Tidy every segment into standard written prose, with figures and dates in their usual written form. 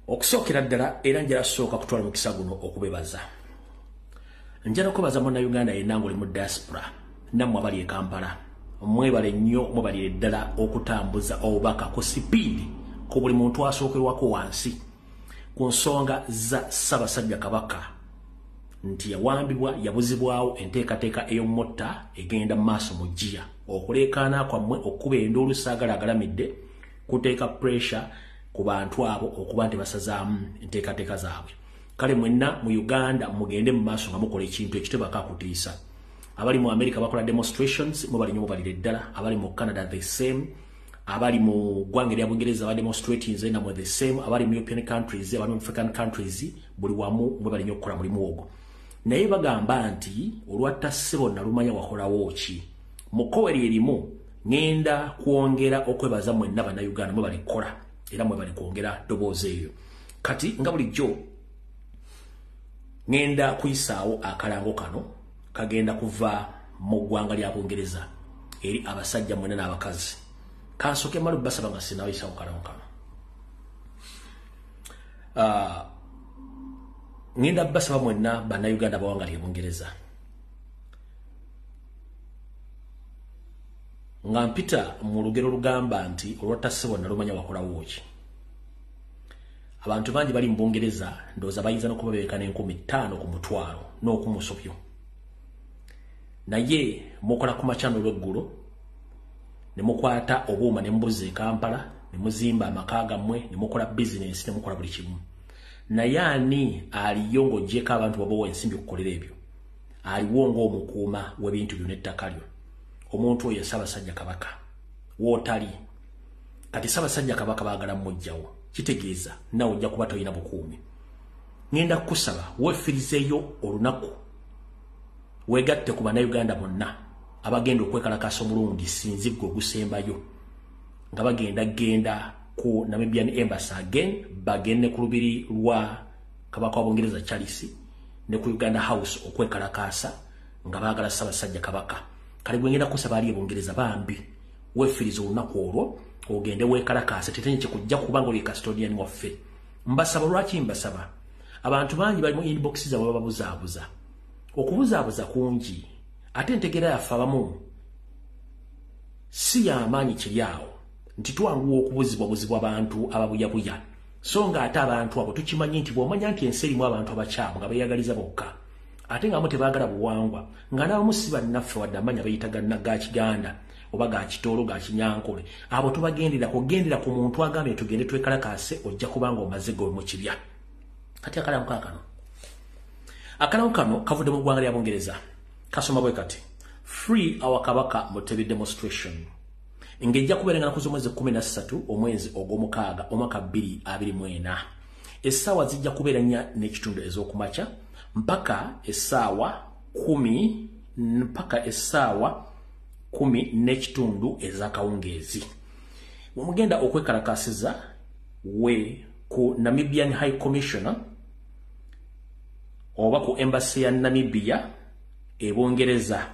Okusookera ddala era njala sooka kutwala mukisa guno okubebaza. Njala okubaza munnayuganda yenna ng'oli mu diaspora, nammwe abali e Kampala. Mwebale nnyo, mwebalire ddala okutambuza obubaka ku sipiidi ku buli muntu asookerwako wansi ku nsonga za Ssaabasajja Kabaka nti yawambibwa, yabuzibwawo, enteekateeka ey'omutta egenda mu maaso mu ggiya. Okuleekaana kwammwe, okukuba enduulu saagala agalamidde, kuteeka pressure ku bantu abo okuba nti basazaamu enteekateeka zaabwe. Kale mwenna mu Uganda mugende mu maaso nga mukola ekintu ekitebaka kutiisa. Abali mu America bakola demonstrations, mubali nnyo, mubalire ddala. Abali mu Canada the same, abali mu ggwanga erya Bungereza ba demonstrating namwe the same, abali mu European countries, abali mu African countries, buli wamu mwebali nnyo okukola mulimu ogwo. Naye bagamba nti olwatta ssebo nalumanya wakolawo ki. Mu kkowe erimu ŋŋenda kwongera okwebaza mwenna Bannayuganda mwebali kukola era mwebali kwongera ddoboozi eryo. Kati nga bulijjo ŋŋenda kuyisaawo akalango kano kagenda kuva mu ggwanga lya Bungereza eri abasajja mwenna n'abakazi. Kansooke mmale obbasaba nga sinnayisaawo kalango kano. Ŋŋenda bbasaba mwenna Bannayuganda abawanga lye Bungereza nga mpita mu lugero lugamba nti olwatta ssebo nalumanya wakolawo ki. Abantu bangi bali mu Bungereza ndowooza bayinza n'okuba beeka n'5,000 ku mutwalo n'okumusobyo, naye mukola ku makya n'olweggulo ne mukwata obuuma ne mubuzza e Kampala ne muzimba amaka gammwe ne mukola bizinensi ne mukola buli kimu. Naye ani aliyo ng'oggyeko abantu babawa ensimbi okukolera ebyo? Aliwo ng'omukuuma w'ebintu byo n'ettaka lyo. Omuntu oyo Ssaabasajja Kabaka wootali. Kati Ssaabasajja Kabaka baagala mmuggyawo, kitegeeza naawe ojja kuba tolina bukuumi. Ŋŋenda kukusaba weefirizeeyo olunaku weegatte ku Bannayuganda bonna abagenda okwekalakaasa omulundi sinziggo ogusembayo nga bagenda genda ku Namibian Embassy again, bagende ku lubiri lwa Kabaka wa Bungereza Charles ne ku Uganda House okwekalakaasa nga baagala Ssaabasajja Kabaka. Kale gwe ngenda kusaba ali e Bungereza, bambi weefirize olunaku olwo ogende weekalakaase, tetenye kikujja kubanga oli custodian waffe. Mbasaba. Lwaki mbasaba? Abantu bangi bali mu inbox zaabwe bababuzaabuza. Okubuzaabuza kungi, ate entegeera yaffe abamu si y'amaanyi kiri awo nti twanguwa okubuzibwabuzibwa abantu ababuyabuya. So nga ate abantu abo tukimanyi nti bw'omanya nti ensi erimu abantu abakyamu nga beeyagaliza bokka, ate nga abamu tebaagala buwangwa, nga n'abamu si bannaffe wadde amanya beeyita ga Kiganda oba ga Kitoolo, ga Kinyankole, abo tubagendera kugendera ku muntu agambye tugende twekalakaase, ojja kubanga omaze gwe mu kibya. Kati akalango kaakano, akalango kano kavudde mu ggwanga lya Bungereza, kasoma bwe kati: "Free our Kabaka Mutebi demonstration", ng'ejja kubeera nga naku z'omwezi 13 omwezi ogw'omukaaga omwaka 2024. Essaawa zijja kubeera 4:30 ez'okumakya mpaka essaawa 10, mpaka essaawa 10:30 ez'akawungeezi. Bwemugenda okwekalakaasiza we ku Namibian High Commissioner oba ku embassy ya Namibia e Bungereza.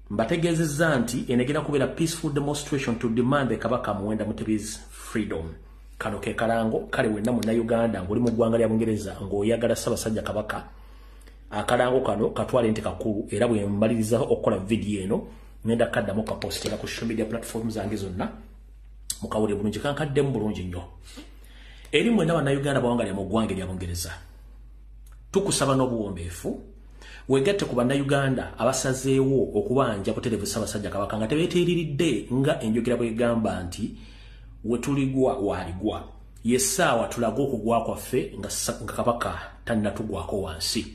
Mbategeezezza nti eno egenda kubeera peaceful demonstration to demand the Kabaka Muwenda Mutebi's freedom. Kano ke kalango. Kale wenna Munnayuganda ng'oli mu ggwanga lya Bungereza ng'oyagala Ssaabasajja Kabaka, akalango kano katwale nti kakulu, era bwe mmaliriza okukola vidiyo eno ngenda kaddamu kapostinga ku social media platform zange zonna mukawulire bulungi. Kankaddemu bulungi nnyo. Eri mwenna Bannayuganda bawangalira mu ggwanga erya Bungereza, tukusaba n'obuwombeefu wegatte ku Bannayuganda abasazeewo okubanja butereevu Ssaabasajja Kabaka nga tebeeteeriridde, nga enjogera bwegamba nti wetuligwa waaligwa. Yessaawa tulage okugwa kwaffe nga Kabaka tannatugwako wansi.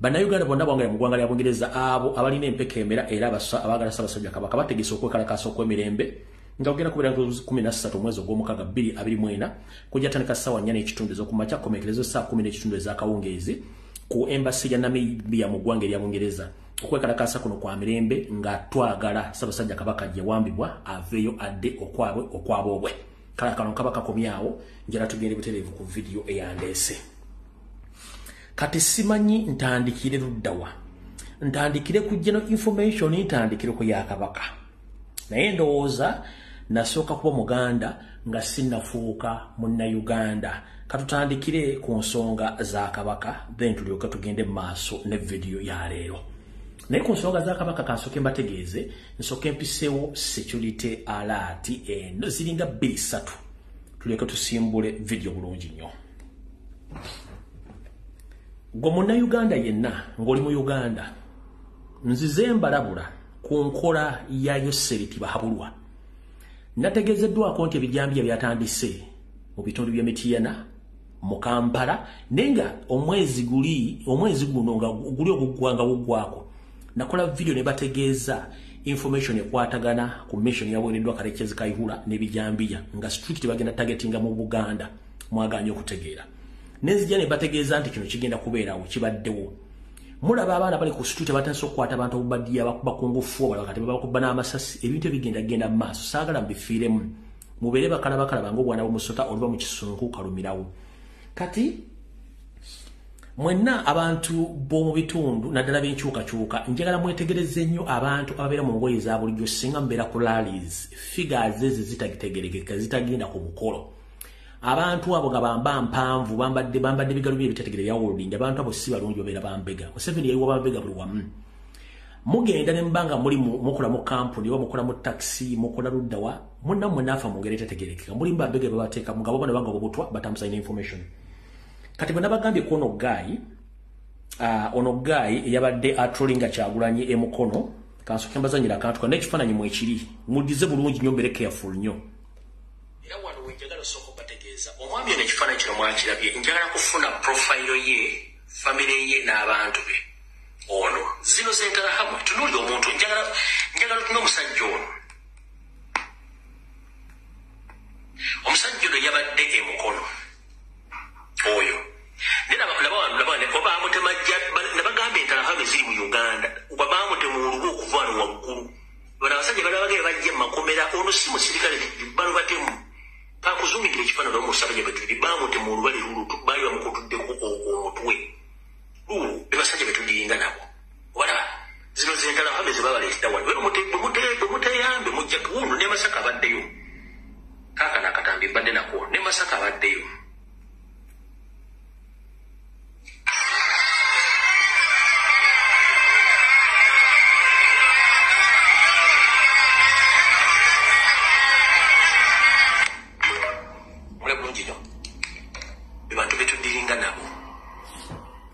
Bannayuganda bonna bwangala mu ggwanga lya Bungereza, abo abalina empeka emera era abaagala Ssaabasajja Kabaka, bategese okwekalakaasa okw'emirembe nga ogenda kubeera 13 omwezi ogw'omukaaga 2024, kujja tandika ssaawa 4:30 ez'okumakya, komekerezo ssaawa 10:30 ez'akawungeezi ku embassy ya Namibia mu ggwanga erya Bungereza. Okwekalakaasa kuno kwa mirembe nga twagala Ssaabasajja Kabaka gye wambibwa aveeyo adde okwabwe okwaboobwe. Kale kano kaba kakomyawo, njala tugende butereevu ku vidiyo eyandeese. Kati simanyi ntandikire luddawa, ntandikire ku general information, ntandikire ku ya Kabaka, naye ndowooza Nasooka kuba Muganda nga sinnafuuka Munnayuganda. Katutandikire ku nsonga za Kabaka, then tulyoke tugende mu maaso ne vidiyo ya leero. Naye ku nsonga za Kabaka kansooke mbategeeze, nsooke mpiseewo security alert eno ziringa 2-3, tulyoke tusimbule vidiyo bulungi nnyo. Gwe Munnayuganda yenna ng'oli mu Uganda, nzize mbalabula ku nkola ya Yoseri Tibuhaburwa. Nategeezeddwako nti ebijambiya byatandise mu bitundu by'e Mityana, mu Kampala, naye nga omwezi guno nga guli oguggwa nga guggwako, nakola vidiyo ne bategeeza information ekwatagana ku mission yaweereddwa Karekezi Kayihura n'ebijambiya nga strict bagenda targetinga mu Buganda, mwagaanye okutegeera. Nenzija ne bategeeza nti kino kigenda kubeerawo, kibaddewo. Mulaba abaana bali ku street batandise okukwata abantu obubadiya, bakuba ku ngufu, abalala kati babakuba n'amasasi, ebintu ebigenda genda mu maaso. Saagala mbifiiremu, mubeere bakalabakalaba ng'obwana bw'omusota oluva mu kisunku kalumirawo. Kati mwenna abantu b'omu bitundu naddala b'enkyukakyuka, njagala mwetegereze nnyo abantu ababeera mu ngoye eza bulijjo. Singa mubeera ku rallies, figures ezo zitategeerekeka, zitagenda ku mukolo. Abantu abo nga bamba mpanvu, bambadde bigalu bye bitategeere bya holding. Abantu abo si balungi, babeera bambega. Museveni yayiwa bambega buli wamu. Mugenda ne mbanga muli mukola mu kampuni oba mukola mu taxi, mukola luddawa, munnammwe naafa mu ngeri etategeerekeka. Muli mbambega babateeka mugabo bano banga obutwa batambuza information. Kati bwe nabagambye ku ono guy eyabadde atrollinga Kyagulanyi e Mukono, kansooke mbazannyira akantu kano n'ekifaananyi mwekiri, mudize bulungi nnyo, mbeere careful nnyo. Era wano we njagala osooka obategeeza, omwami ono ekifaananyi kino mwakirabye, njagala kufuna profile ye, famire ye n'abantu be. Ono zino z'Interahamwe, tunuulira omuntu, njagala otune omusajja ono. Omusajja ono yabadde e Mukono oyo. Nabagamba Interahamwe ziri mu Uganda, baamutema olubu okuva wano waggulu. Bano abasajja balabagere bajja mu makomera, ono si musirikale, bano batemu. Kakuzumingira ekifaananyi omusajja betuli, baamutema olubale lulu, baali bamukutuddeko omutwe. Lulu, be basajja betudiringa nabo. Obalaba, zino z'Interahamwe ze babaleetera wano. Bwe muteyambe mujja wuno ne Masaka abaddeyo. Kaakano akatambi mbadde nako, ne Masaka abaddeyo.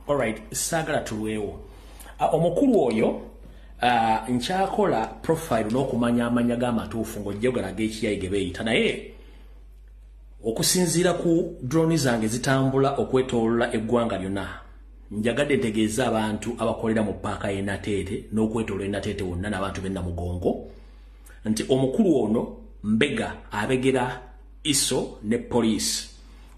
Alright, saagala tulwewo. Omukulu oyo nkyakola profile n'okumanya amanya g'amatuufu ng'ojja galaga ekiyayi ge beeyita, naye okusinziira ku drone zange zitambula okwetoolola eggwanga lyonna, njagadde ntegeeze abantu abakolera mu paaka y'e Nateete n'okwetoolola e Nateete wonna n'abantu b'e Namugongo nti omukulu ono mbega abegera ISO ne poliisi.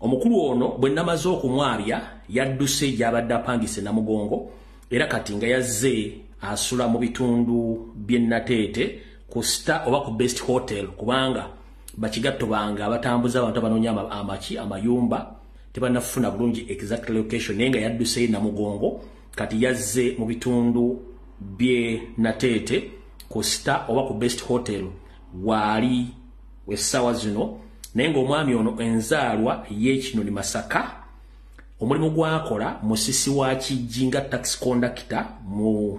Omukulu ono bwe namaze okumwabya yadduse gy'abadde apangise Namugongo, era kati nga yazze asula mu bitundu by'e Nateete ku Star oba ku Best Hotel, kubanga bakigatto bange abatambuza abantu abanoonya amaki amayumba tebannafuna bulungi exact location, naye nga yadduse Namugongo, kati yazze mu bitundu by'e Nateete ku Star oba ku Best Hotel waali essaawa zino. Naye ng'omwami ono enzaalwa y'Ekinoni Masaka, omulimu gw'akola musisi wa kijji nga taxi conductor mu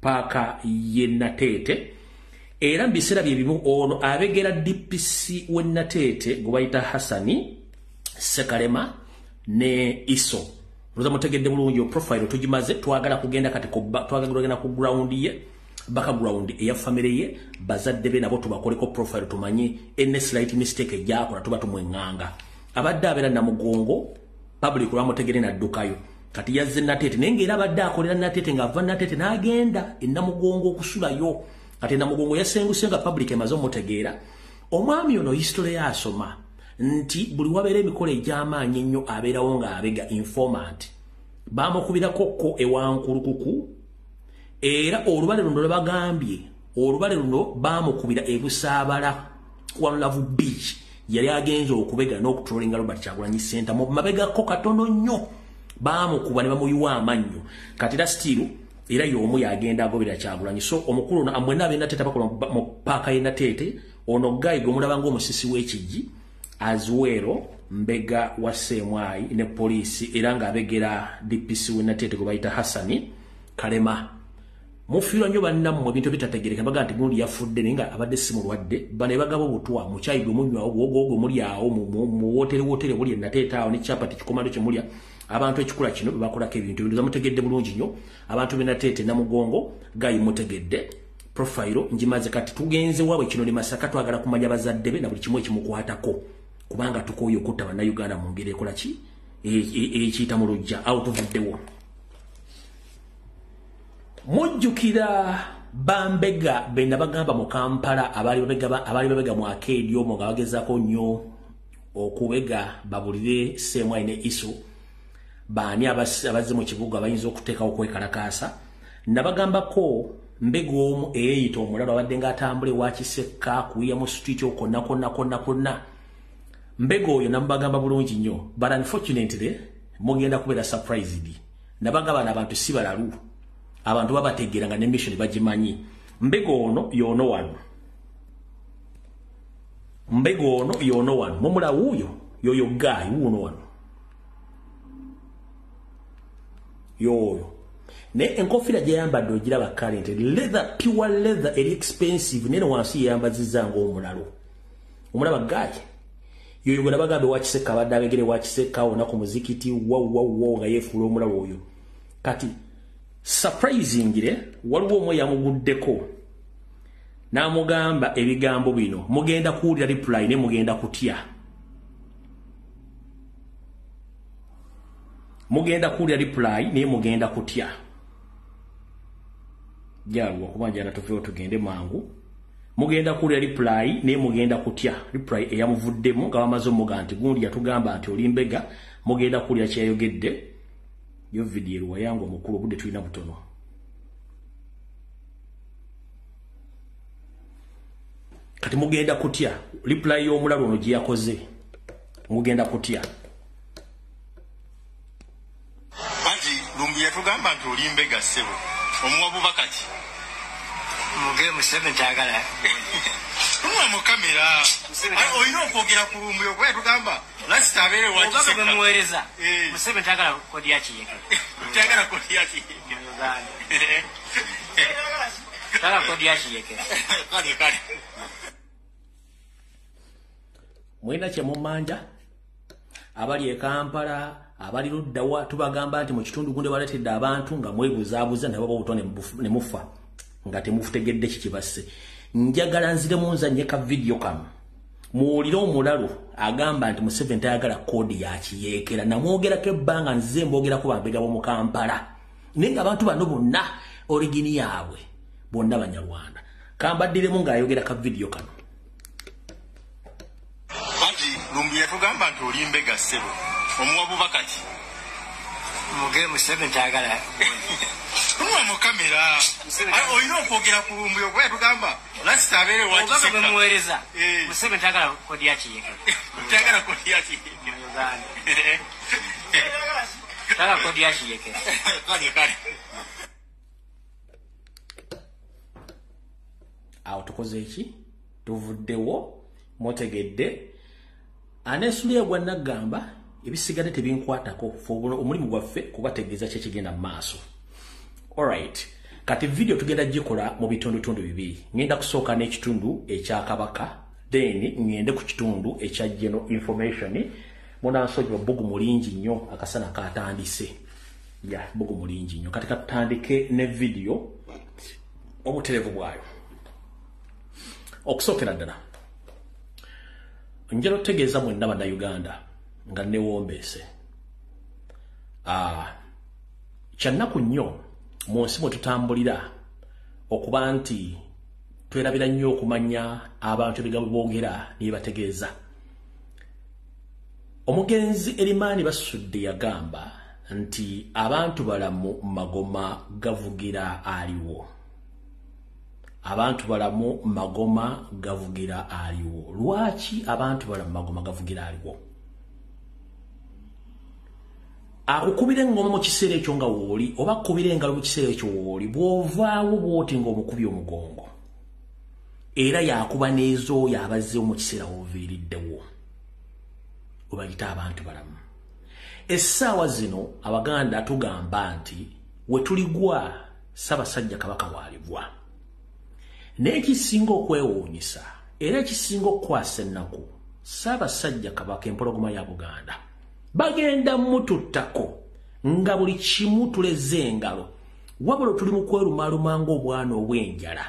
paaka y'e Nateete. Era mu biseera bye bimu ono abegera DPC w'e Nateete gwe bayita Hassani Sekalema ne ISO. Olowooza mutegedde bulungi profile tugimaze, twagala kugenda kati twagala kugenda ku ground ye, background eya family ye, bazadde be nabo tubakoleko profile tumanye any slight mistake ejjakola tuba tumweŋŋanga. Abadde abeera Namugongo, public lwamutegere n'addukayo. Kati yazze Nateete, naye ng'era abadde akolera Nateete ng'ava Nateete n'agenda e Namugongo okusulayo. Kati Namugongo yasenguse nga public emaze omutegeera. Omwami ono history yasoma nti buli wabeera emikolo egy'amaanyi ennyo abeerawo ng'abega informant. Baamukubirako ko ewankulukuku, era olubale luno lwe bagambye, olubale luno baamukubira e Busaabala One Love Beach. Yali agenze okubega n'okutrolinga Robert Kyagulanyi Ssentamu mabegako katono nnyo, baamukuba ne bamuyiwa amannyo. Kati era still era y'omu yagenda agoberera Kyagulanyi. So omukulu ono mwenna ab'e Nateete abakola mu paaka y'e Nateete Ono guy gwe mulaba ng'omusisi w'ekijji Azuero mbega wa Semwai ne poliisi era ng'abegera DPC w'e Nateete gwe bayita Hassani Kalema. Mufiirwa nnyo bannammwe ebintu ebitategeereka, baga nti gundi yafudde naye nga abadde si mulwadde. Bano ebagaba obutwa mu kyayi gwe munywawo, bwogo gwe muli awo mu wootere buli e Nateete awo ne chapati kikomando kye mulya. Abantu ekikula kino be bakolako ebintu ebintu mutegedde bulungi nnyo. Abantu b'e Nateete Namugongo gayi mutegedde profile njimaze. Kati tugenze waabwe kino ne Masaka, twagala kumanya bazadde be na buli kimu ekimukwatako, kubanga tukooye okutta Bannayuganda mu ngeri ekola ki ekiyita mu luggya. Awo tuvuddewo. Mujjukira bambega be nabagamba mu Kampala abaali babega mu arcade omwo nga bagezaako nnyo okubega babulire Semwai ne Iso baani abazze mu kibuga bayinza okuteekawo okwekalakaasa. Nabagambako mbega omu eyeeyita omulalo abadde ng'atambula ewa Kisekka kuyiya mu street okwo konna konna konna. Mbega oyo namubagamba bulungi nnyo, but unfortunately mugenda kubeera surprised. Nabagamba abantu si balalu, abantu babategeera nga ne mission bagimanyi. Mbega ono y'ono wano, mbega ono y'ono wano, mumula wuuyo yoyo guy wuuno wano yoyo. Naye enkofiira gyeyambadde ogiraba current leather, pure leather, eri expensive, naye wansi yeyambazizza ng'omulalo. Omulaba guy yoyo gwe nabagamba ewa Kisekka, abadde abegere ewa Kisekka wonna ku muzikiti wawawo nga yeefuula omulalo oyo. Kati surprisingly waliwo omwe yamuguddeko n'amugamba ebigambo bino, mugenda kuwulira reply ne mugenda kutya. Mugenda kuwulira reply naye mugenda kutya. Jalwa kuba njala tuveewo tugende mangu. Mugenda kuwulira reply naye mugenda kutya. Reply eyamuvuddemu nga bamaze omuga nti gundi yatugamba nti oli mbega. Mugenda kuwulira kyeyayogedde. Yo video eruwa yangu omukulu, obudde tulina butono. Kati mugenda kutya reply y'omulalo ono gye yakoze. Mugenda kutya. Anti Lumbu yatugamba nti oli mbega ssebo, omuwa bubaka ki? Muge Museveni tayagala. Tunula mu kamera. Olina okwogera ku Lumbu okuba yatugamba lasita abeere wa Obubaka Kisekka. bwe muweereza. Museveni tayagala kodi ya Kiyeke. Tayagala kodi ya Kiyeke. Mu Uganda. Tayagala kodi ya Kiyeke. Kale kale. Mwena kye mumanja abali e Kampala, abali luddawa, tubagamba nti mu kitundu gundi baleetedde abantu nga mwebuzaabuza ne baba obutwa ne mufa nga temufutegedde kikibasse. Njagala nziremu nzannye ka vidiyo kano muwulire omulalo agamba nti Museveni tayagala koodi ya kiyeekera. Namwogerako ebbanga, nzize mboogerako bambega b'omu Kampala, naye ng'abantu bano bonna origini yaabwe bonna Banyarwanda. Kambaddiremu ng'ayogera ka vidiyo kano. Anti Lumbu yatugamba nti oli mbega ssebo, omuwa bubaka ki? Muge Museveni tayagala. Tunula mu kamera. Olina okwogera ku Lumbu okuba yatugamba lasita abeere wa Obubaka bwe Kisekka. muweereza. Museveni tayagala kodi ya Kiyeke. Tayagala kodi ya Kiyeke. Mu Uganda. Tayagala kodi ya Kiyeke. Kale kale. Awo tukoze eki? Tuvuddewo, mutegedde. Aneesuliya gwa naggamba ebisigadde tebinkwatako, ffe omulimu gwaffe kubategeeza ki ekigenda mu maaso. Alright. Kati video tugenda gikola mu bitundutundu bibiri. Ngenda kusooka n'ekitundu ekya Kabaka, then ngende ku kitundu ekya general information. Munansonyiwa bbugu mulingi nnyo, akasana katandise. Ya, bbugu mulingi nnyo. Kati katutandike ne video obutereevu bwayo. Okusookera ddala njala otegeeza mwenna Bannayuganda nga newombeese. Kyannaku nnyo mu nsi mwe tutambulira okuba nti twerabira nnyo okumanya abantu ebigambo boogera ne bategeeza. Omugenzi Erimaani Basudde yagamba nti abantu balamu magoma gavugira aliwo. Abantu balamu magoma gavugira aliwo. Lwaki abantu balamu magoma gavugira aliwo? Akukubira engoma mu kiseera ekyo nga wooli, oba akukubira engalo mu kiseera ekyo wooli, bw'ovaawo bw'oti ng'omukubi omugongo. Era yakuba n'ezooyo abazzeewo mu kiseera w'oviiriddewo. Webayita abantu balamu. Essaawa zino Abaganda tugamba nti we tuligwa Ssaabasajja Kabaka w'aligwa. Naye ekisinga okwewuunyisa era ekisinga okukwasa ennaku, Ssaabasajja Kabaka empologoma ya Buganda bagenda mututtako nga buli kimu tuleze engalo, wabula tuli mu kwerumaaluma ng'obwana obw'enjala,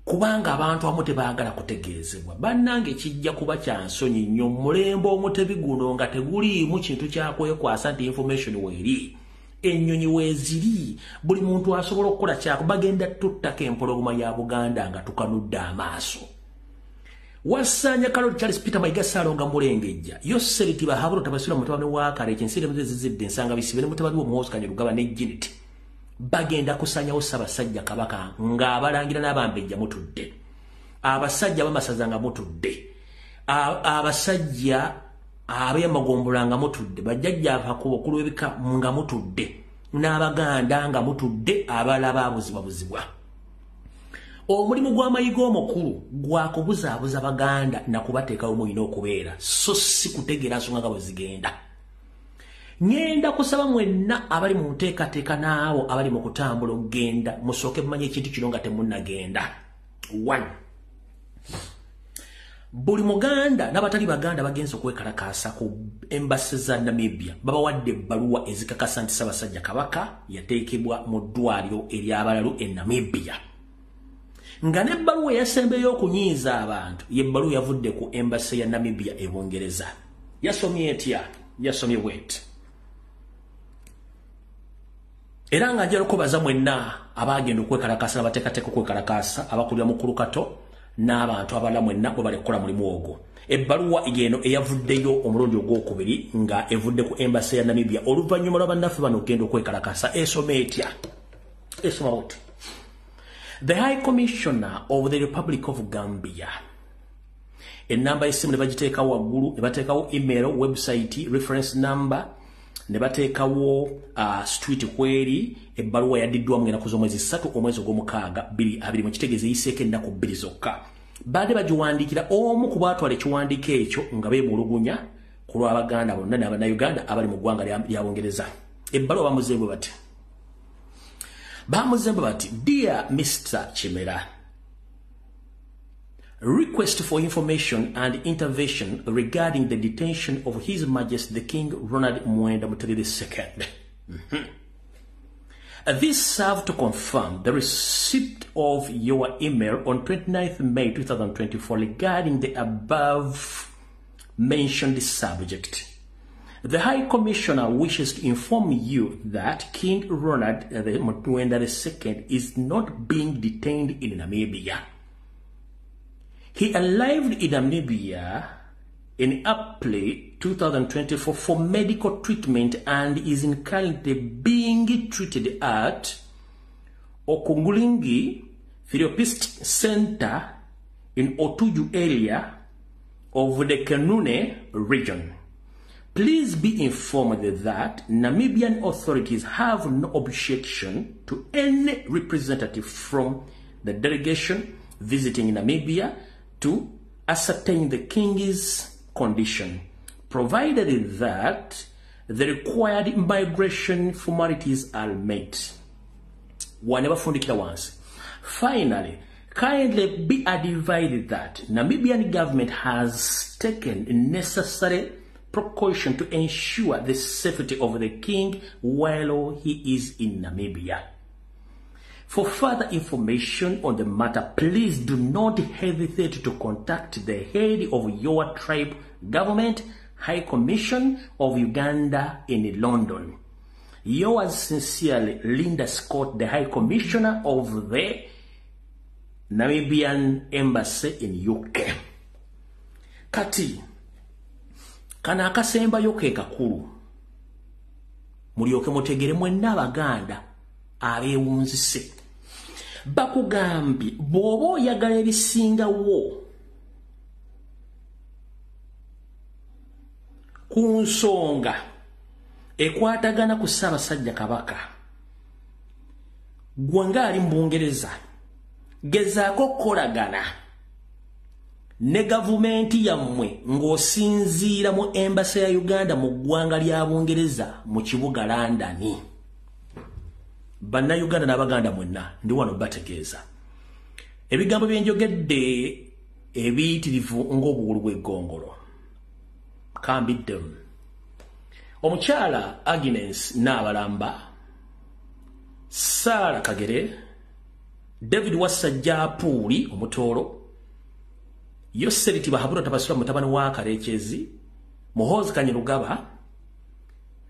kubanga abantu abamu tebaagala kutegeezebwa. Bannange kijja kuba kya nsonyi nnyo mulembe omutebi guno nga teguliimu kintu kyakwekwasa nti information weeri, ennyonyi weeziri, buli muntu asobola okukola kyako. Bagenda tuttako empologoma ya Buganda nga tukanudde amaaso. Wasanya Kaloli Charles Peter Mayiga Ssaalongo Mulengejja Yoseri Tibahaburo Tabasula mutabani wa Kale Ensiri zizidde ensanga bisibe ne mutabani we Muhoozi Kainerugaba ne Janet bagenda kusanyawo Ssaabasajja Kabaka ng'abalangira n'abambejja mutudde, abasajja b'amasaza nga mutudde, abasajja ab'emagombolola nga mutudde, bajjajja abakulu b'ebika nga mutudde, n'Abaganda nga mutudde, abalala baabuzibwabuzibwa. Omulimu gw'amayiga omukulu gwa kubuzaabuza Baganda na kubateekawo mulina okubeera, so si kutegeera nsonga nga bwe zigenda. Ŋŋenda kusaba mwenna abali mu nteekateeka n'abo abali mu kutambula okugenda musooke mumanye ekintu kino nga temunnagenda. One, buli Muganda n'abatali Baganda bagenze okwekalakaasa ku embassy za Namibia, babawadde ebbaluwa ezikakasa nti Ssaabasajja Kabaka yateekebwa mu ddwaliro ery'abalalu e Namibia. Nga n'ebbaluwa eyasembeyo okunyiiza abantu y'ebbaluwa yavudde ku embassy ya Namibia e Bungereza. Yasomye etya? Yasomye bw'eti. Era nga njagala okubaza mwenna abagenda okwekalakaasa n'abateekateeka okwekalakaasa, abakulira mukulu Kato n'abantu abalala mwenna bwe bali kukola mulimu ogwo. Ebbaluwa eno eyavuddeyo omulundi ogwokubiri nga evudde ku embassy ya Namibia oluvannyuma lwa bannaffe bano okugenda okwekalakaasa esoma etya? Esoma bw'eti. The High Commissioner of the Republic of Gambia. Ennamba y'essimu ne bagiteekawo waggulu, ne bateekawo email, website, reference number, ne bateekawo street kweri. Ebbaluwa yaddiddwamu ennaku z'omwezi 3 omwezi ogw'omukaaga 2020, kitegeeza eyiseeko ennaku 2 zokka. Baadde bagiwandiikira omu ku baatwala ekiwandiiko ekyo nga beemulugunya ku lw'Abaganda bonna n'Abannayuganda abali mu ggwanga lya Bungereza. Ebbaluwa bamuzeemu bati, Dear Mr. Chimera, request for information and intervention regarding the detention of His Majesty the King Ronald Muwenda Mutebi II. This served to confirm the receipt of your email on 29th May 2024 regarding the above mentioned subject. The High Commissioner wishes to inform you that King Ronald Muwenda II is not being detained in Namibia. He arrived in Namibia in April 2024 for medical treatment and is currently being treated at Okungulingi Therapist Center in Otuju area of the Kunene region. Please be informed that Namibian authorities have no objection to any representative from the delegation visiting Namibia to ascertain the king's condition, provided that the required immigration formalities are met. Finally, kindly be advised that Namibian government has taken necessary precaution to ensure the safety of the king while he is in Namibia. For further information on the matter, please do not hesitate to contact the head of your tribe government, High Commission of Uganda in London. Yours sincerely, Linda Scott, the High Commissioner of the Namibian Embassy in UK. Kati, kana akasembayo ke kakulu. Mulyoke mutegere mwenna Abaganda abeewunzise. Bakugambye bw'oba oyagala ebisingawo ku nsonga ekwatagana ku Ssaabasajja Kabaka, gwe ng'ali mu Bungereza, Gezaako okukolagana ne gavumenti yammwe ng'osinziira mu embassy ya Uganda mu ggwanga lya Bungereza mu kibuga London. Bannayuganda n'Abaganda mwenna ndi wano bategeeza ebigambo bye njogedde ebiyitirivu ng'obuwulu bw'eggongolo. Kambiddemu. Omukyala Agnes Naabalamba, Sarah Kagere, David Wasajja Apuuli omutoolo, Yoseri Tibahabura Tabasula mutabani wa Karekyezi, Muhoozi Kainerugaba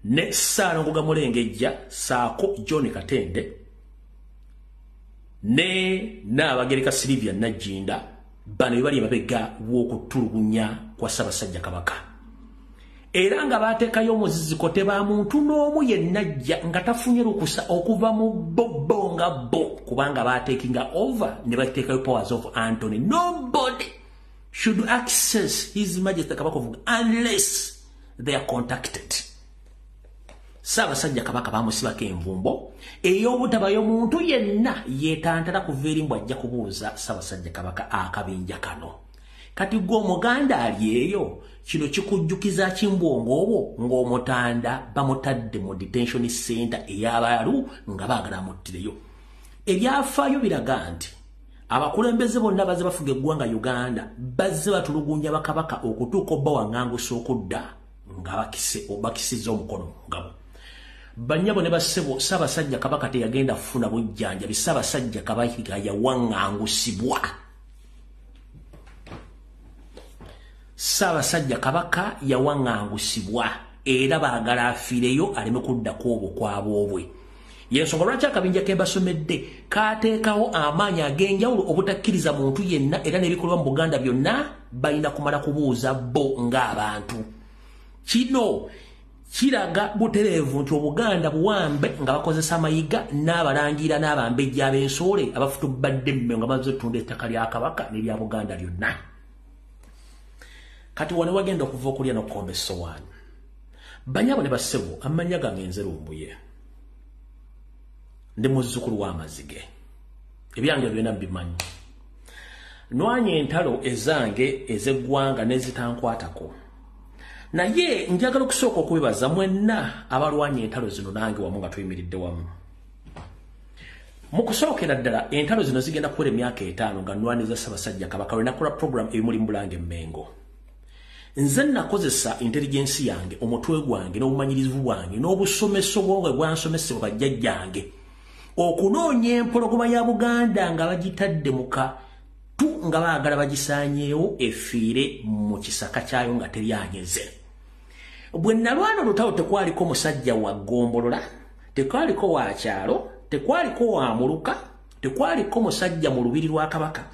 ne Sarah Ngoga Mulengejja saako John Katende ne Nnaabagereka Sylvia Nagginda, bano be bali emabega w'okutulugunya kwa Ssaabasajja Kabaka. Era nga bateekayo omuziziko teba muntu n'omu yenna ajja nga tafunye lukusa okuva mu bo nga bo, kubanga bateekinga over ne bateekayo powers of Anthony. Nobody should access His Majesty Kabaka of unless they are contacted. Ssaabasajja Kabaka bamusibako envumbo ey'obutabayo muntu yenna yeetantala kuva eri mbw ajja kubuuza Ssaabasajja Kabaka akabinja kano. Kati gwe Omuganda ali eyo, kino kikujjukiza kimbwongo obwo ng'omutanda bamutadde mu detention center ey'abayalu nga baagala amuttireyo. Ebyafaayo biraga nti abakulembeze bonna bazze bafuga eggwanga Uganda bazze batulugunya bakabaka okutuuka obba waŋŋangusa okudda nga bakisizza omukono mu ngabo. Bannyabo ne bassebo, Ssaabasajja Kabaka teyagenda kufuna bujjanjabi. Ssaabasajja Kabaka yawaŋŋangusibwa. Ssaabasajja Kabaka yawaŋŋangusibwa era baagala afiireyo aleme kuddako obwo kwaboobwe. Yensonga lwaki akabinja ke mbasomedde kateekawo amaanyi ag'enjawulo obutakkiriza muntu yenna, era n'ebikolwa mu Buganda byonna balina kumala kubuuza bo ng'abantu. Kino kiraga butereevu nti Obuganda buwambe nga bakozesa amayiga n'abalangira n'abambejja ab'ensoole abafutubadde emme nga bamaze ottunda ettaka lya Kabaka n'erya Buganda lyonna. Kati wano wagenda okuva okulya n'okukomba essowaani. Bannyabo ne bassebo, amannya gange nze Lumbuye. Ndi muzzukulu w'amazige. Ebyange byonna mbimanyi. Nwanye entalo ezange ez'eggwanga n'ezitankwatako. Naye njagala okusooka okwebaza mwenna abalwanya entalo zino nange wamu nga tuyimiridde wamu. Mu kusookera ddala entalo zino zigenda kuwera emyaka 5 nga nnwaniza Ssaabasajja Kabaka lwe nakola program ebimuli mu Bulange Mmengo. Nze nakozesa intelligence yange, omutwe gwange n'obumanyirivu bwange n'obusomeso bwange bwansomesebwa bajjajjange okunoonya empologoma ya Buganda nga bagitadde muka tu nga baagala bagisaanyeewo efiire mu kisaka kyayo nga teryanyeze. Bwe nalwana olutalo tekwaliko musajja wa ggombolola, tekwaliko wa kyalo, tekwaliko wa muluka, tekwaliko musajja mu lubiri lwa Kabaka,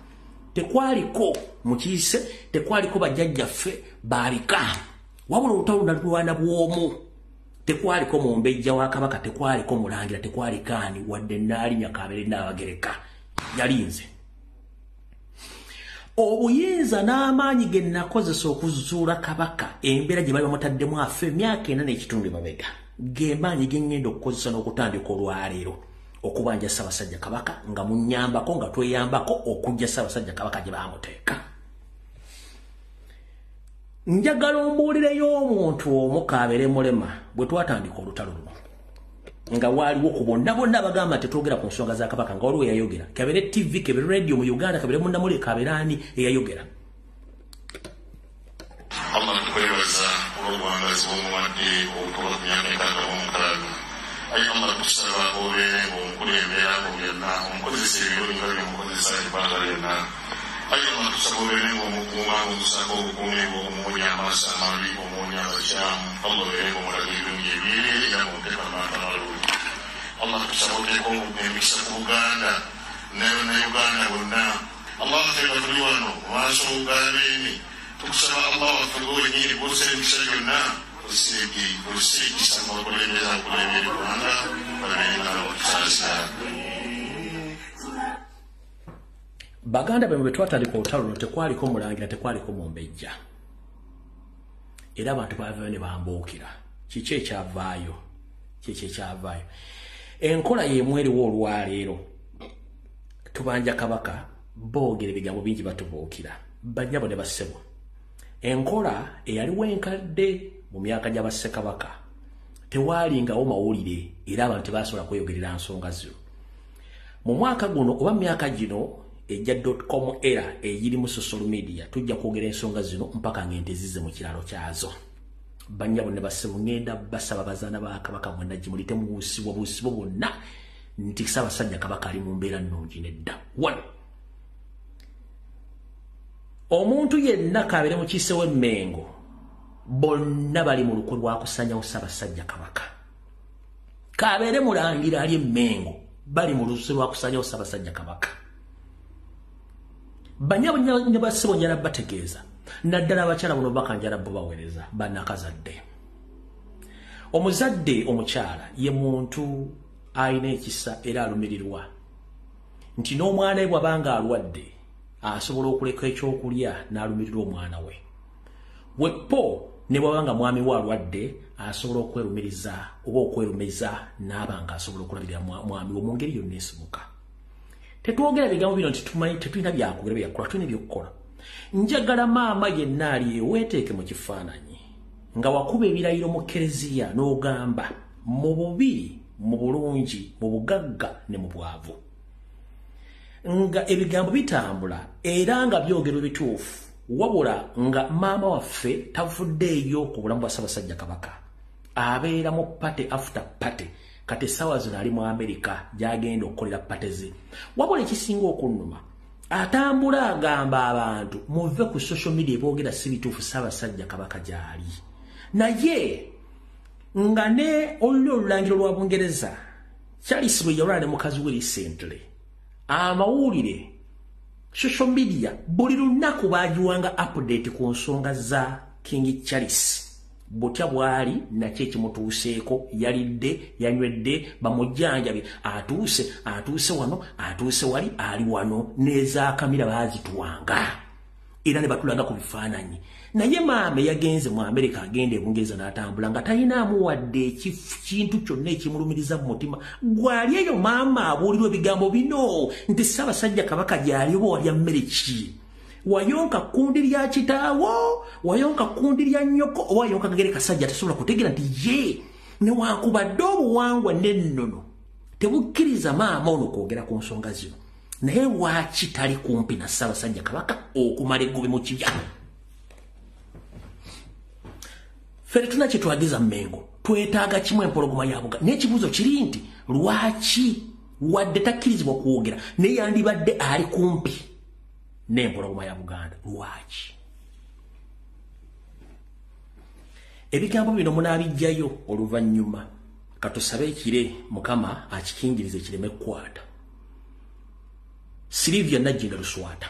tekwaliko mukiise, tekwaliko bajjajjaffe baalika. Wabula olutalo nalulwana bw'omu. Tekwaliko mumbejja wa Kabaka, tekwaliko mulangira, tekwaliko ani wadde Nnaalinnya Kabeere Nnaabagereka. Yalinze. Obuyinza n'amaanyi ge nakozesa okuzuula Kabaka embeera gye bali bamutaddemu afe emyaka 4 n'ekitundu emabega, ge maanyi ge ŋŋenda okukozesa n'okutandika olwaleero okubanja Ssaabasajja Kabaka nga munnyambako nga tweyambako okuggya Ssaabasajja Kabaka gye baamuteeka. Njagala ombuulireyo omuntu omu k'abeere mulema bwe twatandika olutalo luno nga waaliwo ku bonna bonna bagamba tetwogera ku nsonga za Kabaka, nga waliwo eyayogera, kabeere TV, kabeere radio mu Uganda, kabeere munnamawulire, kabeere ani eyayogera. Allah tukwebaza olw'obuwangazi bw'omuwadde obutuuka ku myaka 66. Ayi Allah tukusaba obeere ng'omukulembera mu byonna, omukozesa ebirungi nga by'omukozesa ebbanga lyonna. Ayi Allah tukusaba obeere ng'omukuuma, ng'omusaako obukuumi bw'omuwonya amaaso amabi, omuwonya abakyamu. Allah obeere ng'omulaga ebirungi ebyereere era ng'omuteeka mu bantu abalungi. Allah tukusaba oteeka emikisa ku Buganda n'Abannayuganda bonna. Allah ffe nga tuli wano mu maaso g'abeene, tukusaba Allah waffe gwe wennyini gw'ossa emikisa gyonna, osse ekisa mu bakulembeze abakulembera eggwanga babeere nga bakusaasira. Baganda be twatandika olutalo luno tekwaliko mulangira, tekwaliko mumbejja, era abantu baavaayo ne bambuukira. Kiki ekyavaayo? Kiki ekyavaayo? Enkola y'emu eriwo olwaleero. Tubanja kabaka, boogera ebigambo bingi batubuukira. Bannyabo ne bassebo, enkola eyaliwo enkadde mu myaka gy'abassekabaka tewaalingawo mawulire era abantu tebasobola kweyogerera nsonga zino. Mu mwaka guno oba mu myaka gino ejja .com era egirimu social media tujja kwogera ensonga zino mpaka ng'ente zizze mu kiralo kyazo. Bannyabo ne bassebo, ngenda basaba bazaana ba kabaka mwenna gye muli temubuusibwa buusibwa bwonna nti Ssaabasajja Kabaka ali mu mbeera nnungi nedda. One, omuntu yenna kabeere mukiise w'Emmengo, bonna bali mu lukwe lwa kusanyawo Ssaabasajja Kabaka. Kabeere mulangira ali Emmengo, bali mu lukwe lwa kusanyawo Ssaabasajja Kabaka. Bannyabo ne bassebo njala bategeeza, naddala abakyala buno bakanjala bo baweereza bannakazadde. Omuzadde omukyala ye muntu alina ekisa era alumirirwa nti n'omwana we bw'abanga alwadde asobola okuleka ekyokulya n'alumirirwa omwana we. Wepo ne bw'abanga mwami we alwadde asobola okwerumiriza oba okwerumiza n'abanga asobola okulabirira mwami we mu ngeri yonna esoboka. Tetwogera bigambo bino nti tumanyi tetulina byakwogera byakukola, tulina ebyokukola. Njagala maama yenna ali weeteeke mu kifaananyi nga wakuba ebirayiro mu kereziya n'ogamba mu bubi, mu bulungi, mu bugagga ne mu bwavu, nga ebigambo bitambula era nga byogerwa bituufu, wabula nga maama waffe tavuddeeyo ku bulamu bwa Ssaabasajja Kabaka. Abeera mu party after party. Kati essaawa zino ali mu Amerika gy'agenda okukolera party ze. Wabula ekisinga okunnuma, atambula agamba abantu muve ku social media boogera si bituufu Ssaabasajja Kabaka gy'ali. Naye nga ne olulyo olulangiro lwa Bungereza, Charles bwe yalwala ne mukazi we recently, amawulire social media buli lunaku baagiwanga update ku nsonga za King Charles. Butya bwali nakyo ekimutuuseeko, yalidde, yanywedde, bamujjanjabye, atuuse, atuuse wano, atuuse wali, ali wano, n'ezaakamira baazituwanga era ne batulanga ku bifaananyi. Naye maama yagenze mu Amerika, agenda e Bungereza n'atambula nga talinaamu wadde ekintu kyonna ekimulumiriza mu mutima. Gwali eyo maama abuulirwa ebigambo bino nti Ssaabasajja Kabaka gy'ali oba walya mmere ki? Wayonka kundi lya kitaawo, wayonka kundi lya nnyoko, oba wayonka kagere kasajja tasobola kutegeera nti ye newankubadde obuwangwa n'ennono tebukkiriza maama ono kwogera ku nsonga zino. Naye lwaki tali kumpi na Ssaabasajja Kabaka okumala eggobe mu kibya? Ffe tetulina kye twagiza Mmengo, twetaaga kimu empologoma ya Buganda. N'ekibuuzo kiri nti lwaki wadde takkirizibwa kwogera naye yandibadde ali kumpi n'empologoma ya Buganda? Lwaki? Ebigambo bino munaabiggyayo oluvannyuma. Katusabe ekire Mukama akikingirize kireme kukwata. Sylvia Nagginda Luswata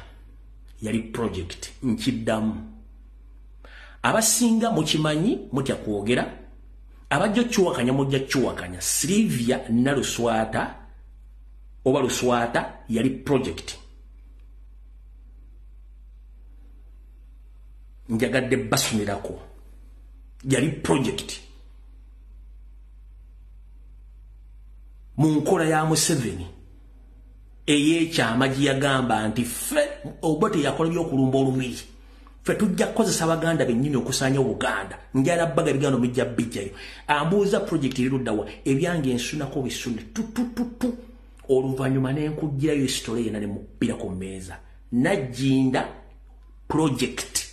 yali project nkiddamu. Abasinga mukimanyi mutya kwogera, abajja okukiwakanya mujja kukiwakanya. Sylvia Naluswata oba Luswata yali project. Njagadde basumirako, yali project mu nkola ya Museveni ey'ekyama gye yagamba nti ffe Obote yakola by'okulumba olumiri, ffe tujja kukozesa Abaganda bennyini okusaanya Obuganda. Njala bbaga ebigambo bijja bijjayo. Ambuuza project eri ludda wa? Ebyange nsunako bisune tutututu. Oluvannyuma ne nkuggyirayo esitole yenna ne mubbira ku mmeeza. Nagginda project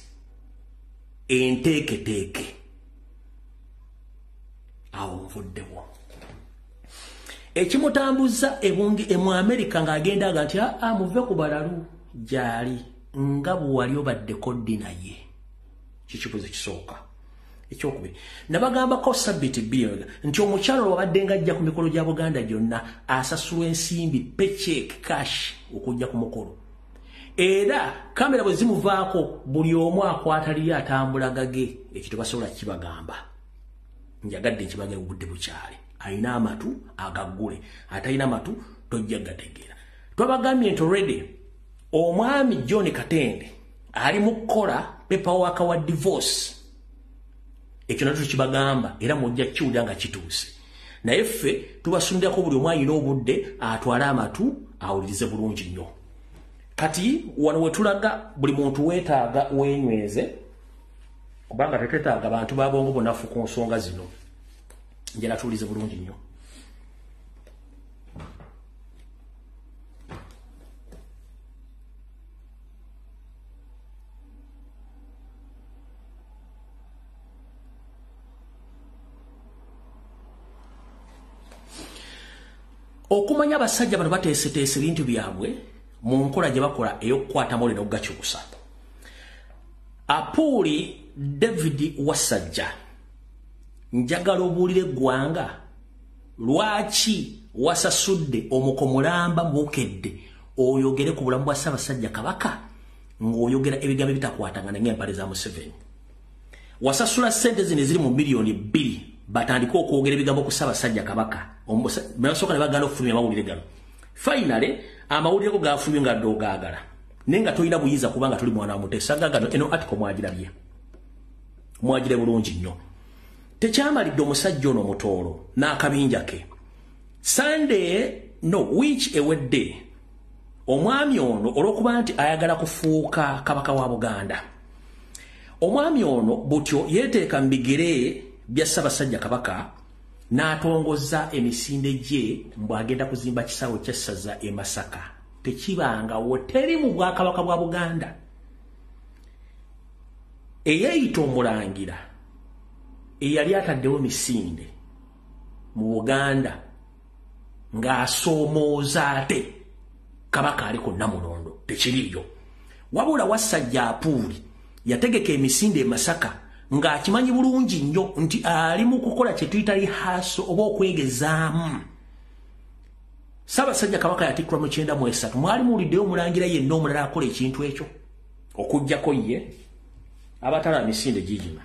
enteeketeeke. Awo nvuddewo. Ekimutambuza mu Amerika ng'agenda aga nti aa muve ku balalu gy'ali nga bwe wali obaddeko ddi naye. Kikibuuzo kisooka. Ekyokubiri, nabagambako sabbiiti 2 nti omukyalo olwabadde ng'ajja ku mikolo gya Buganda gyonna asasulwa ensimbi paycheck cash okujja ku mukolo. Era kamera bwe zimuvaako buli omu akwata liri atambula gage, ekyo tebasobola kibagamba. Njagadde nkibage obudde bukyali. Alina amatu agaggule, atalina amatu tojja gategeera. Twabagambye nti already omwami John Katende ali mu kukola paperwork wa divorce. Ekyo nakyo kibagamba era mujja kiwulira nga kituuse. Naye ffe tubasundirako buli omu alina obudde atwale amatu awulirize bulungi nnyo. Kati wano wetulaga buli muntu weetaaga weenyweze, kubanga tetwetaaga bantu babongo bunafu ku nsonga zino. Njala tuwulize bulungi nnyo. Okumanya abasajja bano bateeseteese ebintu byabwe mu nkola gye bakola ey'okukwata amawulire n'okugakyusa. Apuuli David Wasajja, njagala obuulire eggwanga lwaki wasasudde omukomulamba mukedde oyogere ku bulamu bwa Ssaabasajja Kabaka ng'oyogera ebigambo ebitakwatagana ng'empale za Museveni. Wasasula ssente zino eziri mu 2 miliyoni batandike okwogera ebigambo ku Ssaabasajja Kabaka. Basooka ne bagaana okufulumya amawulire gano. Finally amawulire go gafulumye nga dde ogaagala, naye nga tolina buyinza kubanga toli mwana wa Muteesa. Gagano eno article mwagirabye, mwagire bulungi nnyo. Tekyamalidde omusajja ono omutoolo n'akabinja ke. Sunday no week ewedde, omwami ono olw'okuba nti ayagala kufuuka kabaka wa Buganda, omwami ono butyo yeeteeka mu bigere bya Ssaabasajja Kabaka n'atongoza emisinde gye mbw'agenda kuzimba kisaawe ky'essaza e Masaka. Tekibangawo, teri mu bwakabaka bwa Buganda eyeeyita omulangira eyali ataddewo misinde mu Buganda ng'asoomooza ate kabaka ali ku Nnamulondo. Tekiriiyo. Wabula Wasajja Apuuli yategeka emisinde e Masaka ng'akimanyi bulungi nnyo nti ali mu kukola kye tuyita rehearsal oba okwegezaamu. Ssaabasajja Kabaka yatikkirwa mu 93. Mwali muwuliddeyo omulangira yenna omulala akola ekintu ekyo okuggyako ye? Abatala misinde giigino.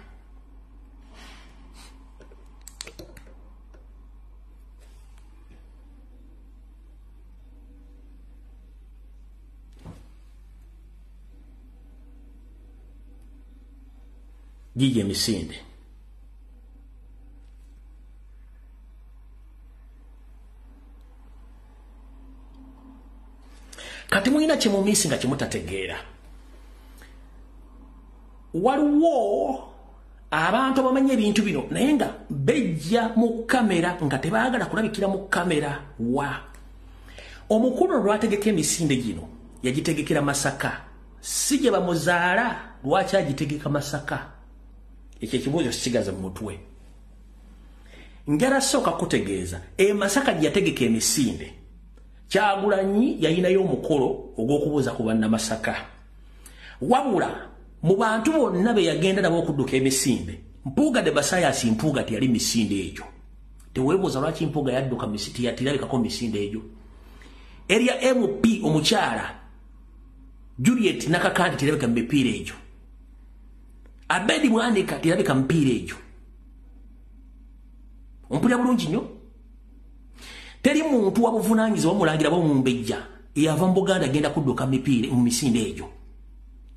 Giigi emisinde. Kati mulina kye mumiisi nga kyemutategeera. Waliwo abantu abamanyi ebintu bino naye nga bejja mu kamera nga tebaagala kulabikira mu kamera. Wa omukulu lwategeka emisinde gino yagitegekera Masaka, si gye bamuzaala. Lwaki agitegeka Masaka? Ekyo ekibuuzo kisigaze mu mutwe. Njala sooka kutegeeza, e Masaka gye yategeka emisinde, Kyagulanyi yayinayo omukolo ogw'okubuuza ku bannamasaka. Wabula mu bantu bonna be yagenda nabo okudduka emisinde, Mpuuga de Basayasi Mpuuga teyali misinde egyo. Teweebuuza lwaki Mpuuga yadduka tirabikako misinde egyo. Erya MP omukyala Juliet Nakakandi terabika mu mipiira egyo. Abedi Bwanika terabika mu mipiira egyo. Ompulira bulungi nnyo. Teri muntu wa buvunaanyizibwa omulangira bomumbejja eyava mu Buganda agenda kudduka mipiira mu misinde egyo.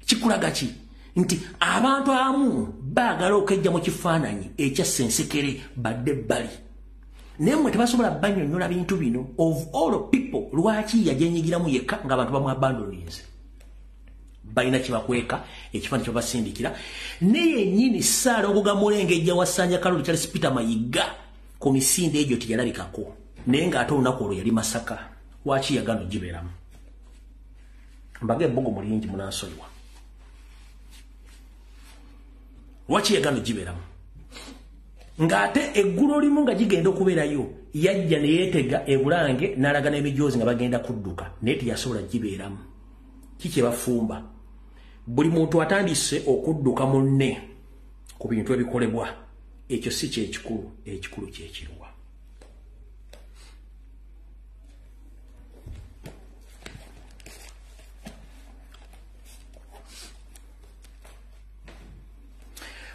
Kikulaga ki? Nti abantu abamu baagala okwejja mu kifaananyi ekya sensekere badde ebbali, naye mmwe tebasobola bannyonnyola bintu bino. Of all people, lwaki yajenyigiramu yekka ng'abantu bamu abandoninze? Balina kyebakweka, ekifaananyi kyebasindikira. Naye yennyini Ssaalongo Gamulengejja Wasanja Kaloli Charles Peter Mayiga ku misinde egyo teyalabikako, naye ng'ate olunaku olwo yali Masaka. Lwaki yagaana ogibeeramu? Mbaga ebbugo mulingi, munansonyiwa. Lwaki yagaana ogibeeramu ng'ate eggulo limu nga gigenda okubeerayo yajja ne yeetega ebulange n'alaga n'emijoozi nga bagenda kudduka, naye teyasobola gibeeramu? Ki kye bafumba? Buli muntu atandise okudduka munne ku bintu ebikolebwa. Ekyo si kyekikulu, ekikulu kyekiruwa?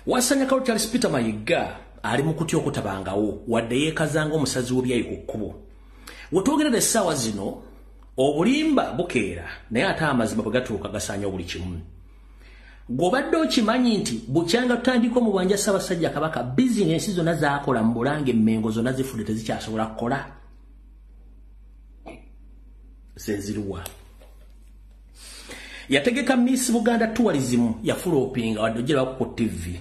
Wasanya Kaloli Charles Peter Mayiga ali mu kutya okutabangawo, wadde yeekazanga omusazi w'ebyayi ku kkubo. Wetwogerera essaawa zino, obulimba bukeera, naye ate amazima bwe gatuuka gasaanya buli kimu. Gw'obadde okimanyi nti bukyanga tutandika omubanja Ssaabasajja Kabaka, bizinensi zonna zaakola mu Bulange, Mmengo zonna zifudde, tezikyasobola kukola. Zeziruwa. Yategeka Miss Buganda Tourism yafulopinga wadde ojja ku TV.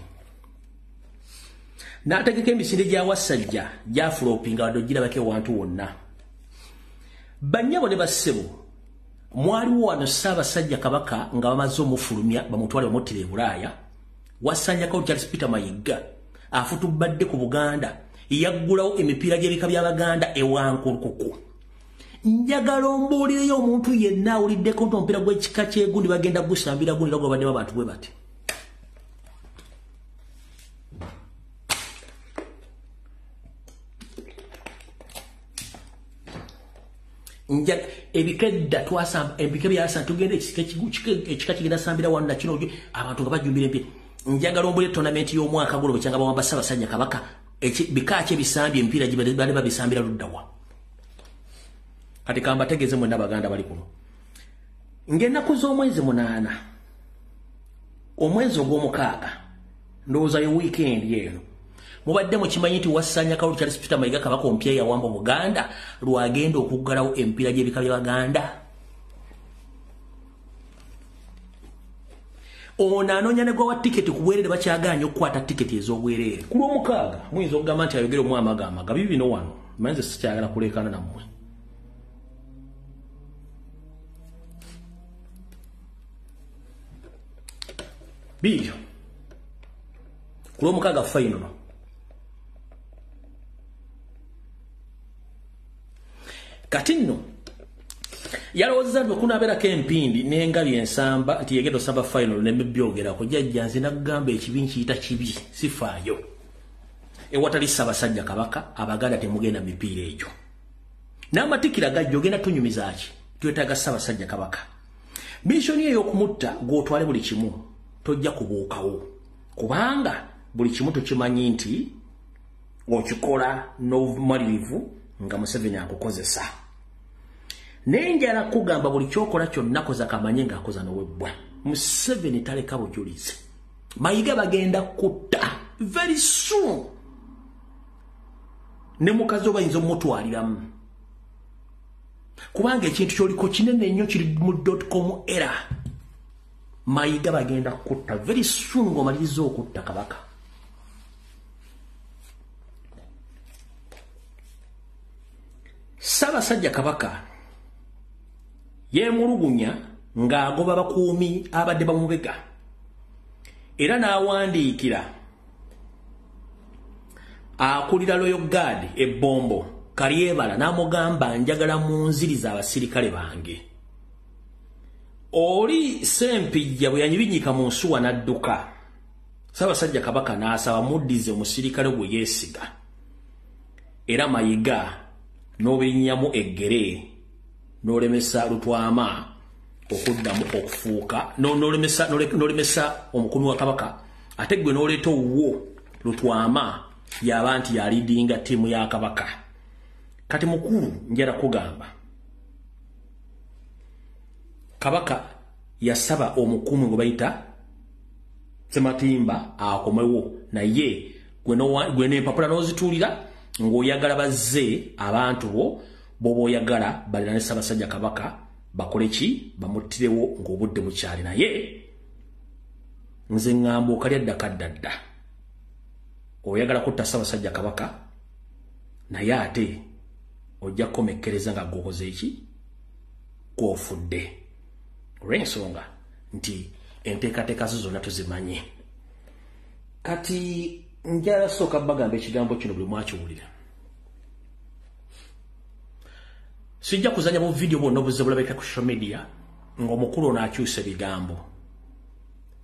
N'ategeka emisinde gya Wasajja gyafulopinga wadde ojja wantu wonna. Bannyabo ne bassebo, mwaliwo wano Ssaabasajja Kabaka nga bamaze omufulumya bamutwale bamuttire e Bulaaya. Wasanyako Charles Peter Mayiga afutubadde ku Buganda, yaggulawo emipiira gy'ebika by'Abaganda e Wankulukuku. Njagala ombuulireyo omuntu yenna awuliddeko nti omupiira gw'ekika ky'egundi bagenda gusambira gundi era gwabaddemu abantu bwe bati. Ebika edda twasamba, ebika byasamba tugenda ekika kigenda sambira wano na kino, abantu nga bajjumbira empiira. Njagala ombuulire tournament y'omwaka guno bwe kyanga bawamba Ssaabasajja Kabaka, bika ki ebisambye emipiira gye babisambira ludda wa? Kati kambategeeze mwenna Abaganda bali kuno. Ng'ennaku z'omwezi 8, omwezi ogw'omukaaga, ndowooza ye weekend eno, mubadde mukimanyi nti Wasanyakawo Charles Peter Mayiga Kabaka omupya yawamba Buganda lwagenda okuggalawo emipiira gy'ebika by'Abaganda. Ono anoonya ne gwawa tiketi ku bwereere, bakyagaanye okukwata tiketi ez'obwereere. Ku lw'omukaaga muyinza okugamba nti ayogera omwamagamaga bibino wano, manyi nze sikyagala kuleekaana nammwe. Biibyo ku lw'omukaaga fayino. Kati nno yalowooza nti okunaabeerako empindi n'engabi ensamba nti yegenda osamba final ne mbyogerako. Jjajja nze nakugamba ekibi nkiyita kibi, sifaayo. Ewatali Ssaabasajja Kabaka, Abaganda temugenda mipiira egyo. N'amatikkira gajja ogenda tunyumiza ki? Twetaaga Ssaabasajja Kabaka. Mission ey'okumutta gw'otwale buli kimu, tojja kubuukawo. Kubanga buli kimu tukimanyi nti okikola n'obumalirivu nga Museveni akukozesa. Nenjala kugamba buli kyokola kyonna koza kamanye ng'akoza n'owebbwa. Museveni taleka bujulizi. Mayiga bagenda kutta very soon. Ne mukazi obayinza omutwaliramu. Kubanga ekintu ky'oliko kinene nnyo kiri mu .com era. Mayiga bagenda kutta very soon ng'omaliriza okutta Kabaka. Ssaabasajja Kabaka yeemulugunya ng'agoba bakuumi abadde bamubega, era n'awandiikira akulira Royal Guard e Bombo Karyebala n'amugamba njagala munziriza abasirikale bange. Oli Ssempijja bwe yanyibinyika mu nsuwa n'adduka, Ssaabasajja Kabaka n'asaba muddize omusirikale gwe yeesiga, era Mayiga n'obinnyamu eggere n'olemesa Lutwama okuddamu okufuuka, n'olemesa omukuumi wa Kabaka, ate gwe n'oleeta owuwo Lutwama yaba nti yalidinga ttiimu ya Kabaka. Kati mukulu njala kugamba, Kabaka yasaba omukuumi gwe bayita Ssematimba akomewo, naye gwe n'empapula n'ozituulira ng'oyagala bazze abantu bo b'oba oyagala balina ne Ssaabasajja Kabaka bakole ki, bamuttirewo ng'obudde bukyali. Naye nze ŋŋamba okalya dda kadda dda, oyagala kutta Ssaabasajja Kabaka naye ate ojja kukomekkereza nga gw'okoze ki, gw'ofudde, olw'ensonga nti enteekateeka zo zonna tuzimanye. Kati njala sooka bagamba ekigambo kino buli mwakiwulira. Sijja kuzanya bu video bwonna obuzze bulabika ku social media ng'omukulu ono akyusa ebigambo.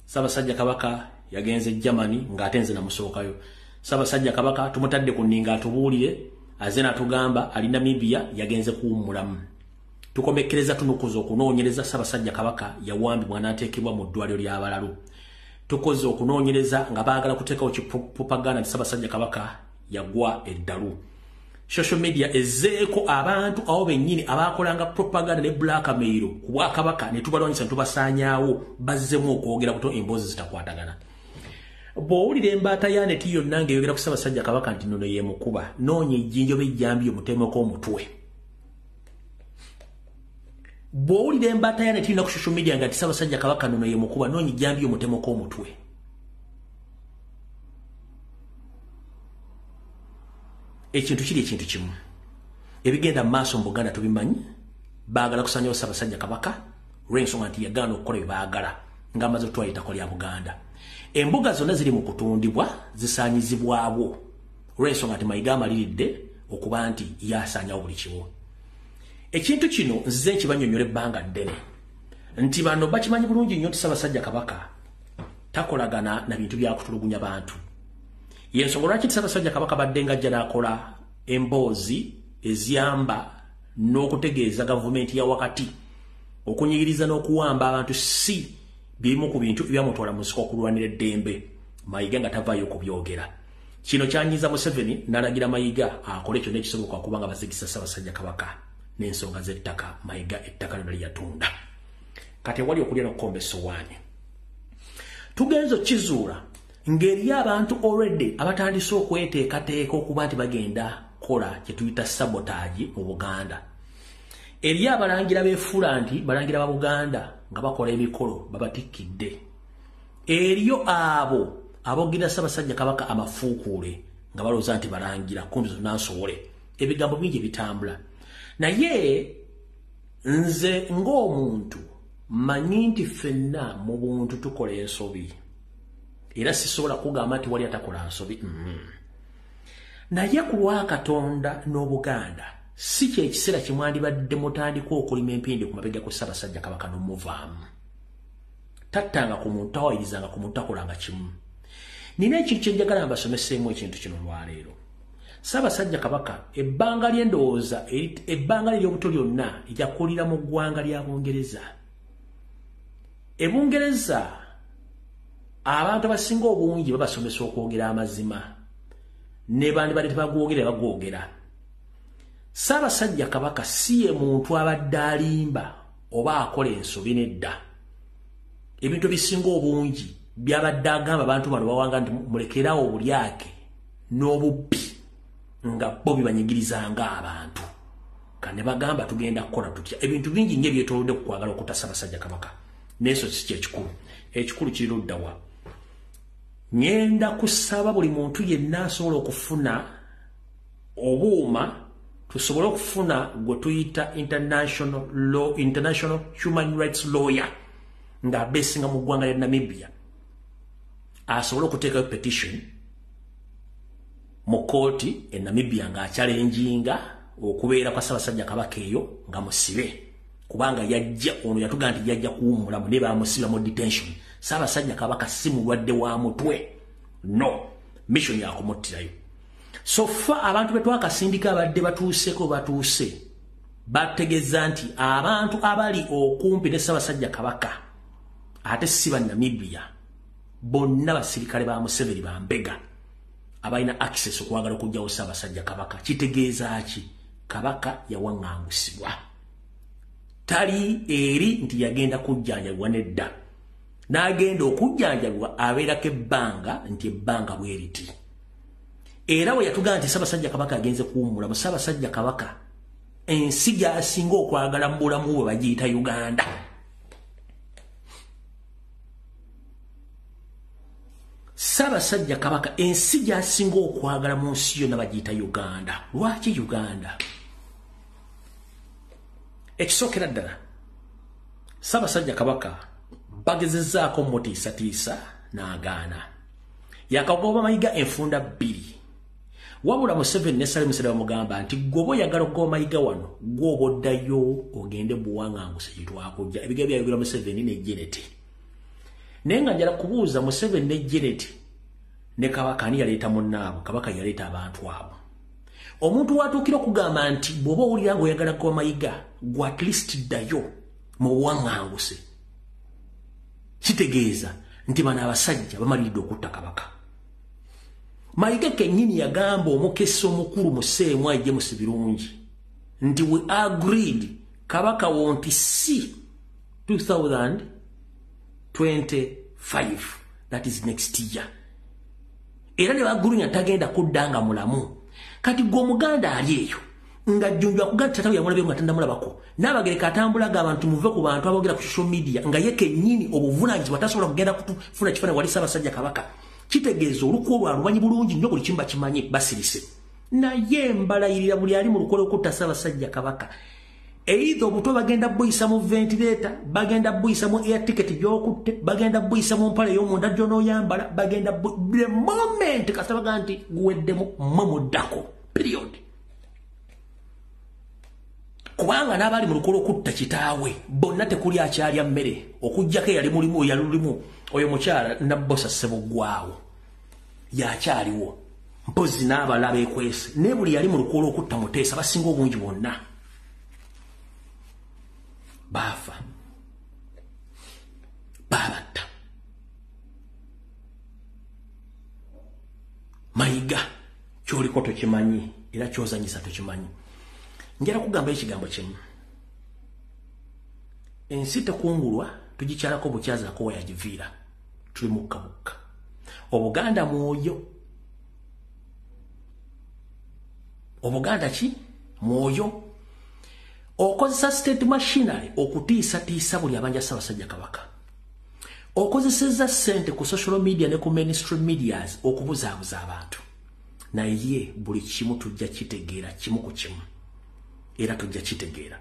Ssaabasajja Kabaka yagenze Germany ng'ate nze namusookayo. Ssaabasajja Kabaka tumutadde ku nninga atubuulire, aze n'atugamba ali Namibia yagenze kuwummulamu. Tukomekkereza tunukuza okunoonyereza Ssaabasajja Kabaka yawambibwa n'ateekebwa mu ddwaliro ly'abalalu. Tukoze okunoonyereza nga baagala kuteekawo kipropaganda nti Ssaabasajja Kabaka yagwa eddalu. Social media ezzeeko abantu abo bennyini abaakolanga propaganda ne blackmail ku bwakabaka ne tubalwanyisa ne tubasaanyaawo, bazzemu okwogera buto emboozi zitakwatagana. Bw'owulira embaata ya neti yonna ng'eyogera ku Ssaabasajja Kabaka nti nnono yeemukuba, noonya ejjinja oba ejjambiya omutemeko omutwe. Bw'owulira embaata ya netirina ku social media nga Ssaabasajja Kabaka nono ye mukuba, noonya ejjambiya omutemeko omutwe. Ekintu kiri ekintu kimu. Ebigenda mu maaso mu Buganda tubimanyi, baagala kusanyawo Ssaabasajja Kabaka olw'ensonga nti yagaana okukola bye baagala ng'amaze okutwala ettaka lya Buganda. Embuga zonna ziri mu kutundibwa zisaanyizibwawo olw'ensonga nti Mayiga amaliridde okuba nti yasaanyawo buli kimu. Ekintu kino nzize nkibannyonnyola ebbanga ddene nti bano bakimanyi bulungi nnyo nti Ssaabasajja Kabaka takolagana na bintu bya kutulugunya bantu. Yensonga lwaki Ssaabasajja Kabaka badde ng'ajja n'akola emboozi eziyamba n'okutegeeza gavumenti ya wakati okunyigiriza n'okuwamba abantu si bimu ku bintu ebyamutwala mu nsiko okulwanira eddembe. Mayiga nga tavaayo okubyogera. Kino kyanyiiza Museveni n'alagira Mayiga akole kyonna ekisoboka kubanga bazigisa Ssaabasajja Kabaka n'ensonga z'ettaka. Mayiga ettaka lyonna lyeyatunda. Kati ewali okulya n'okukomba essowaani. Tugenze okukizuula ng'eriyo abantu already abatandise okweteekateeka okuba nti bagenda kukola kye tuyita sabotage mu Buganda. Eriyo abalangira beefuula nti balangira ba Buganda nga bakola emikolo babatikkidde. Eriyo abo aboogera Ssaabasajja Kabaka amafuukuule nga balowooza nti balangira kumbi zonna nsobole. Ebigambo bingi bitambula. Naye nze ng'omuntu mmanyi nti ffenna mu buntu tukola ensobi. Era sisobola kugamba nti wali atakola nsobi. Naye ku lwa Katonda n'Obuganda si kye kiseera kye mwandibadde mutandika okulima empindi ku mabega ku Ssaabasajja Kabaka n'omuvaamu. Tattanga ku muntu, tawayirizanga ku muntu, takolanga kimu. Nina ekintu kye njagala mbasomeseemu ekintu kino olwaleero. Ssaabasajja Kabaka ebbanga ly'endowooza, ebbanga ly'obuto lyonna yakulira mu ggwanga lya Bungereza. E Bungereza abantu abasinga obungi babasomesa okwogera amazima, ne bandibadde tebagoogera bagoogera. Ssaabasajja Kabaka si ye muntu abadde alimba oba akola ensobi nedda. Ebintu ebisinga obungi byabadde agamba abantu bano bawanga nti mulekeraawo obulyake n'obubbi nga bo bibanyigirizanga abantu. Kane bagamba tugenda kukola tutya. Ebintu bingi nnyo ebyetoolodde ku kwagala okutta Ssaabasajja Kabaka. N'ekyo si kye kikulu. Ekikulu kiri ludda wa? Ŋŋenda kusaba buli muntu yenna asobola okufuna obuuma tusobole okufuna gwe tuyita international law, international human rights lawyer ng'abeesinga mu ggwanga lya Namibia asobole okuteekayo petition mu kkooti e Namibia ng'akyalenjinga okubeera kwa Ssaabasajja Kabaka eyo nga musibe, kubanga yajja ono yatugamba nti yajja kuwummulamu naye baamusiba mu detention. Ssaabasajja Kabaka si mulwadde wa mutwe, no mission yakumuttirayo. So far abantu be twakasindika abadde batuuseeko batuuse bategeeza nti abantu abali okumpi ne Ssaabasajja Kabaka ate si ba Namibia bonna basirikale ba Museveni bambega abalina access okwagala okuggyawo Ssaabasajja Kabaka. Kitegeeza ki? Kabaka yawaŋŋangusibwa, tali eri nti yagenda kujjanjabibwa nedda. N'agenda okujjanjabibwa abeerako ebbanga nti ebbanga bwe riti. Era we yatugamba nti Ssaabasajja Kabaka agenze kuwummula mu Ssaabasajja Kabaka ensi gy'asinga okwagala mu bulamu bwe bagiyita Uganda. Ssaabasajja Kabaka ensi gy'asinga okwagala mu nsi yonna bagiyita Uganda. Lwaki Uganda? Ekisookera ddala, Ssaabasajja Kabaka bagezezzaako mutiisatiisa n'agaana. Yakagoba Mayiga enfunda bbiri. Wabula Museveni ne Salim Saleh bamugamba nti gwe oyagala okugoba Mayiga wano, gwe oba oddayo ogende buwanganguse gye twakujja. Ebigambo byayogera Museveni ne Janet. Naye nga njala kubuuza Museveni ne Janet ne Kabaka ani yaleeta munnaabwe? Kabaka yaleeta abantu abo. Omuntu watuukira okugamba nti bw'oba owulira ng'oyagala kugoba Mayiga, gwe at least ddayo mu buwanganguse. Kitegeeza nti bano abasajja bamaliridde okutta Kabaka. Mayiga kennyini yagamba omukesi omukulu Museemu James Birungi nti we agreed Kabaka won't see 2025, that is next year. Era ne bagulunya tagenda kudda nga mulamu. Kati gwe Omuganda ali eyo Nga Jjunju akugamba tata yamulabye nga tannamulabako. Naabagereka atambulaga abantu muve ku bantu aboogera ku social media nga ye kennyini obuvunaanyizibwa tasobola kugenda kufuna kifaananyi wali Ssaabasajja Kabaka. Kitegeeza olukwo lwalumanyi bulungi nnyo buli kimu bakimanyi basirise. Naye mbalayirira buli ali mu lukwo lw'okutta Ssaabasajja Kabaka. Either obutwa bagenda buyisa mu ventilator, bagenda buyisa mu air ticket gy'okutte, bagenda buyisa mu mpale ey'omunda gy'onooyambala, bagenda the moment kasita bagamba nti guweddemu mmwe muddako. Period. Kubanga n'abali mu lukwo lw'okutta kitaawe bonna tekuli akyalya mmere okuggyako eyali mulimu eyalulimu oyo mukyala Nabbosa Ssebuggwawo yakyaliwo mpozzi n'abalala beekwese. Naye buli yali mu lukwo lw'okutta Muteesa basinga obungi bonna baafa, baabatta. Mayiga ky'oliko tokimanyi era ky'ozanyisa tokimanyi. Njala kugamba ekigambo kimu. Ensi tekungulwa tugikyalako bukyazaako we yagiviira. Tuli mukka bukka. Obuganda mwoyo. Obuganda ki? Mwoyo. Okozesa state machinery okutiisatiisa buli abanja Ssaabasajja Kabaka. Okozesezza ssente ku social media ne ku mainstream medias okubuzaabuza abantu. Naye buli kimu tujja kitegeera kimu ku kimu. Era tujja kitegeera.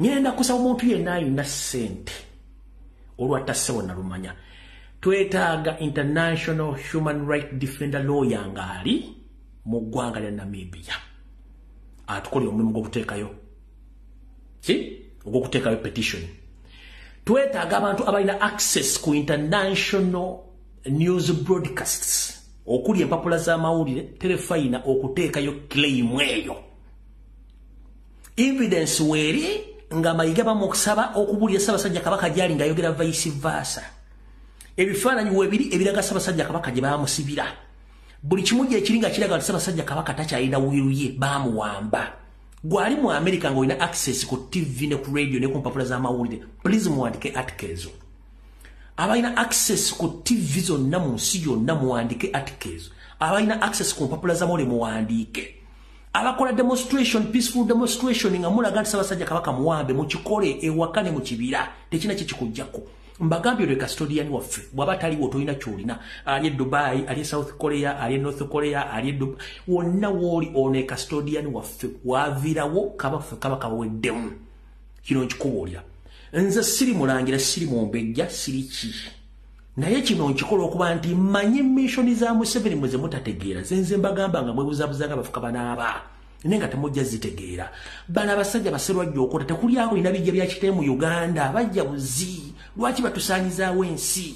Ngenda kusaba omuntu yenna alina ssente olwatta ssebo nalumanya. Twetaaga international human right defender lawyer ng'ali mu ggwanga lya Namibia. Atukolera omulimu gw'okuteekayo ki? Ogw'okuteekayo petition. Twetaaga abantu abalina access ku international news broadcasts okuli empapula z'amawulire terefayina okuteekayo claim eyo. Evidence weeri nga Mayiga bamusaba okubulira Ssaabasajja Kabaka gy'ali ng'ayogera vice versa. Ebifaananyi weebiri ebiraga Ssaabasajja Kabaka gye baamusibira. Buli kimu gye kiri nga kiraga nti Ssaabasajja Kabaka takyalina wiru ye baamuwamba. Gwali mu America ng'olina access ku TV ne ku radio ne ku mpapula z'amawulire, please muwandike articles. Abalina access ku TV zonna mu nsi yonna muwandike articles. Abalina access ku mpapula z'amawulire muwandiike. Abakola demonstration, peaceful demonstration nga mulaga nti Ssaabasajja Kabaka muwambe, mukikole ewaka ne mu kibira, tekina kikikuggyako. Mbagambye olwo custodian waffe bw'aba taliwo tolina ky'olina. Ali e Dubai, ali e South Korea, ali e North Korea, ali e Dubai, wonna w'oli ono e custodian waffe waviirawo kabaffe kaba kabaweddemu. Kino nkikubuulira. Nze siri mulangira, siri mumbejja, siri ki. Naye kino nkikola okuba nti mmanyi mission za Museveni mwe ze mutategeera. Nze mbagamba nga mwebuzaabuza nga bafuka banaaba. Naye nga temujja zitegeera. Bano abasajja baserwajja okutta tekuli ako lina bijja bya kitee mu Uganda, bajja buzi. Lwaki batusaanyizaawo ensi?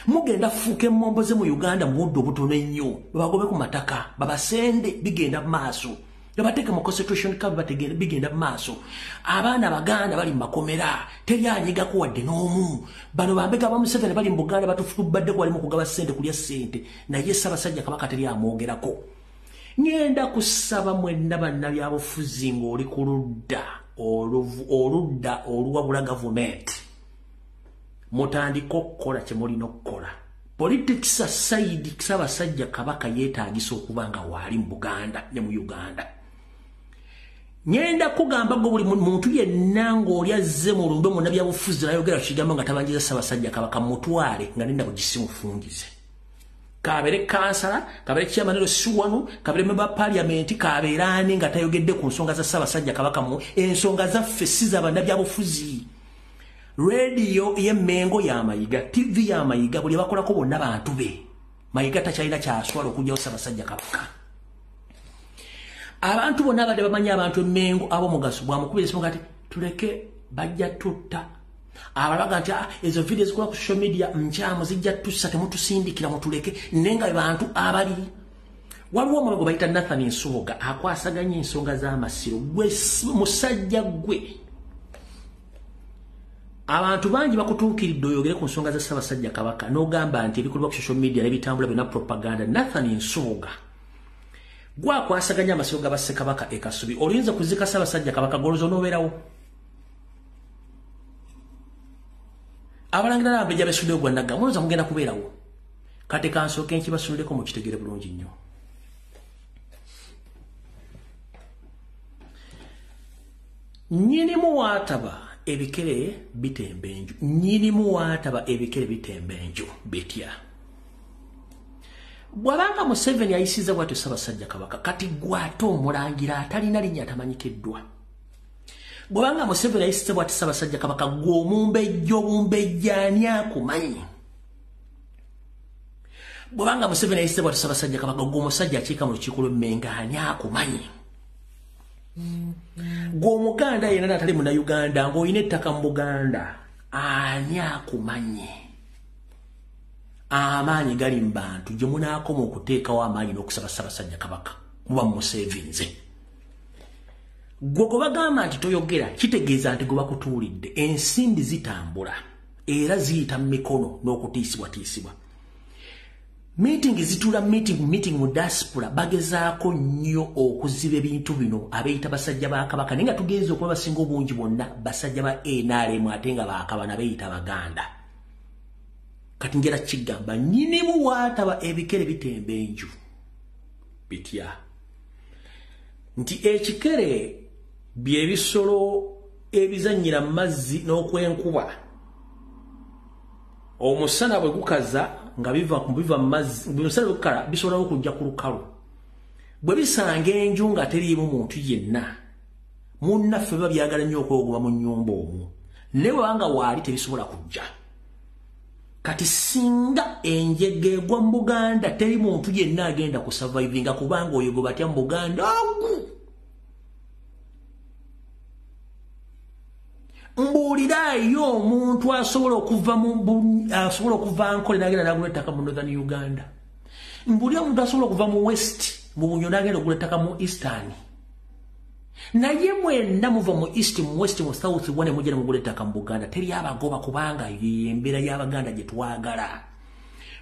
Mugenda fuuka emmomboze mu Uganda mu budde obutono ennyo. Babagobe ku mataka, babasende bigenda mu maaso. Babateeke mu concentration camp bigenda mu maaso. Abaana Abaganda bali mu makomera, teri anyigako wadde n'omu. Bano bambega ba Museveni bali mu Buganda batufubaddeko bali mu kugaba ssente kulya ssente. Naye Ssaabasajja Kabaka teri amwogerako. Ngenda kusaba mwenna bannabyabufuzi ng'oli ku ludda oludda oluwabula gavumenti. Mutandike okukola kye mulina okukola. Politics aside, Ssaabasajja Kabaka yeetaagisa okuba nga waali mu Buganda ne mu Uganda. Ngenda kugamba gwe buli muntu yenna ng'oli azze mu lumbe munnabyabufuzi n'ayogera ku kigambo nga tabanjiza Ssaabasajja Kabaka mutwale nga nenda bugisimufungize. Kabeere kansala, kabeere chairman siwanu, kabeere member wa parliament, kabeere ani nga tayogedde ku nsonga za Ssaabasajja Kabaka mu ensonga zaffe si za bannabyabufuzi. Radio y'Emmengo ya Mayiga, TV ya Mayiga, buli bakolako bonna bantu be. Mayiga takyalina kyaswala okuggyawo Ssaabasajja Kabaka. Abantu bonna abadde bamanyi abantu Emmengo ab'omugaso bwamukubira essimu kati tuleke bajja tutta. Abalaga nti ezo video zikola ku social media nkyamu zijja tussa temutusindikira mutuleke. Naye nga bantu abali waliwo omwami gwe bayita Nathan Nsubuga akwasaganya ensonga z'amasiro. Gwe musajja gwe abantu bangi bakutuukiridde oyogere ku nsonga za Ssaabasajja Kabaka n'ogamba nti ebikolebwa ku social media n'ebitambula byonna propaganda. Nathan Nsubuga gwakwasaganya amasiro ga Bassekabaka e Kasubi. Oluyinza kuzika Ssaabasajja Kabaka golozo n'obeerawo. Abalangira n'abambejja besuddeyo gwa Nagga mulowooza mugenda kubeerawo. Kati kansooke nkibasuulireko mukitegere bulungi nnyo. Nnyinimu waataba ebikere bitemba enju. Nnyinimu waataba ebikere bitemba enju bitya. Bw'abanga Museveni ayisiza bw'atyo Ssaabasajja Kabaka, kati gw'ate omulangira atalina linnya atamanyikiddwa. Bw'abanga Museveni ayisiza bw'atyo Ssaabasajja Kabaka, gwe omumbejja obumbejja ani akumanyi? Bw'abanga Museveni ayisiza bw'atyo Ssaabasajja Kabaka, gwe omusajja akiika mu lukiiko lw'Emmengo ani akumanyi? Gwe Omuganda yenna atali Munnayuganda ng'olina ettaka mu Buganda ani akumanyi? Amaanyi gali mu bantu gye munaakoma okuteekawo amaanyi n'okusaba Ssaabasajja Kabaka muba mumuseevinze. Gwe gwe bagamba nti toyogera kitegeeza nti gwe bakutuulidde. Ensimbi zitambula era ziyita mu mikono n'okutiisibwatiisibwa. Meeting zituula meeting mu diaspora bagezaako nnyo okuziba ebintu bino abeeyita basajja ba Kabaka, naye nga tugenze okuba basinga obungi bonna basajja ba NRM ate nga bakabana beeyita Baganda. Kati njera kigamba nnyinimu waataba ebikere bitemba enju bitya. Nti ekikere by'ebisolo ebizannyira mu mazzi n'okwenkuba. Omusana bwe gukaza nga biva mu mazzi, omusana bwe gukala bisobola okujja ku lukalu. Bwe bisanga enju nga teriimu muntu yenna, munnaffe biba byagala nnyo okwewogoma mu nnyumba omwo, naye bw'abanga waali tebisobola kujja. Kati singa enjega egwa mu Buganda teri muntu yenna agenda kusurvivinga kubanga oyo gwe batya mu Buganda ogu. Mbuulirayo omuntu asobola okuva Ankole n'agenda n'agula ettaka mu Northern Uganda. Mbuulira omuntu asobola okuva mu West mu Bunyo n'agenda okugula ettaka mu Eastern. Naye mwenna muva mu East, mu West, mu South wane mujja ne mugula ettaka mu Buganda. Teri abagoba kubanga y'embeera y'Abaganda gye twagala.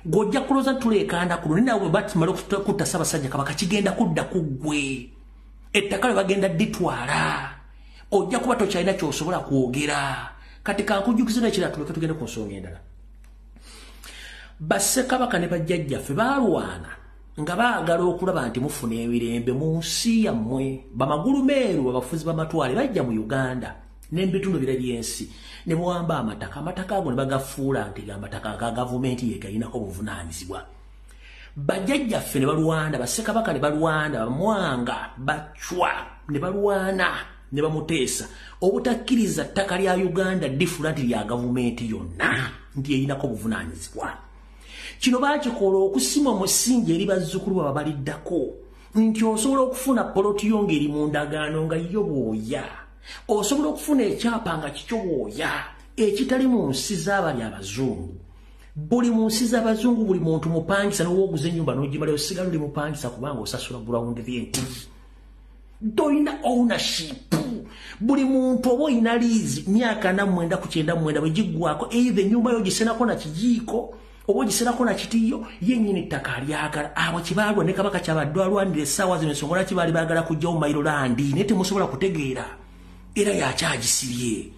Gw'ojja kulowooza tuleekaana kuno naye naawe bwe batumala okutta Ssaabasajja Kabaka kigenda kudda ku ggwe. Ettaka lwe bagenda dditwala. Ojja kuba tokyalina ky'osobola kwogera. Kati kankujjukize n'ekirala tuleke tugende ku nsonga endala. Bassekabaka ne bajjajjaffe baalwana nga baagala okulaba nti mufuna emirembe mu nsi yammwe. Bamagulumeeru abafuzi b'amatwale bajja mu Uganda n'ebitundu ebirala by'ensi ne bawamba amataka. Amataka ago ne bagafuula nti amataka aga gavumenti ye galinako obuvunaanyizibwa. Bajjajjaffe ne balwana, bassekabaka ne balwana, Bamwanga, Bacwa ne balwana ne bamuteesa obutakkiriza ttaka lya Uganda difula nti lya gavumenti yonna nti erinako obuvunaanyizibwa. Kino baakikola okusima omusingi eri bazzukulu baabwe baliddako nti osobola okufuna poloti yo ng'eri mu ndagaano nga yo bw'oya, osobola okufuna ekyapa nga kikyo bw'oya, ekitali mu nsi z'abali abazungu. Buli mu nsi z'abazungu buli muntu mupangisa, n'owooguza ennyumba n'ogimalayo osigala oli mupangisa kubanga osasula ground rent. Tolina ownership. Buli muntu oba olina liizi myaka 49 ku 99 bwe giggwako, either ennyumba yo ogisenako na kijiiko oba ogisenako na kitiyo, yennyini ttaka alyagala. Abo kibaalwa ne Kabaka kyabadde alwanira essaawa zino ensonga lwaki baali baagala kuggyawo Mailo Land, naye temusobola kutegeera era yakyagisibye.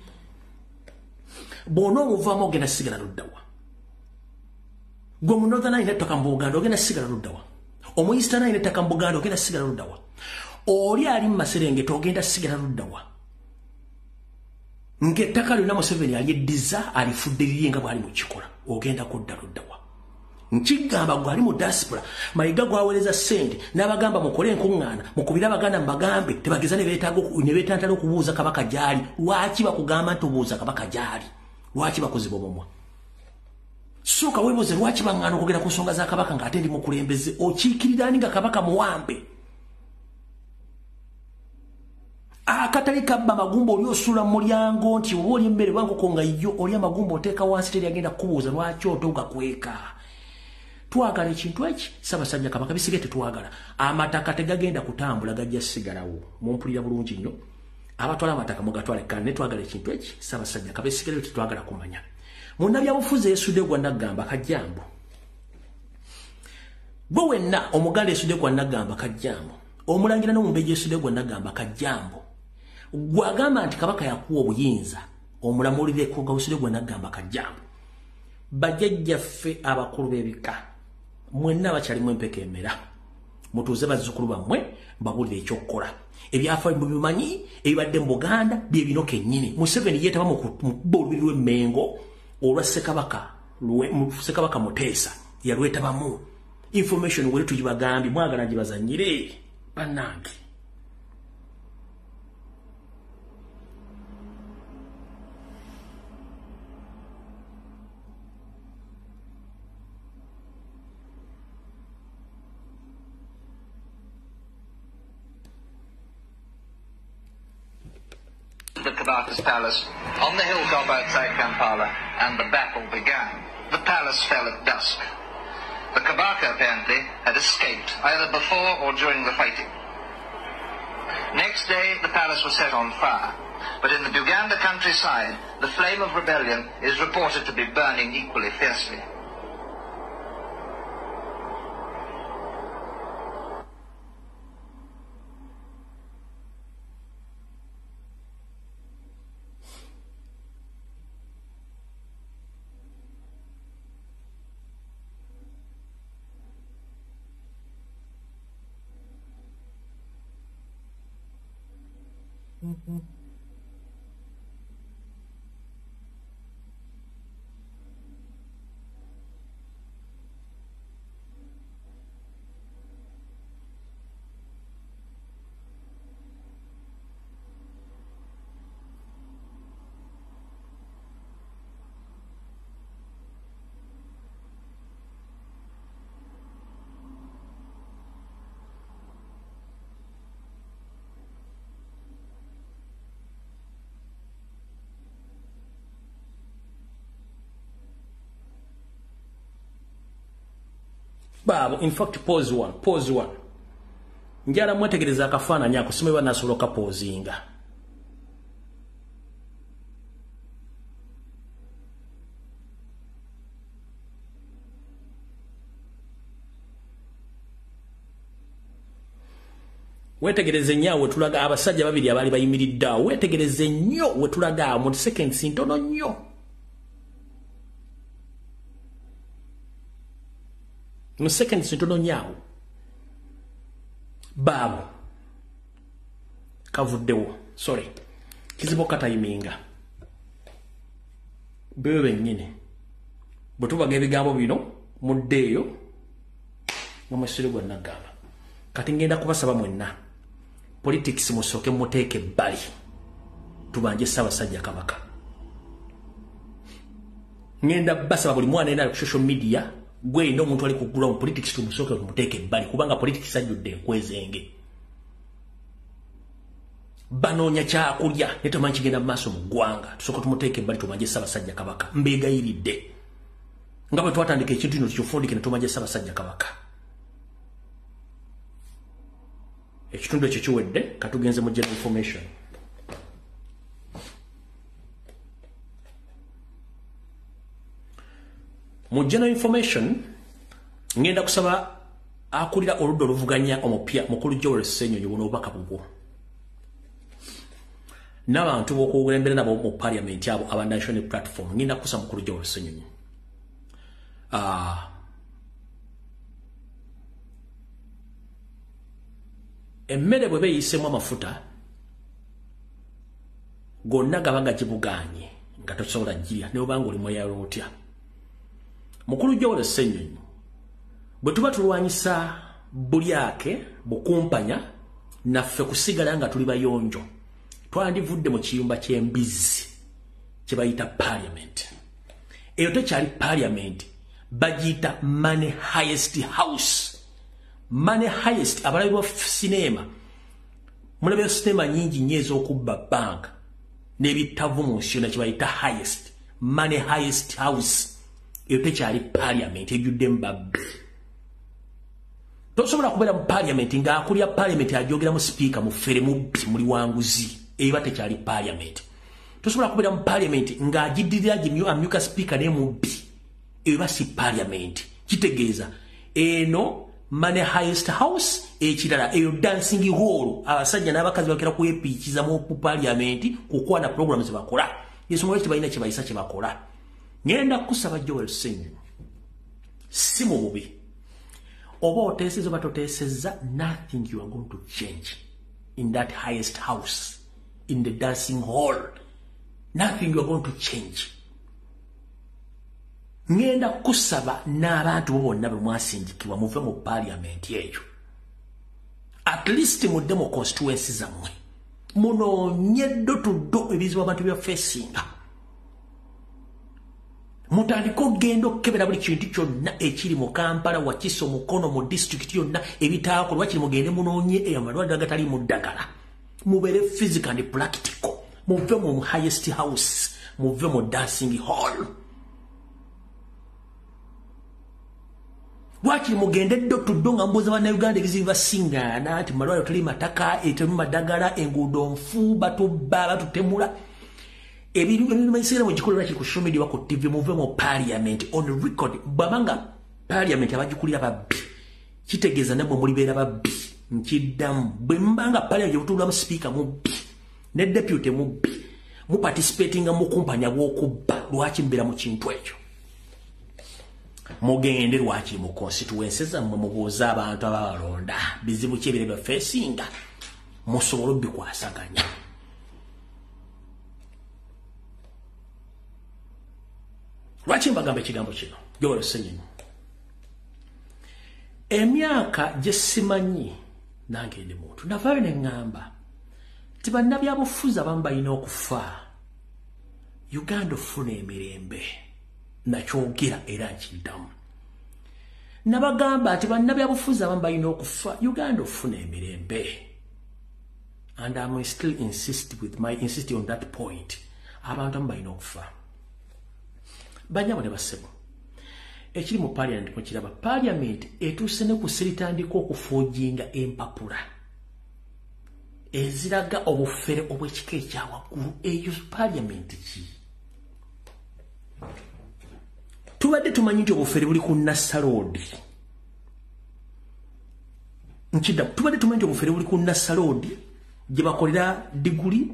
Bw'onoomuvaamu ogenda sigala luddawa? Gwe mu Northern alina ettaka mu Buganda ogenda sigala luddawa? Omu Eastern alina ettaka mu Buganda ogenda sigala luddawa? Oli ali mu Maserengeta ogenda sigala luddawa? Ng'ettaka lyonna Museveni alyeddiza alifudde lirye nga bw'ali mu kikola, ogenda kudda luddawa? Nkigamba gwe ali mu diaspora, Mayiga gwaweereza ssente n'abagamba mukole enkuŋŋaana, mukubire Abaganda mubagambe tebageza ne beetantala okubuuza Kabaka gy'ali. Lwaki bakugamba nti obuuza Kabaka gy'ali? Lwaki bakuziba omumwa? Sooka weebuuze lwaki baŋŋaana okwogera ku nsonga za Kabaka ng'ate ndi mukulembeze? Okiikirira ani nga Kabaka muwambe? Akatale kabba amagumba oli osula mu mulyango nti oba oli emmere oba nkoko nga yo oli amagumba oteeka wansi teri agenda kukubuuza lwaki otogakweka. Twagala ekintu eki Ssaabasajja Kabaka bisige tetwagala. Amataka tegagenda kutambula gajja sigalawo. Mumpulira bulungi nnyo. Abatwala amataka mugatwale kale ne twagala ekintu eki Ssaabasajja Kabaka bisigalewo tetwagala kumanya. Munnabyabufuzi eyesudde gwa Naggamba kajjambo. Gwe wenna Omuganda eyesudde gwa Naggamba kajjambo. Omulangira n'omumbejja eyesudde gwa Naggamba kajjambo. Gwagamba nti Kabaka yakuwa obuyinza omulamulireko nga busudde gwa Naggamba kajjambo. Bajjajjaffe abakulu b'ebika mwenna bakyalimu empeka emera, Mutuuze bazzukulu bammwe mbabuulire ekyokukola. Ebyafaayo mubimanyi, ebibadde mu Buganda bye bino kennyini. Museveni yeetaba mu kukuba olubiri lw'Emmengo olwa Ssekabaka Muteesa, yalwetabamu. Information weri tugibagambye, mwagala gibazannyire bannange. The Kabaka's palace on the hilltop outside Kampala, and the battle began. The palace fell at dusk. The Kabaka apparently had escaped either before or during the fighting. Next day, the palace was set on fire, but in the Buganda countryside, the flame of rebellion is reported to be burning equally fiercely. Baabo, in fact, pause one. Njala mwetegereza akafaananyi ako, simanyi oba nasobola okapoozinga. Weetegereze nnyo awo wetulaga abasajja babiri abaali bayimiridde awo. Weetegereze nnyo wetulaga awo mu seconds ntono nnyo. Mu seconds ntono nnyo awo. Baabo kavuddewo, sorry, kizibu katayiminga. Bebe bennyini bwe tubaga ebigambo bino muddeeyo nga mwesire gwa nagamba. Kati ngenda kubasaba mwenna, politics musooke muteeke ebbali, tubanje Ssaabasajja Kabaka. Ngenda basaba buli mwana yenna ali ku social media, gwe ino omuntu ali ku ground, politics tumusooke tumuteeke ebbali, kubanga politics ajjudde enkwezenge. Banoonya kyakulya naye tomanyi kigenda mu maaso mu ggwanga. Tusooke tumuteeke ebbali tubanje Ssaabasajja Kabaka. Mbeegayiridde nga bwe twatandika ekintu kino tukifundike ne tubanje Ssaabasajja Kabaka. Ekitundu ekyo kiwedde, katugenze mu general information. Mu general information ngenda kusaba akulira oludda oluvuganya omupya mukulu Joel Ssenyonyi buno obubaka bubwo n'abantu b'okukulembera nabo mu parliament abo aba National Platform. Ngenda kusaba mukulu Joel Ssenyonyi emmere bwe beeyisemu amafuta gonna gaba gagibugaanye nga tosobola girya ne bw'oba ng'oli mweyala otya. Mukulu Joel Ssenyonyi, bwe tuba tulwanyisa bulyake bukumpanya naffe kusigala nga tuli bayonjo, twandivudde mu kiyumba ky'embizzi kye bayita parliament. Eyo tekyali parliament, bagiyita money highest house. Money highest, abalabi ba sinema, mulabe sinema nyingi nnyo ez'okubba banka n'ebitavu mu nsi yonna kye bayita highest, money highest house. Eyo tekyali parliament, ejjuddemu babbi. Tosobola kubeera mu parliament ng'akulira parliament ajogeramu sipiika mufere mubbi muli wanguzi. Eba tekyali parliament. Tosobola kubeera mu parliament ng'agiddirira amyuka sipiika naye mubbi. Eba si parliament. Kitegeeza eno money highest house. Ekirala eyo dancing hall, abasajja n'abakazi bakira kwepiikiza mu parliament kukwana programs bakola. Ensonga lwaki tebalina kye bayisa kye bakola. Ngenda kusaba Joel Ssenyonyi, si mu bubi, Oba oteesezza oba toteesezza, nothing you are going to change in that highest house, in the dancing hall. Nothing you are going to change. Ngenda kusaba n'abantu bonna be mwasindikibwa muve mu parliament eyo. At least mudde mu constituency zammwe. Munoonye ddo to ddo ebizibu abantu bya facinga. Mutandike okugenda okukebera buli kintu kyonna ekiri mu Kampala, Wakiso, Mukono, mu district yonna ebitaakolwa kiri, mugende munoonye amalwaliro agatali mu ddagala. Mubeere physical and practical. Muve mu highest house, muve mu dancing hall. Lwaki mugende ddo to ddo nga mbuuza bannayuganda ebizibu basingaana nti malwaliro tuli mataka, etemu madagala, enguudo nfu, batubba, batutemula. Ebintu mu gikolera kiri ku social media, ku TV, muve mu parliament on record. Bw'abanga parliament abagikulira babbi, kitegeeza nammwe mulibeera babbi. Nkiddamu, bwe mubanga parliament gye speaker mubbi ne deputy mubbi, muparticipatinga mu kumpanya bw'okubba, lwaki mbeera mu kintu ekyo? Mugende lwaki mu constituency zammwe mubuuze abantu ababalonda bizibu ki ebiri bafeesinga, musobole obikwasaganya. Lwaki mbagamba ekigambo kino? Joel Ssenyonyi, emyaka gye simanyi nange ndi muntu, navaayo ne ŋŋamba nti bannabyabufuzi abamu balina okufa Uganda ofuna emirembe. Nakyogera era nkiddamu. Nabagamba nti bannabyabufuzi abamu balina okufa Uganda ofuna emirembe, and I'm still insisting on that point. Abantu abamu balina okufa. Banyabo ne bassebo, ekiri mu parliament mukiraba. Parliament etuuse ne ku siritandika okufoojinga empapula eziraga obufere obw'ekika ekyawaggulu. Eyo parliament ki? Tubadde tumanyi nti obufere buli ku Nassaloodi. Nkidda, tubadde tumanyi nti obufere buli ku Nassaloodi, gye bakolera diguli,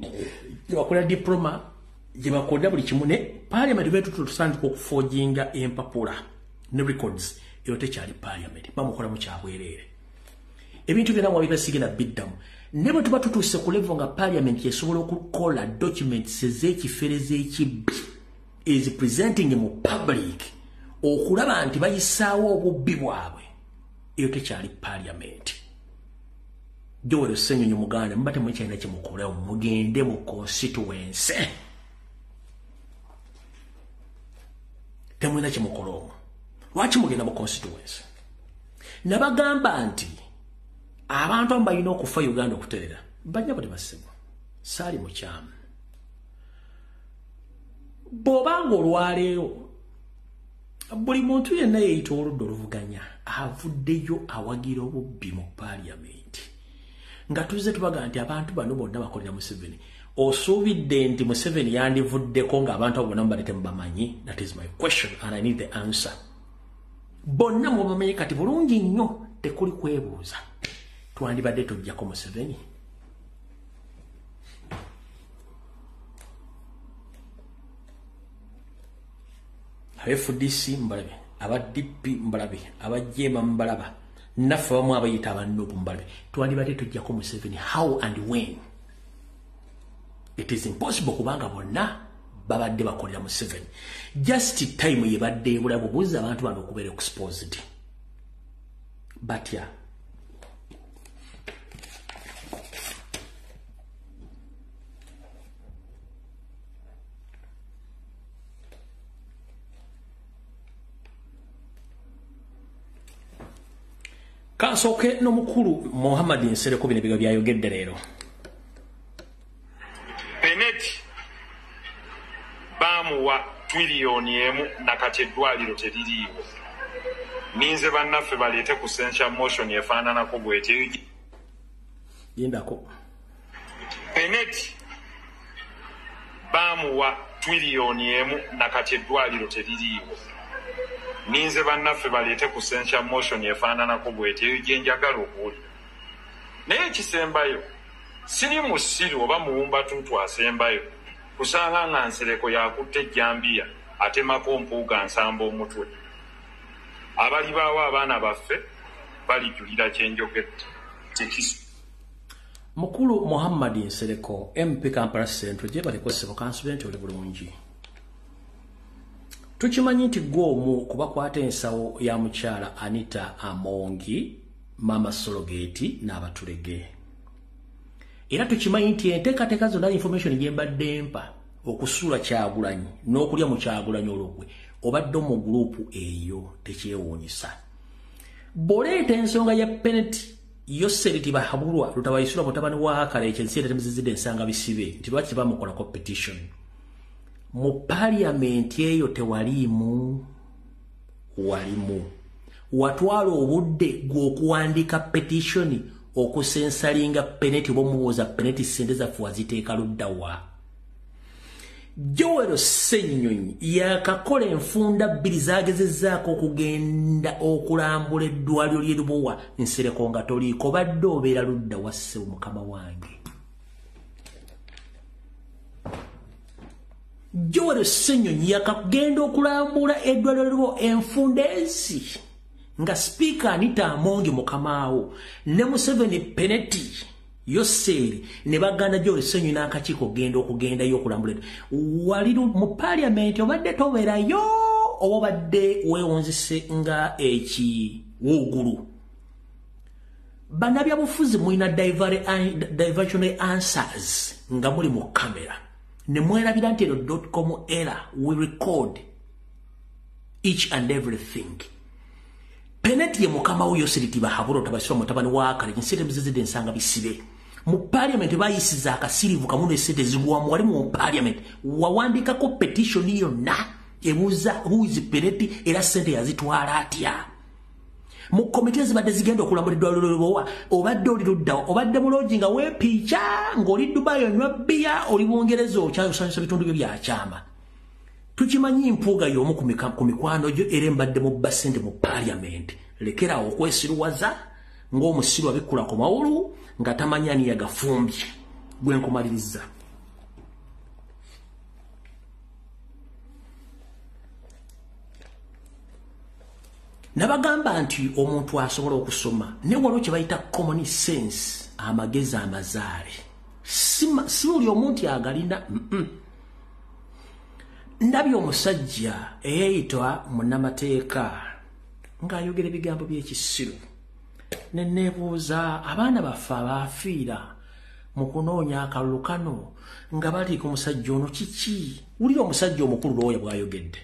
gye bakolera diploma, gye bakolera buli kimu. Ne parliament bwe tutandika okufoojinga empapula ne records, eyo tekyali parliament, bamukola mu kyabwereere. Ebintu byonna mwabibasigenda biddamu. Ne bwe tuba tutuuse ku level nga parliament esobola okukola documents ez'ekifere ez'ekibbi is presenting mu public okulaba nti bayisaawo obubbi bwabwe, eyo tekyali parliament. Joel Ssenyonyi muganda, muba temukyalina kye mukola, mugende mu constituency. Temulina kye mukola omwo. Lwaki mugenda mu constituency? Nabagamba nti abantu abamu balina okufa Uganda okuterera. Banyabo ne bassebo, saali mukyamu. Bw'obanga olwaleero buli muntu yenna yeeyita oludda oluvuganya avuddeyo awagira obubbi mu parliament, nga tuzze tubaga nti abantu bano bonna bakolera Museveni, osuubidde nti Museveni yandivuddeko ng'abantu abo bonna mubadde temubamanyi? That is my question and I need the answer. Bonna mubamanyi kati bulungi nnyo, tekuli kwebuuza. Twandibadde tujjako Museveni? Aba FDC mbalabe, aba DP mbalabe, aba JEMA mbalaba, naffe abamu abayita abanupu mbalabe. Twandibadde tujjako Museveni how and when? It is impossible, kubanga bonna babadde bakolera Museveni. Just time yebadde ebula bubuuza abantu bano okubeera exposed. Batya. Kansooke n'omukulu Muhammad Nsereko, bino ebigambo byayogedde leero. Peneti baamuwa 1 trillion, nakati eddwaliro teririiwo. Ninze bannaffe baleete ku censure motion efaananako bw'etyo. Yindako. Peneti baamuwa 1 trillion, nakati eddwaliro teririiwo. Ninze bannaffe baleete ku censure motion efaananako bw'etyo, eyo gye njagala okuwulira. Naye ekisembayo, siri musiru oba muwumbatuutu asembayo kusanga nga Nsereko yakutte ejjambiya atemako Mpuuga Nsamba omutwe. Abali baawo abaana baffe Balijulira kyenjogedde. Mukulu Muhammad Nsereko, MP Kampala Central, gye baliko ssebo kansubire nti oli bulungi. Tukimanyi nti gwe omu kubakwata ensawo ya mukyala Anita Amongi, Mama Sologeti n'abatulege. Era tukimanyi nti enteekateeka zonna information gye mbadde mpa okusuula Kyagulanyi n'okulya mu Kyagulanyi olukwe obadde mu gurupu eyo tekyewuunyisa. Bw'oleeta ensonga ya penalty Yoseri Tibahabulwa lutabayisula mutabani wa Akale ekyensi etemuzizidde ensanga bisibe nti lwaki bamukola competition. Mu parliament eyo tewaliimu walimu. Watwala obudde gw'okuwandiika petition okusensalinga penalty bomubuuza penalty ssente zaffe waziteeka ludda wa. Joel Ssenyonyi yakakola enfunda bbiri zagezezzaako okugenda okulambula eddwaliro ly'e Lubowa. Nsereko nga toliiko badde obeera ludda wa ssebo mukama wange. Joel Ssenyonyi yakagenda okulambula eddwaliro ly'e Lubowa enfunda ezi nga Speaker Anita Amongi mukamaawo ne Museveni penalty Yoseri ne baganda Joel Ssenyonyi n'akakiiko genda okugendayo okulambula. Wali mu parliament obadde tobeerayo oba obadde weewunzise nga ekiwuugulu. Bannabyabufuzi mulina diversionary answers nga muli mu kamera ne mwerabira nti eno .com era we record each and everything. Penalty ye mukama wo Yoseri Tibahabulwa tabasirwa mutabani wa Akale ensente temuzizidde ensanga bisibe. Mu parliament bayisiza akasirivu kamuno esente zigwamu. Wali mu parliament wawandikako petition yonna ebuuza who is penalty era sente yazitwala atya. Mu komite zibadde zigenda okulambula eddwaliro Lubowa obadde oli luddawa, obadde mu lodge nga weepiica ng'oli Dubai onywa bbiya, oli Bungereza okyasanyusa bitundu byo byakyama. Tukimanyi Mpuuga y'omu ku mikwano gyo era embadde mu bba ssente mu parliament. Lekerawo okwesiruwaza ng'omusiru abikkula ku mawulu nga tamanyi ani yagafumbye. Gwe nkumaliriza. Nabagamba nti omuntu asobola okusoma ne waliwo kye bayita common sense, amagezi amazaale. Si buli omuntu agalina. Ndabye omusajja eyeeyita munnamateeka ng'ayogera ebigambo by'ekisiru ne neebuuza abaana baffe abaafiira mu kunoonya akalulu kano nga bali ku musajja ono kiki? Wulira omusajja omukulu looya bw'ayogedde.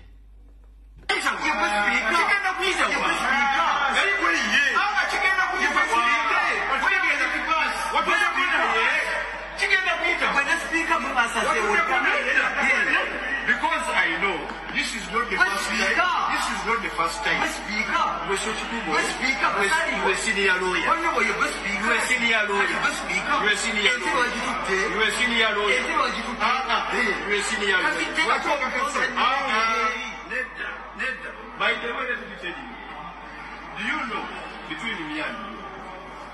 Because I know this is not the first time. This is not the first time. Speaker, you are senior lawyer. You are senior lawyer. You are senior lawyer. You are senior lawyer. You are senior lawyer. By the way, let me tell you. Do you know between me and you?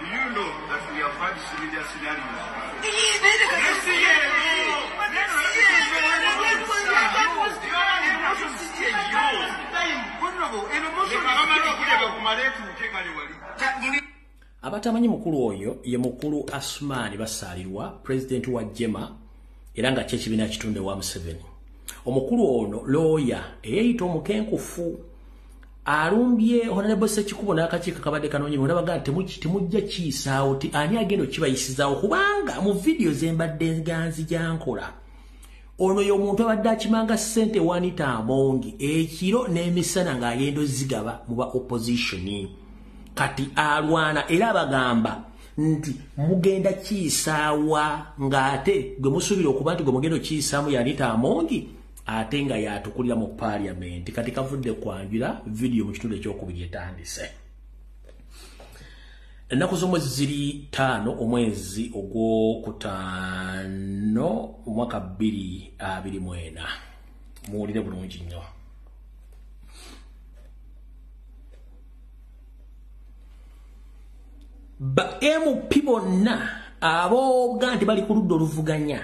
Do you know that we have had similar scenarios? Abatamanyi mukulu oyo ye mukulu Asumani Basalirwa, president wa JEMA era nga kyekibiina kitunde wa Museveni. Omukulu ono lawyer eyeyita omukenkufu alumbye Honorable Ssekikubo n'akakiiko kabadde kanoonye nabaga nti temujja kiyisaawo ti ani agenda okibayisizaawo kubanga mu vidiyo ze mbadde nganzi gyankola ono y'omuntu abadde akimanga ssente wa Anita Amongi ekiro n'emisana ng'agenda ozigaba mu ba opposition. Kati alwana era abagamba nti mugenda kiyisaawa ng'ate gwe musuubira okuba nti gwe mugenda okiyisaamu ya Anita Amongi ate nga yatukulira mu parliament. Kati kavudde kwanjula vidiyo mu kitundu ekyokubiri etandise. Ennaku z'omwezi ziri 5 omwezi ogwokutaano omwaka 2024. Muwulire bulungi nnyo. Ba MP bonna abooga nti bali ku ludda oluvuganya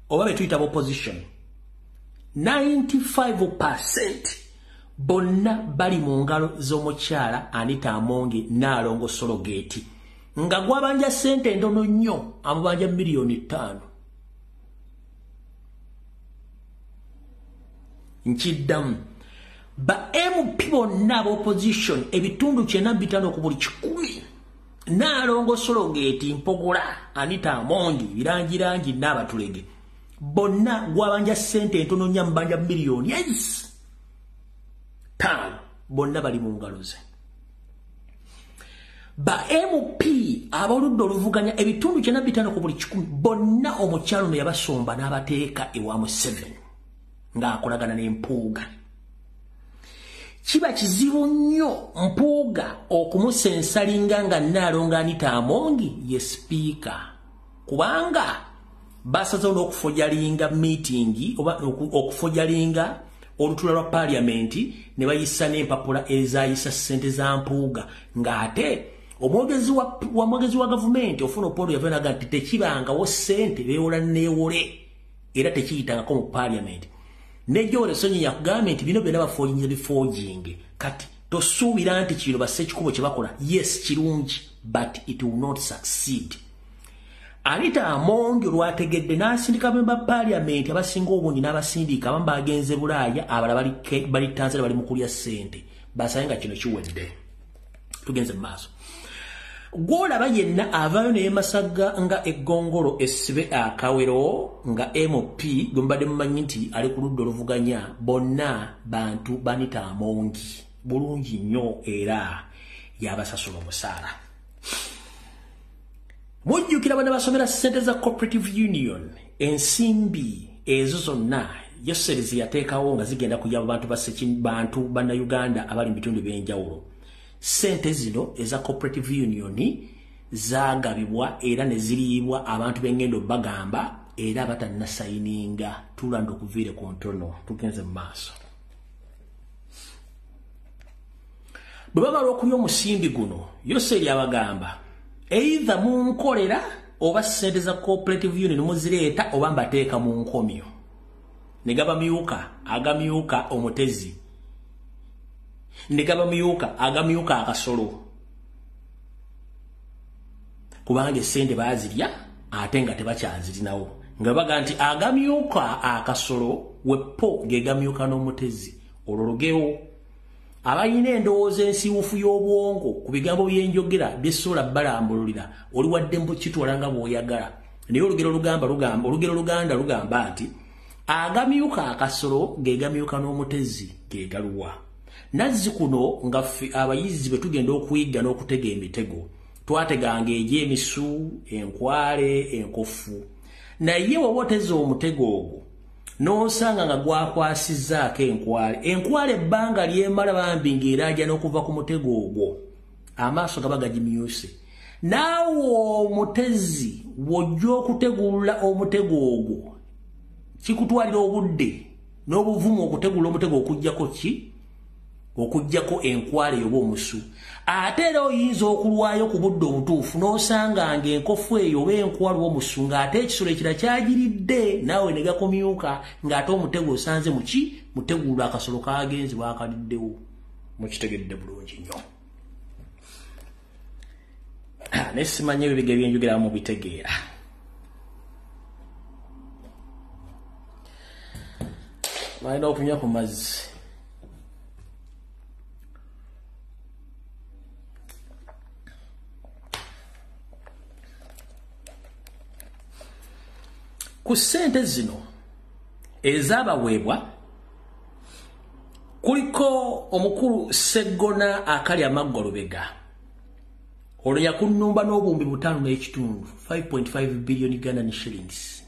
oba be tuyita opposition 95% Bonna bali mu ngalo z'omukyala Anita Amongi Nnaalongo Surrogate, nga gwabanja ssente entono nnyo, amubanja miliyoni 5. Nkiddamu, ba MP bonna ab'opposition ebitundu 95 ku buli 100, Nnaalongo Surrogate, Mpogola, Anita Amongi, Birangirangi n'abatulege bonna gwabanja ssente entono nnyo, amubanja miliyoni 5, bonna bali mu ngalo ze. Ba MP abaludde oluvuganya ebitundu 95 ku buli 100 bonna omukyalo ne yabasomba n'abateeka ewa Museveni ng'akolagana n'Empuuga. Kiba kizibu nnyo Mpuuga okumusensalinga nga Nnaalongo Anita Amongi ye sipiika, kubanga basazeewo n'okufojalinga meeting oba okufojalinga olutuula lwa paliamenti ne bayisa n'empapula ezayisa ssente za Mpuuga, ng'ate omwogezi wa gavumenti Ofwono Opondo yava naga nti tekibangawo ssente beewola neewole era tekiyitangako mu paliamenti. Ne Joel Ssenyonyi yakugambye nti bino byonna bafoojinze bifoojinge. Kati tosuubira nti kino basse ekikubo kye bakola, yes kirungi, but it will not succeed. Anita Amongi olwategedde n'asindika ba paliamenti abasinga obungi n'abasindika abamu bagenze Bulaaya, abalala bali Tanzania bali mu kulya ssente, basaye nga kino kiwedde. Tugenze mu maaso. Gw'olaba yenna avaayo ne yeemasagga nga eggongolo essibe akawero nga MP gwe mubadde mumanyi nti ali ku ludda oluvuganya, bonna bantu ba Anita Amongi bulungi nnyo era yabasasula omusaala. Mujjukira bana basomera ssente za Cooperative Union, ensimbi ezo zonna Yoseri yateekawo nga zigenda kuyamba bantu bantu bannayuganda abali mu bitundu ebyenjawulo. Ssente zino eza Cooperative Union zaagabibwa era ne ziriibwa abantu b'engendo bagamba era batannasayininga. Tulanda okuviire ku ntono, tugenze mu maaso. Bwe bamala okulya omusimbi guno, Yoseri abagamba either munkolera oba ssente za Cooperative Union muzireeta oba mbateeka mu nkomyo. Ne gabamyuka agamyuka omutezi, ne gabamyuka agamyuka akasolo, kubanga essente baazirya ate nga tebakyazirinawo, nga baga nti agamyuka akasolo wepo ge gamyuka n'omutezi. Olwo lugero abalina endowooza ensiwufu y'obwongo ku bigambo by'enjogera byesobola balambululira, oli wadde kitwala nga bw'oyagala. Naye olugero lugamba olugero luganda lugamba nti agamyuka akasolo ge gamyuka n'omutezi ge galuwa. Nazzi kuno nga ffe abayizi bwe tugenda okuyiga n'okutega emitego, twateganga egy'emisu, enkwale, enkofu. Naye woba oteze omutego ogwo n'osanga nga gwakwasizzaako enkwale, enkwale ebbanga lyemala bambi ng'erajja n'okuva ku mutego ogwo, amaaso gaba gagimyuse. Naawe omutezi bw'ojja okutegulula omutego ogwo, kikutwalira obudde n'obuvumu okutegula omutego okuggyako ki? Okuggyako enkwale oba omusu. Ate era oyinza okulwayo ku budde obutuufu n'osanga ng'enkofu eyo oba enkwale oba omusu ng'ate ekisolo ekirala kyagiridde, naawe ne gakomyuka ng'ate omutego osanze mu ki? Mutegulula akasolo kagenze bwakaliddewo. Mukitegedde bulungi nnyo. Naye simanyi ebyo bige byenjogera mubitegeera. Balina okunywa ku mazzi. Ku ssente zino ezaabaweebwa kuliko omukulu Sseggona akali amaggwa Lubega, olwo yakunnumba n'obuwumbi 5.5, 5.5 billion Ugandan shillings.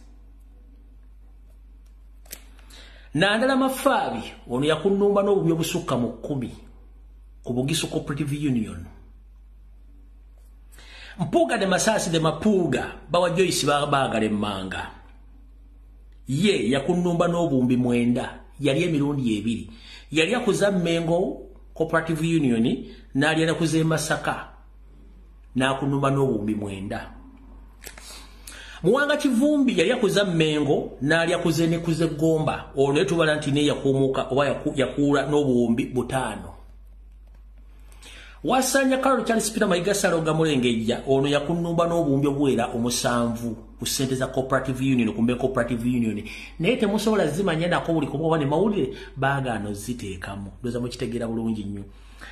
Nandala Mafaabi ono yakunnumba n'obuwumbi obusukka mu 10 ku Bugisu Cooperative Union. Mpuuga de Masasi de Mapuuga bawa Joyce baagala emmanga, ye yakunnumba n'obuwumbi 9, yali emirundi 2. Yali akuza Mengo Cooperative Union n'alya nakuza e Masaka n'akunnumba n'obuwumbi 9. Muwanga Kivumbi yali akuza Mmengo n'alya kuze ne kuze Gomba. Ono tubala nti ne yakumuka oba yakuula n'obuwumbi 5. Wasanya Karol Charles Peter Mayiga Saloga Mulengejja ono yakunumba n'obuwumbi obuwera 7 ku ssente za Cooperative Union, kumbe Cooperative Union. Naye temusobola zimanya nako buli kuba ne mawulire baagaano ziteekamu. Ndoza mukitegeera bulungi nnyo.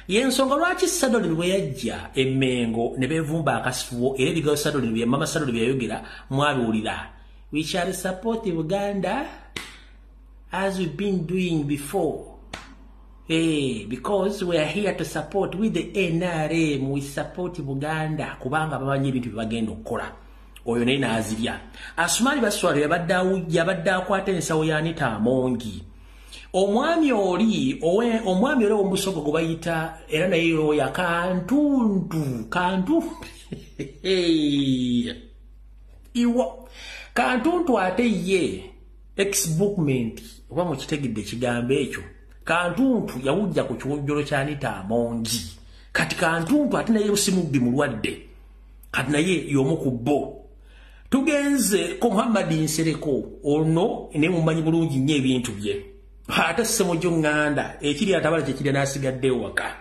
Yensonga lwaki Sadolin bwe yajja emmengo ne beevumba akasifuwo, era ebigambo Sadolin bye mama Sadolin bye yayogera mwabiwulira. We shall support Uganda as we've been doing before. Hey, because we are here to support with the NRM, we support Uganda kubanga bamanyi ebintu bye bagenda okukola. Oyo naye n'azirya. Asumani Baswalo yabadde akwata ensawo ya Anita Amongi. Omwami oli omusogo gwe bayita era naye oya Kantuntu iwo Kantuntu ate ye ex-bookment oba mukitegedde ekigambo ekyo. Kantuntu yawujja ku kiwojjolo kya Anita Amongi. Kati Kantuntu ate naye simubbi mulwadde, kati naye y'omu ku bo. Tugenze ko Muhammad Nsereko ono ne mumanyi bulungi nnyo ebintu bye. Ate Ssemuju Nganda ekiri atabala kyekiri n'asigadde waka.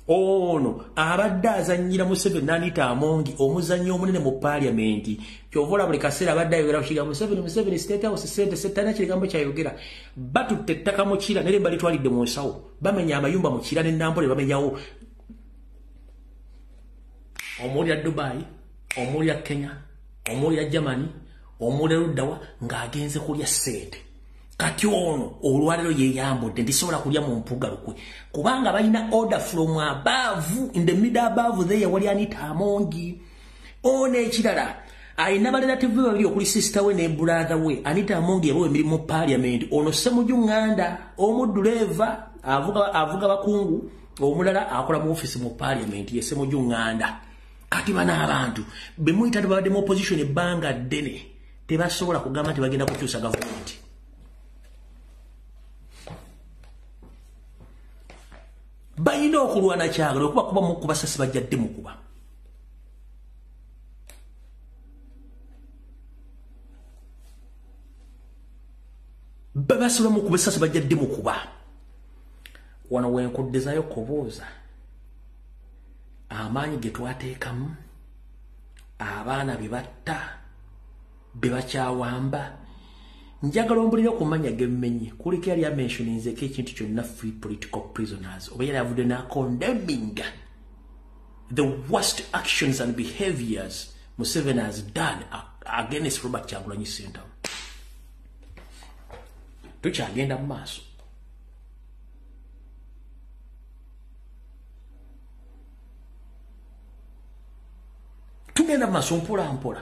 Ono abadde azannyira Museveni n'Anita Amongi omuzannyo omunene mu parliament. Ky'ova olaba buli kaseera abadde ayogera ku kigambo Museveni, Museveni, State House, ssente, talina kigambo ky'ayogera. Batutte ettaka mu Kira naye balitwalidde mu nsawo. Bamenya amayumba mu Kira ne Nambole bamenyawo. Omuwulira Dubai, omuwulira Kenya, omuwulira Germany, omuwulira luddawa ng'agenze kulya ssente. Kati ono olwaliro yeyambudde ndisobola kulya mu mpuga lukwe kubanga balina order from above, in the middle above there wali Anita Amongi. Ono ekirala alina ba relative babiri okuli sister we ne brother we. Anita Amongi yabawa emirimu mu parliament. Ono Ssemuju Nganda omuduleva avuga bakungu, omulala akola mu office mu parliament ye Ssemuju Nganda. Kati bano abantu be muyita babadde mu opposition ebbanga ddene tebasobola kugamba nti bagenda kukyusa gavumenti. Balina okulwana kyagala okuba kuba mukuba sasi bajjadde mukuba. Babasobola mukuba sasi bajjadde mukuba. Wano wenkuddizayo kubuuza amaanyi ge twateekamu, abaana be batta, be bakyawamba. Njagala ombulire ku mannya ge mmenye kuliko yali amentioninzeeko ekintu kyonna free political prisoners oba yali avudde n'acondemning the worst actions and behaviors Museveni has done against Robert Kyagulanyi Ssentamu. Tukyagenda mu maaso. Tugenda mu maaso mpola mpola.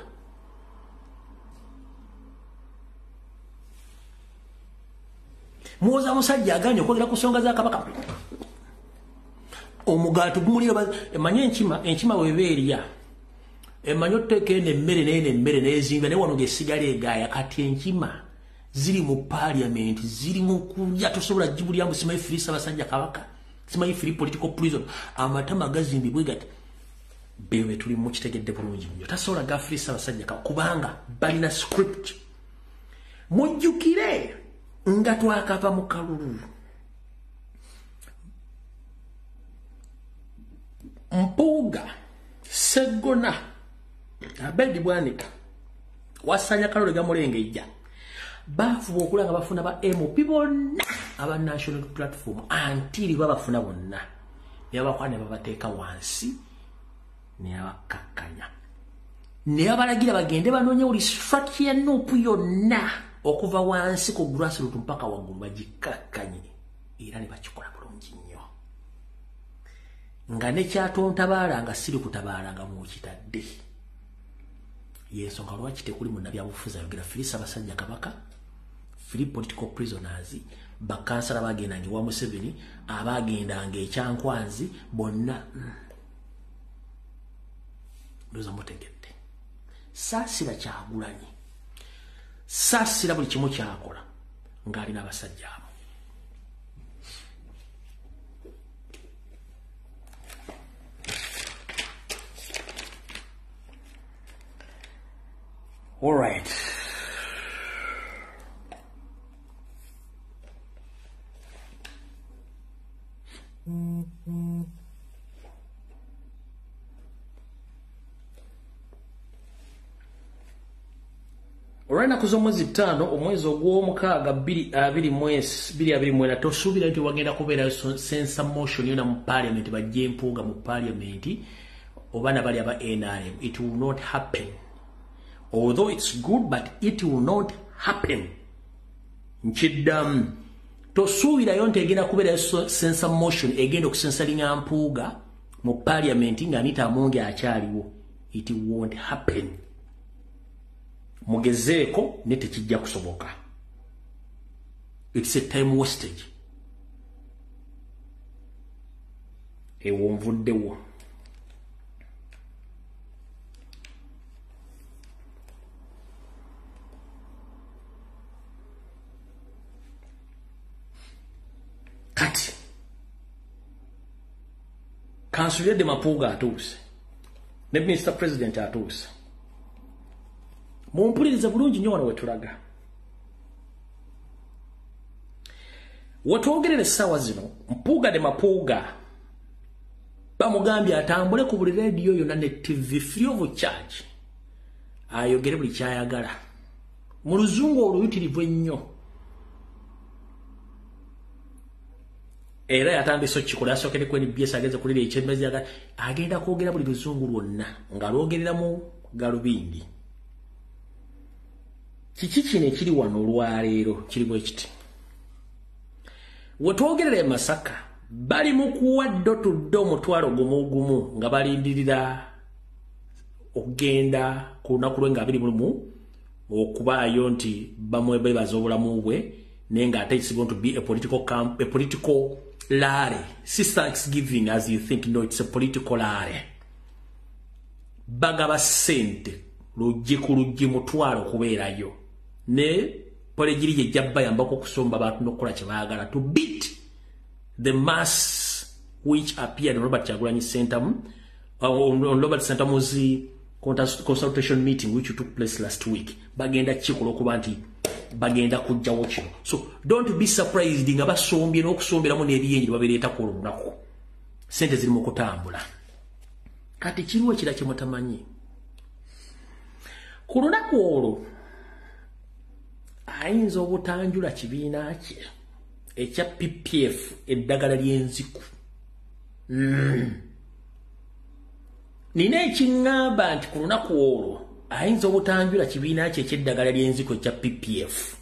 Muwoza musajja aganye okwogera ku nsonga za Kabaka. Omugaati gumuliro emanye enkima weba erya. Emanye otuteeka eno emmere n'eno emmere n'ezimba naye wano ng'esigala egaaya. Kati enkima ziri mu parliament, ziri mu kulya, tosobola gibulya mbu simanyi free Ssaabasajja Kabaka, simanyi free political prison. Amatama gazimbibwe gati. Bewe tuli mu kitegedde bulungi nnyo. Tasobola ga free Ssaabasajja Kabaka kubanga balina script. Mujjukire nga twakava mu kalulu. Mpuuga, Sseggona, Abedi Bwanika, Wasanya Kalole Gamulengejja baafuba okulaba nga bafuna ba MP bonna aba National Platform until babafuna bonna ne babakwata ne babateeka wansi ne babakkakkanya ne babalagira bagende banoonye buli structure ya NUP yonna okuva wansi ku grassroots mpaka waggulu bagikkakkanye, era ne bakikola bulungi nnyo. Nga nekyatontabaala nga siri kutabaala nga mwokitadde. Yensonga lwaki tekuli munnabyabufuzi ayogera free Ssaabasajja Kabaka, free political prisoners, bakansala bagendanga ewa Museveni, abagendanga ekyankwanzi bonna. Ndowooza mutegedde. Saasira Kyagulanyi, saasira buli kimu kyakola ng'alina abasajja abo. Alright. Olw'ennaku z'omwezi 5 omwezi ogw'omukaaga 2024 tosuubira nti wagenda kubeerayo censure motion yonna mu parliament, bajje Mpuuga mu parliament oba nabali aba NRM. It will not happen. Although it's good, but it will not happen. Nkiddamu, tosuubirayo nti egenda kubeerayo censure motion egenda okusensalinga Mpuuga mu parliament nga Anita Among akyaliwo. It won't happen. Mugezeeko ne tekijja kusoboka. It's a time wastage. Ewo nvuddewo. Kati Kansulyedde Mapuuga atuuse ne Mr. President atuuse. Mumpulirize bulungi nnyo wano wetulaga. Wetwogerera essaawa zino, Mpuuga de Mapuuga bamugambye atambule ku buli rediyo yonna ne TV free of charge, ayogere buli kyayagala mu luzungu oluyitirivu ennyo. Era yatandise okukikola, yasookere ku NBS, agenze kulira ekyemezi, agenda kwogera buli luzungu lwonna nga lwogerera mu galubindi. Kiki kino ekiri wano olwaleero kiri bwe kiti. Wetwogerera e Masaka bali mu kuwa ddo tudde 10,000 gumu nga balindirira okugenda ku lunaku lwe nga 21 okubaayo nti bamwe beebaza obulamu bwe, naye ng'ate it's going to be a political camp, a political rally. Si Thanksgiving as you think, no, it's a political rally. Bagaba ssente luggi ku luggi 10,000 okubeerayo ne polegiri gye jabba yambako okusomba abantu n'okukola kye baagala to beat the mass which appeared on Robert Kyagulanyi Ssentamu, on Robert Ssentamu's consultation meeting which took place last week. Bagenda kikola okuba nti bagenda kujjawo kino. So don't be surprised nga basombye n'okusomberamu n'ebiyenje babireeta ku lunaku. Ssente ziri mu kutambula. Kati kiriwo ekira kye mutamanyi. Ku lunaku olwo ayinza obutanjula kibiina kye ekya PPF eddagala ly'enziku. Nina ekiŋŋamba nti ku lunaku olwo ayinza obutanjula kibiina kye eky'eddagala ly'enziku ekya PPF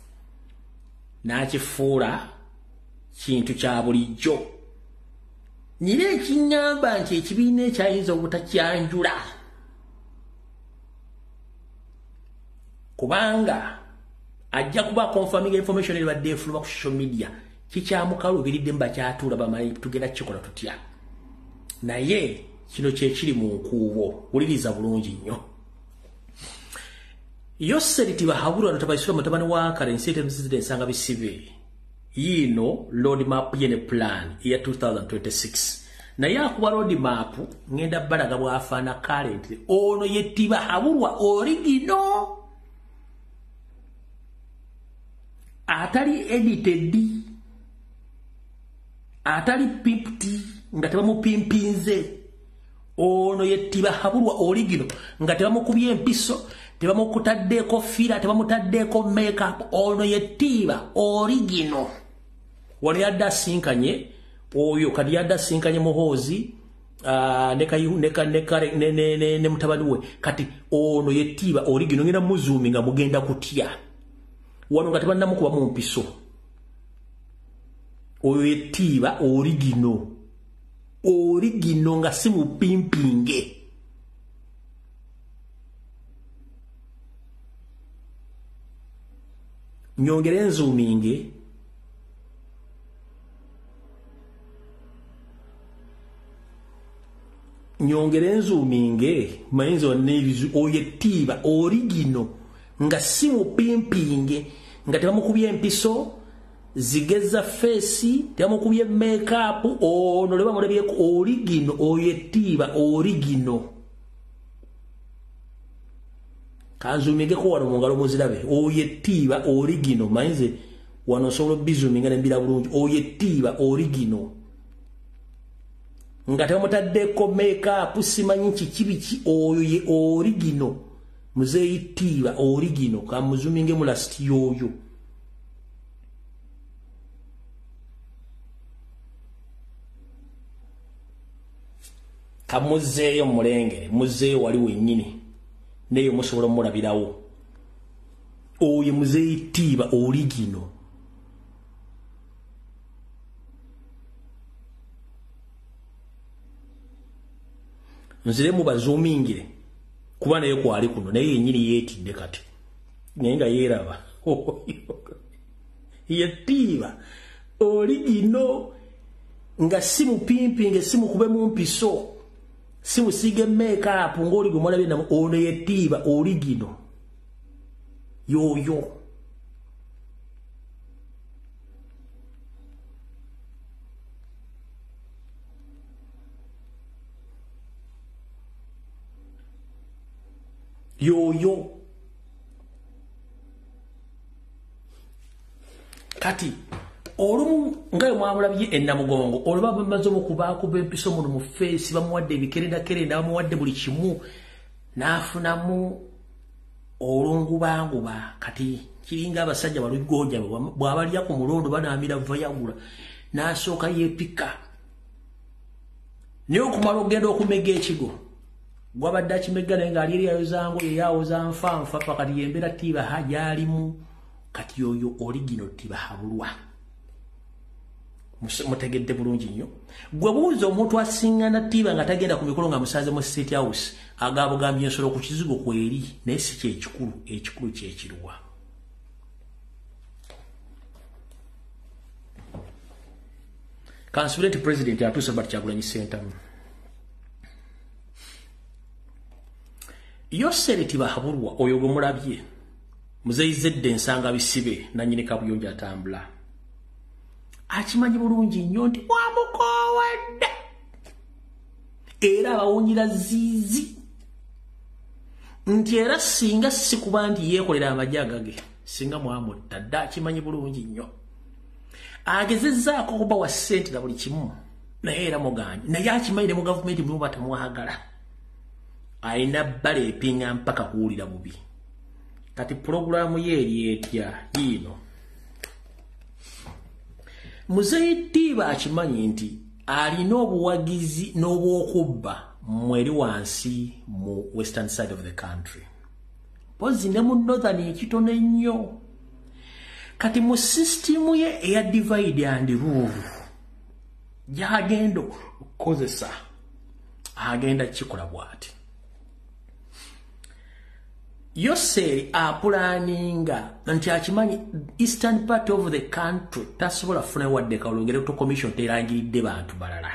n'akifuula kintu kya bulijjo. Nina ekiŋŋamba nti ekibiina ekyo ayinza obutakyanjula kubanga ajja kuba confirming information ebadde efuluma ku social media. Kikyamukaluubiridde mbakyatuula bamanyi tugenda kukikola tutya. Naye kino kyekiri mu nkuubo, wuliriza bulungi nnyo. Yoseri Tibahabulwa Ntabaisula mutabani wa Karensi Ensanga Bisibe, yiino road map ye ne plan eya 2026. Naye akuba road map ngenda balaga bw'afaana currently. Ono ye Tibahabulwa original, atali edited, atali pimped nga tebamupimpinze. Ono ye Tibahabulwa original nga tebamukubye empiso, tebamukutaddeeko fira, tebamutaddeeko makeup. Ono ye Tiba original. Wano yadde asinkanye oyo, kati yadde asinkanye Muhoozi ne mutabani we. Kati ono ye Tiba original, ngenda muzuumi nga mugenda kutya. Wano nga tebannamukuba mu mpiso. Oyo ye Tiba original. Original nga si mupimpinge. Nyongere nzuuminge. Nyongere nzuuminge. Mayinza wanneebizu. Oyo ye Tiba original nga si mupimpinge, nga tebamukubye empiso zigeza feesi, tebamukubye makeup. Ono lwe bamulabyeko original. Oyo ye Tiba original. Kanzumingeko wano mu ngalo muzirabe. Oyo Tiiba original manyize wano osobola bizuminga n'embira bulungi. Oyo Tiiba original nga temutaddeko make-up simanyi kiki biki, oyo ye original Muzeeyi Tiiba original. Kamuzuminge mu last yoyo. Kamuzeeyo mulengere, muzeeyo wali wennyini neyo musobola mulabirawo. Oyo Muzeeyi Tiiba original. Nziremu bazumingire kuba naye kwali kuno naye yennyini yeetidde kati naye nga yeeraba. Ye Tiiba original nga si mupimpinge, si mukube mu mpiso, si musiige make-up ng'oli gwe mulabye namu. Ono ye Tiiba original yoyo. Yoyo. Kati olumu nga mwamulabye ennamugongo olwo bamaze okubaako empiso muno mu feesi, bamuwadde ebikerenda kerenda, bamuwadde buli kimu n'afunamu olungubanguba. Kati kiringa abasajja balugonja bw'abalya ku mulondo banaamira vayagula n'asooka yeepika. Naye okumala okugenda okumega ekigo gwabadde akimega naye ng'ali eri ayozango yeyawoza nfanfa pa kati yembeera Tiiba gy'alimu. Kati yoyo original Tiiba habulwa. Mutegedde bulungi nnyo. Gwe buuza omuntu asingana Tiiba nga tagenda ku mikolo nga musanze mu State House, agabugambye ensolo ku kizigo kweri, naye si kyekikulu, ekikulu kyekiruwa. Kansubire nti President atuuse Robert Kyagulanyi Ssentamu. Yoseri Tibahaburwa oyo gwe mulabye Muzeeyi Zedde Nsanga Bisibe nannyini kabuyonjo atambula akimanyi bulungi nnyo nti wamukoowadde era abawunyira ziizi nti era singa si kuba nti yeekolera amagye agage singa mwamutta dda. Akimanyi bulungi nnyo, agezezzaako okubawa ssente na buli kimu naye era mugaanyi, naye akimanyi ne mu gavumenti mulimu batamwagala. Alina bbala epinga mpaka kuwulira bubi. Kati pulogulaamu ye eri etya yiino. Muzeeyi Tiiba akimanyi nti alina obuwagizi n'obwokubba mweri wansi mu western side of the country, mpozi ne mu northern ekitono ennyo. Kati mu sisitimu ye eya divide and rule gy'agenda okukozesa, agenda kikola bw'ati. Yoseri apulaninga nti akimanyi eastern part of the country tasobola kufunayo wadde kalungi, Electoral Commission terangiridde bantu balala.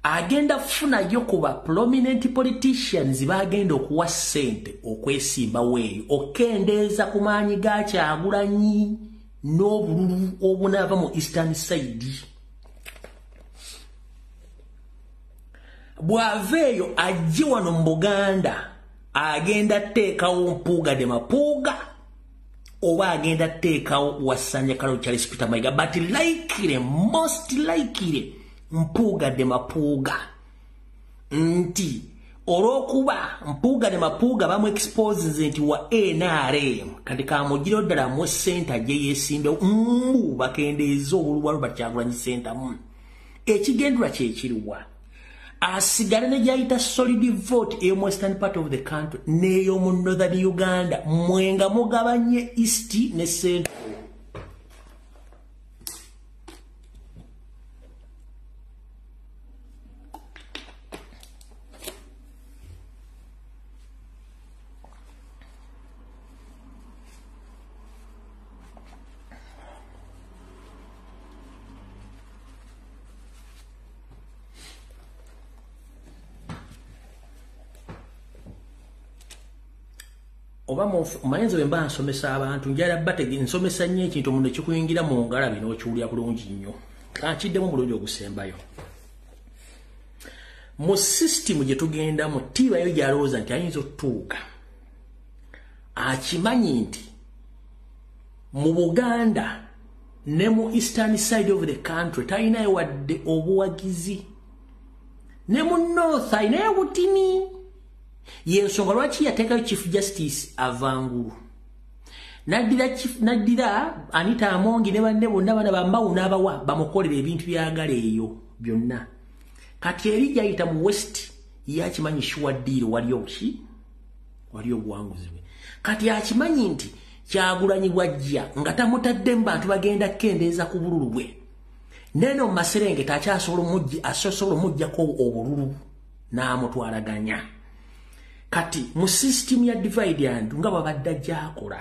Agenda kufunayo ku ba prominent politicians bagenda okuwa ssente okwesimbawo eyo okendeeza ku maanyi ga Kyagulanyi n'obululu obunaava mu eastern side. Bw'ava eyo ajje wano mu Buganda agenda teekawo Mpuuga de Mapuuga oba agenda teekawo Wasanja Karol Charles Peter Mayiga, but likely, most likely Mpuuga de Mapuuga, nti olw'okuba Mpuuga de Mapuuga bamu expose nti wa NRM, kati kamugiro ddala mu ssente gye yeesimbewo mbu bakendeeze obululu bwa Robert Kyagulanyi Ssentamu. Ekigendera kye kiruwa? Asigale ne gyayita solid vote ey'omu western part of the country n'ey'omu northern Uganda, mwenga mugabanye east ne central. Oba mayinza bwe mba nsomesa abantu njala batege nsomesa nnyo ekintu muno ekikuyingira mu ngalabi n'okiwulira bulungi nnyo. Kankiddemu omulundi ogusembayo. Mu sisitimu gye tugendamu Tiiba yo gy'alowooza nti ayinza otutuuka Akimanyi nti mu Buganda ne mu eastern side of the country talinayo wadde obuwagizi, ne mu north alinayo butini. Yensonga lwaki yateekayo Chief Justice avangulu, naddira Anita Amongi ne banne bonna bana bambawu n'abawa bamukolera ebintu byagala eyo byonna. Kati eri gyayita mu west yakimanyi sure deal wali obuki, wali obuwanguzi bwe. Kati akimanyi nti Kyagulanyi bwajja nga tamutadde mu bantu bagenda kukendeeza ku bululu bwe, neno mu maserengeta akyasobola omuggyako obululu n'amutwalaganya. Kati mu system ya divide and nga babadde gy'akola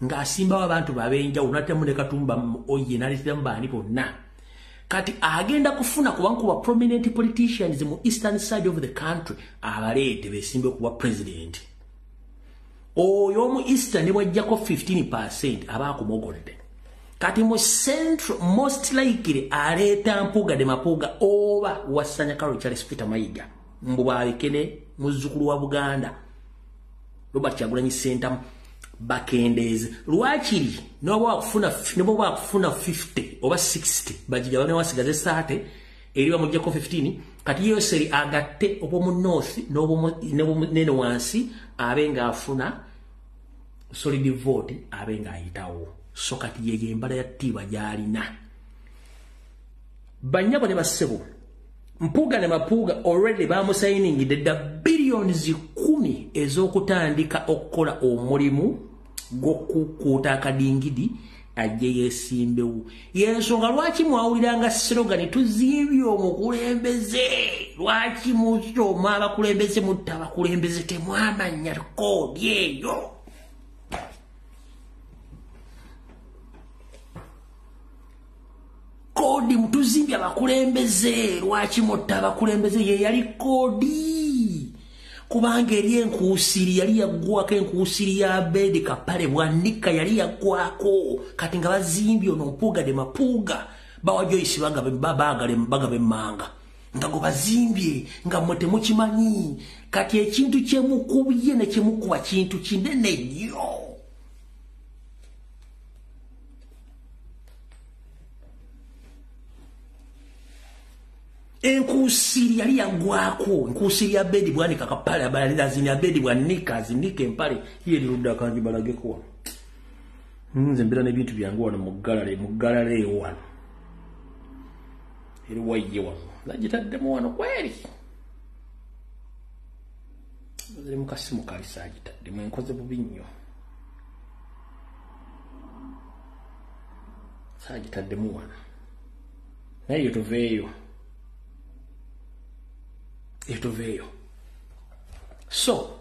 ng'asimbawo abantu bab'enjawulo n'atemu ne Katumba oye n'aleeteramu baani bonna. Kati agenda kufuna kubankuba prominent politicians mu eastern side of the country abaleete beesimbe kuba president. Oyo mu eastern ne bwajjako 15% aba akumogodde. Kati mu central most likely aleeta Mpuuga de Mapuuga oba Wasanya Karoli Charles Peter Mayiga mbu baalekene muzzukulu wa Buganda Robert Kyagulanyi Ssentamu bakendeeze. Lwakiri n'oba wakufuna 50 oba 60 bagiga bane wasigaze saate eri bamuggyako 15. Kati Yoseri agatte obw'omu north n'obw'omu wansi abe ng'afuna solid vote abe ng'ayitawo. So kati yeyo embala ya ttiibwa gy'alina. Bannyabo ne bassebo, Mpuuga ne Mapuuga already bamusayiningidde dda billions 10 ez'okutandika okukola omulimu gw'okukuuta akadingidi ajje yeesimbewo. Yensonga lwaki mwawuliranga slogan tuzimbye omukulembeze, lwaki musoma abakulembeze mutta abakulembeze, temwamanya koodi eyo. Koodi mutuzimbye abakulembeze, lwaki mutta abakulembeze, ye yali koodi. Kubanga eri enkuusiri yali yaggwako, enkuusiri ya Abedi Kapale Bwanika yali yaggwako. Kati nga bazimbye ono Mpuuga de Mapuuga bawa Joyce Bagabe emmanga nga go bazimbye nga mmwe temukimanyi. Kati ekintu kyemukubye ne kyemukuba kintu kinene nnyo. Enkuusiri yali yaggwako, enkuusiri ya Abedi Bwanika Kapale abalazini Abedi Bwanika azinika empale ye ludda kanji balageko wano. Nze mbeera n'ebintu byange wano mu ggalale wano. Eri wayye wano. Nagitaddemu wano kweri. Ziri mu kasimu kali saagitaddemu, enkoze bubi nnyo. Saagitaddemu wano. Naye yo tuveeyo. Etuveeyo. So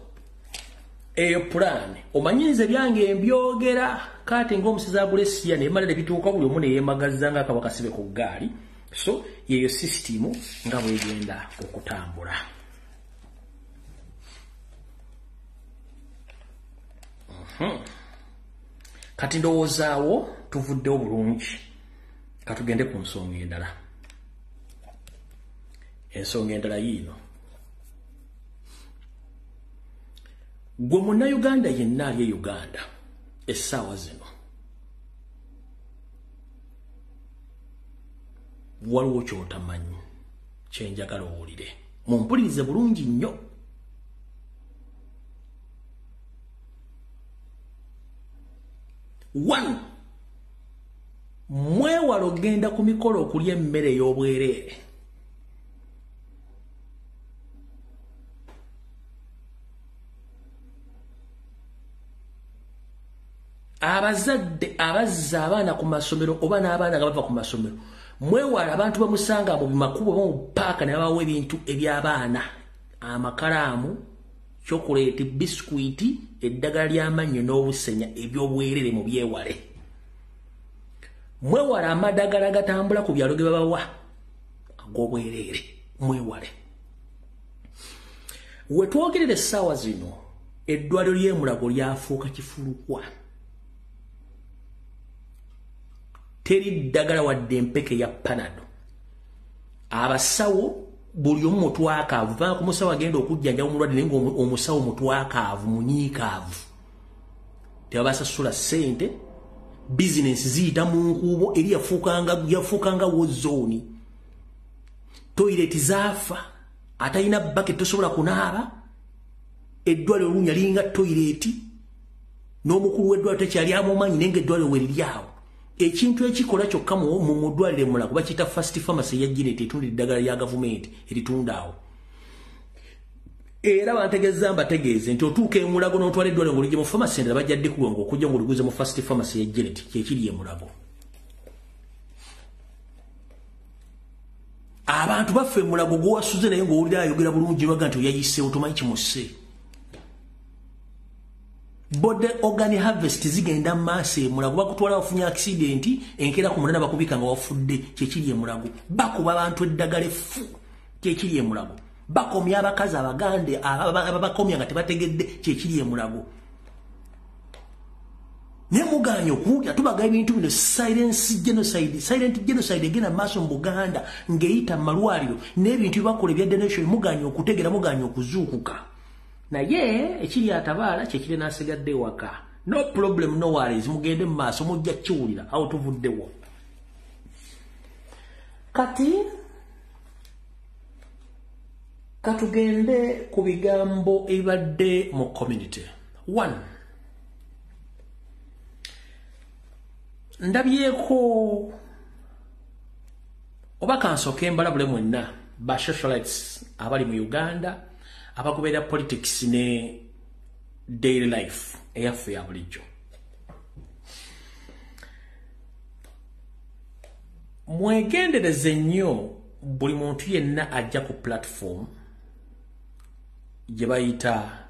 eyo plan omanyinze byange mbyogera kati ng'omusiza agulesiya ne mala ne bituuka buli omu ne yeemagazza nga akaba kasibe ku ggaali. So yeyo system nga bwegenda okutambula. Kati ndowoozaawo tuvuddewo bulungi, katugende ku nsonga endala. Ensonga endala yiino. Gwe munnayuganda yenna ali e Uganda essaawa zino, waliwo ky'otamanyi kye njagala owulire, mumpulirize bulungi nnyo. One, mwewale ogenda ku mikolo okulya emmere ey'obwereere. Abazadde abazza abaana ku masomero oba n'abaana nga bava ku masomero, mwewale abantu bamusanga mu makubo oba mu paaka ne babawa ebintu eby'abaana, amakalaamu, chocolate, biscuit, eddagala ly'amannyo n'obusenya eby'obwereere mu byewale. Mwewale amadagala agatambula ku byalo ge babawa ag'obwereere, mwewale. We twogerera essaawa zino, eddwaliro ly'e Mulago lyafuuka kifulukwa. Teri ddagala wadde empeke ya Panado. Abasawo buli omu mutwakaavu, vanga ku musawo agenda okujjanjaba omulwadde naye ng'omusawo mutwakaavu, munyiikaavu. Tebabasasula ssente, bizinensi ziyita mu nkuubo, eri yafuukanga war zone. Toyireti zaafa, atalina bucket tosobola kunaaba, eddwaliro olunya liringa toyireti, n'omukulu w'eddwaliro tekyali amumanyi naye ng'eddwaliro we liri awo. Ekintu ekikola kyokka mu ddwaliro e Mulago bakiyita First Pharmacy eya Janet, etunda eddagala lya gavumenti eritunda awo. Era bantegeeza mbategeeze nti otuuka e Mulago n'otwala eddwaliro ng'oligye mu pharmacy endala bajja ddikuwa ng'okujja ng'oliguze mu First Pharmacy ya Janet, kyekiri e Mulago. Abantu baffe e Mulago gw'owasuze naye ng'owulira ayogera bulungi baga nti oyayiseewo tomanyi kimusse. Body organ harvest zigenda mu maaso e Mulago, bakutwala wafunye accident, enkeera ku munana bakubika nga wafudde, kyekiri e Mulago. Bakuba abantu eddagala effu, kyekiri e Mulago. Bakomya abakazi abagande ababakomya nga tebategedde, kyekiri e Mulago. Naye mugaanye okuwulira tubaga ebintu bino. Silent genocide egenda maaso mu Buganda ng'eyita mu malwaliro n'ebintu byebakola ebya donation, mugaanye okutegeera, mugaanye okuzuukuka. Naye ekiri atabaala kyekiri n'asigadde ewaka. No problem, no worries, mugende mu maaso mujja kiwulira awo tuvuddewo. Kati katugende ku bigambo ebibadde mu community. One, ndabyeko oba kansooke mbalabule mwenna ba socialites abali mu Uganda abagoberera politics ne daily life eyaffe ya bulijjo. Mwegendereze nnyo buli muntu yenna ajja ku platform gye bayita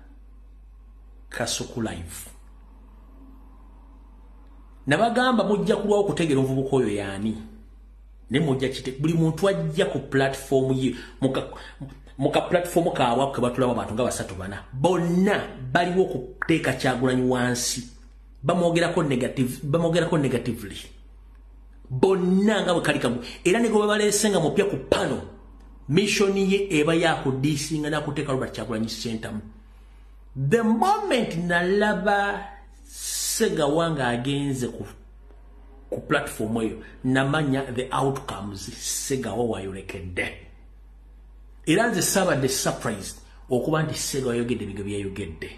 Kasuku Live. Nabagamba mujja kulwawo okutegeera omuvubuka oyo yaani, naye mujja kite buli muntu ajja ku platform ye muka platform kaabwe ke batulamu abantu nga 3 4 bonna baliwo okuteeka Kyagulanyi wansi, bamwogerako negatively bonna nga bwe kali kamu. Era ne gwe babaleese nga mupya ku pano, mission ye eba yakudisinga n'akuteeka Robert Kyagulanyi Ssentamu. The moment nalaba Segawa ng'agenze ku platform eyo, namanya the outcomes Segawa wayolekedde. Era nze saabadde surprised okuba nti Segawa yayogedde ebigambo byayogedde.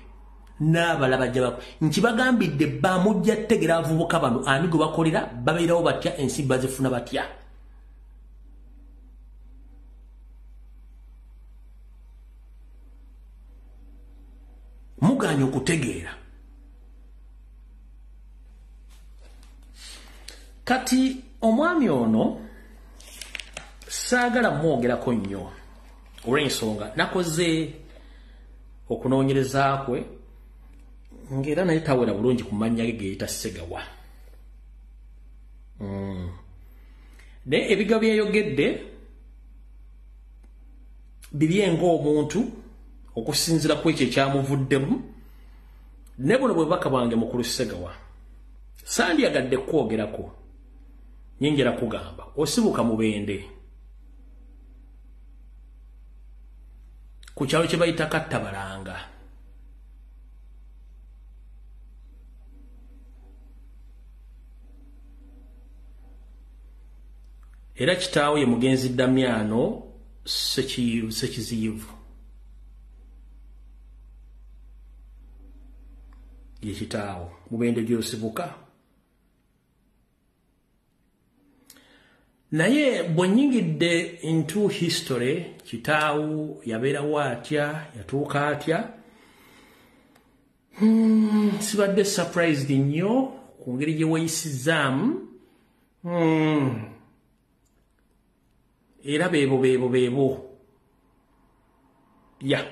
N'abalaba gye nkibagambidde bamujja ttegera abavubuka bano ani gwe bakolera, babeerawo batya, ensimbi bazifuna batya. Mugaanye okutegeera. Kati omwami ono saagala mwogerako nnyo olw'ensonga nakoze okunoonyereza kwe ng'era naye tawera bulungi ku mannya ge geyita Segawa. Naye ebigambo byayogedde bibye ng'omuntu okusinziira ku ekyo ekyamuvuddemu. Ne buno bwe bubaka bwange mukulu Segawa, sandyagadde kwogerako, nyingira kugamba osibuka Mubende ku kyalo kye bayita Kattabalanga. Era kitaawo ye mugenzi Damiano Ssekiziyivu ye kitaawo, Mubende gy'osibuka. Naye bwe nnyingidde into history, kitaawo yabeerawo atya, yatuuka atya, sibadde surprised nnyo ku ngeri gye weeyisizaamu. Era beebo beebo beebo ya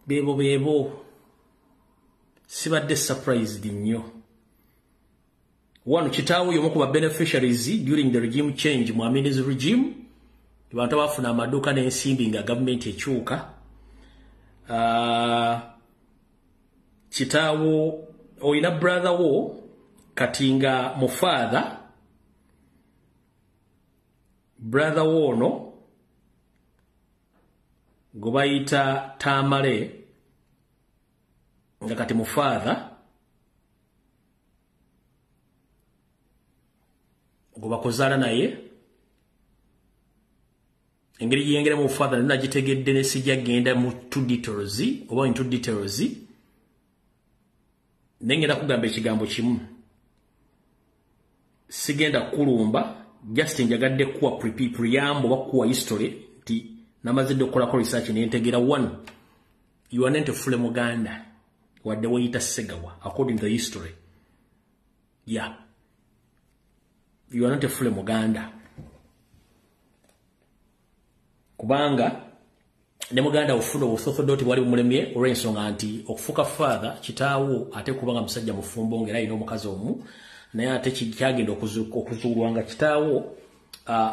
beebo beebo, sibadde surprised nnyo. Wano kitaawo y'omu ku ba beneficiaries during the regime change mu Amin's regime, abantu abafuna amaduuka n'ensimbi nga gavumenti ekyuka. Kitaawo olina brother wo kati nga mu father, brother wo ono gwe bayita Tamale nga kati mu father gwe bakozaala naye engeri gyeyengera mu father nagitegedde ne sijja genda mu two details oba into details, naye ngenda kugamba ekigambo kimu, sigenda kulumba, just njagadde kuwa preamble oba kuwa history nti namazidde okukolako research nentegeera. One, you are not a full Muganda wadde weyita Ssegawa according to the history. Yeah, you are not a full Muganda kubanga ne muganda ofuna obusosodoti bwali bumulemye olw'ensonga nti okufuuka father kitaawo ate kubanga musajja mufumbo ng'era alina omukazi omu, naye ate kyagenda okuzuulwa nga kitaawo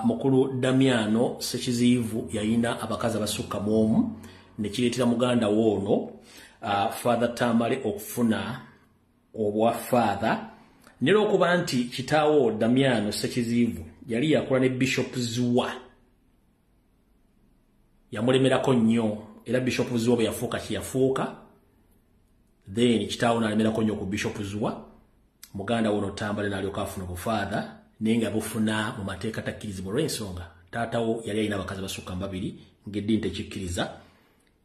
mukulu Damiano Ssekiziyivu yalina abakazi abasukka mu omu, ne kireetera muganda wo ono Father Tamale okufuna obwa father, nera okuba nti kitaawo Damiano Ssekiziyivu yali yakola ne Bishop Zziwa, yamulemerako nnyo, era Bishop Zziwa bwe yafuuka kyeyafuuka, then kitaawo n'alemerako nnyo ku Bishop Zziwa, muganda wo ono Tamale n'alyoka afuna obufaatha, naye nga bufuna mu mateeka takkirizibwa olw'ensonga taatawo yali alina abakazi basukka mu babiri ng'eddiini tekikkiriza.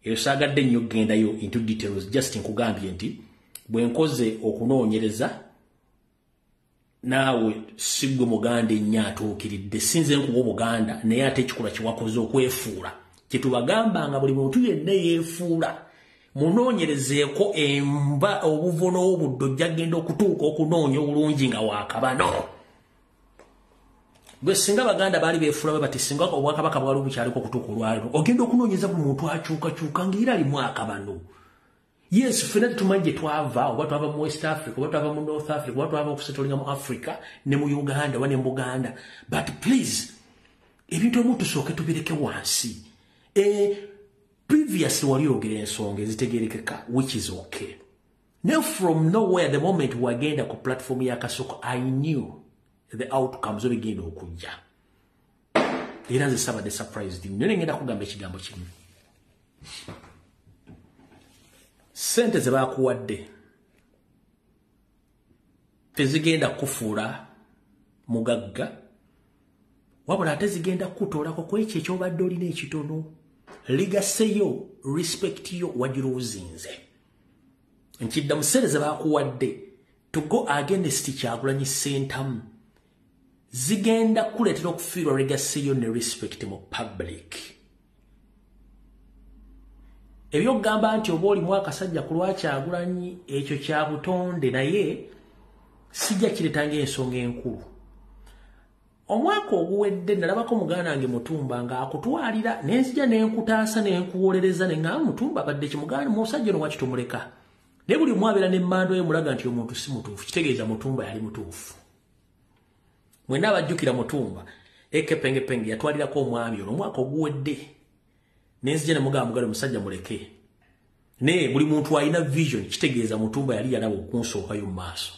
Eyo saagadde nnyo kugendayo into details, just nkugambye nti bwe nkoze okunoonyereza naawe si ggwe muganda ennyo atuukiridde, si nze nkuwa obuganda, naye ate ekikolwa kye wakoze okwefuula kyetubagamba nga buli muntu yenna yeefuula munoonyerezeeko enva obuvo n'obuddo ojja kgenda okutuuka okunoonya obulungi nga waakabano. Gwe singa Baganda baali beefuula bwe bati, singa obwakabaka bwali bukyaliko okutuuka olwaleero, ogenda okunoonyeza buli muntu akyukakyuka ng'era alimu akabano. Yes, ffenna tetumanyi gye twava, oba twava mu West Africa, oba twava mu North Africa, oba twava okusetolinga mu Africa ne mu Uganda oba ne mu Buganda, but please ebintu ebimu tusooke tubireke wansi. Previously wali oyogera ensonga ezitegeerekeka, which is okay. Now from nowhere, the moment wagenda ku platform ya Kasoko, I knew the outcomes obigenda okujja, era nze sabadde surprised nnyo. Naye ngenda kugamba ekigambo kimu, ssente ze baakuwadde tezigenda kufuula mugagga, wabula ate zigenda kukutoolako ku ekyo ekyobadde olina ekitono. Legacy yo, respect yo wagiruuzinze. Nkiddamu, ssente ze baakuwadde to go against Kyagulanyi Ssentamu zigenda kukuleetera okufiirwa legacy yo ne respect mu public. Ebyokugamba nti oba olimu akasajja ku lwa Kyagulanyi, ekyo kya butonde, naye sijja kireeta ng'ensonga enkulu. Omwaka oguwedde nalabako muganda wange Mutumba ng'akutwalira, nenzija nenkutaasa nenkuwolereza, ne ŋŋamba Mutumba abadde ki muganda musajja ono waki tumuleka, naye buli omu abeera n'emmando ye mulaga nti omuntu si mutuufu, kitegeeza Mutumba yali mutuufu. Mwenna abajjukira Mutumba ekepengepenge yatwalirako omwami ono omwaka oguwedde, nenzija ne mugamba muganda musajja muleke, naye buli muntu alina vision, kitegeeza Mutumba yali yalaba okunsookayo mu maaso.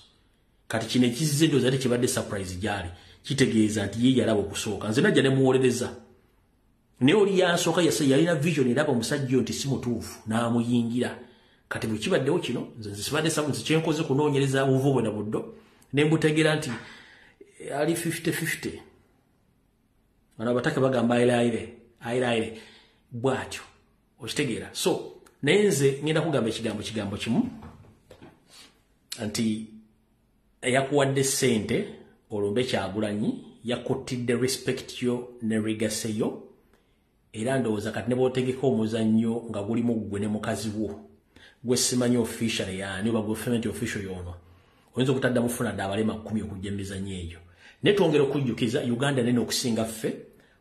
Kati kino ekizze ndowooza tekibadde surprise gy'ali, kitegeeza nti ye yalaba okusooka, nze najja ne muwolereza, naye oli yansooka yalina vision eraba omusajja oyo nti si mutuufu n'amuyingira. Kati bwe kibaddewo kino, nze nsibadde nze kyenkoze kunoonyereza buvu bwe na buddo, ne mbutegeera nti ali 50-50. Bano abataka bagamba ayiraayire ayiraayire bw'atyo, okitegeera. So naye nze ngenda kugamba ekigambo kimu nti eyakuwadde ssente olumbe Kyagulanyi yakuttidde respect yo ne legacy yo, era ndowooza kati ne bw'otegeka omuzannyo nga gulimu ggwe ne mukazi wo gwe simanyi official yaani oba gwe fement official yono, oyinza okutaddamu funa dde abalema 10 okujja emizannyo egyo. Naye twongera okujjukiza Uganda nene okusinga ffe,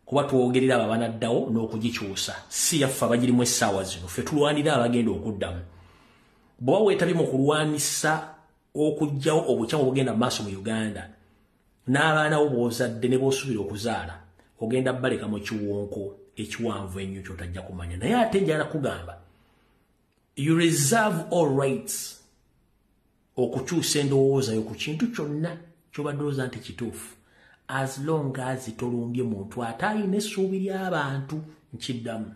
kuba twogerera abo abanaddawo n'okugikyusa, si yaffe abagirimu essaawa zino, ffe tulwanira abagenda okuddamu. Bw'oba weetabye mu kulwanisa okuggyawo obukyamu obugenda mu maaso mu Uganda, n'abaana bo b'ozadde ne b'osuubira okuzaala, ogenda baleka mu kiwonko ekiwanvu ennyo ky'otajja kumanya. Naye ate njagala kugamba, you reserve all rights okukyusa endowooza yo ku kintu kyonna ky'obadde olowooza nti kituufu, as long as tolumbye muntu ate alina essuubi ly'abantu. Nkiddamu,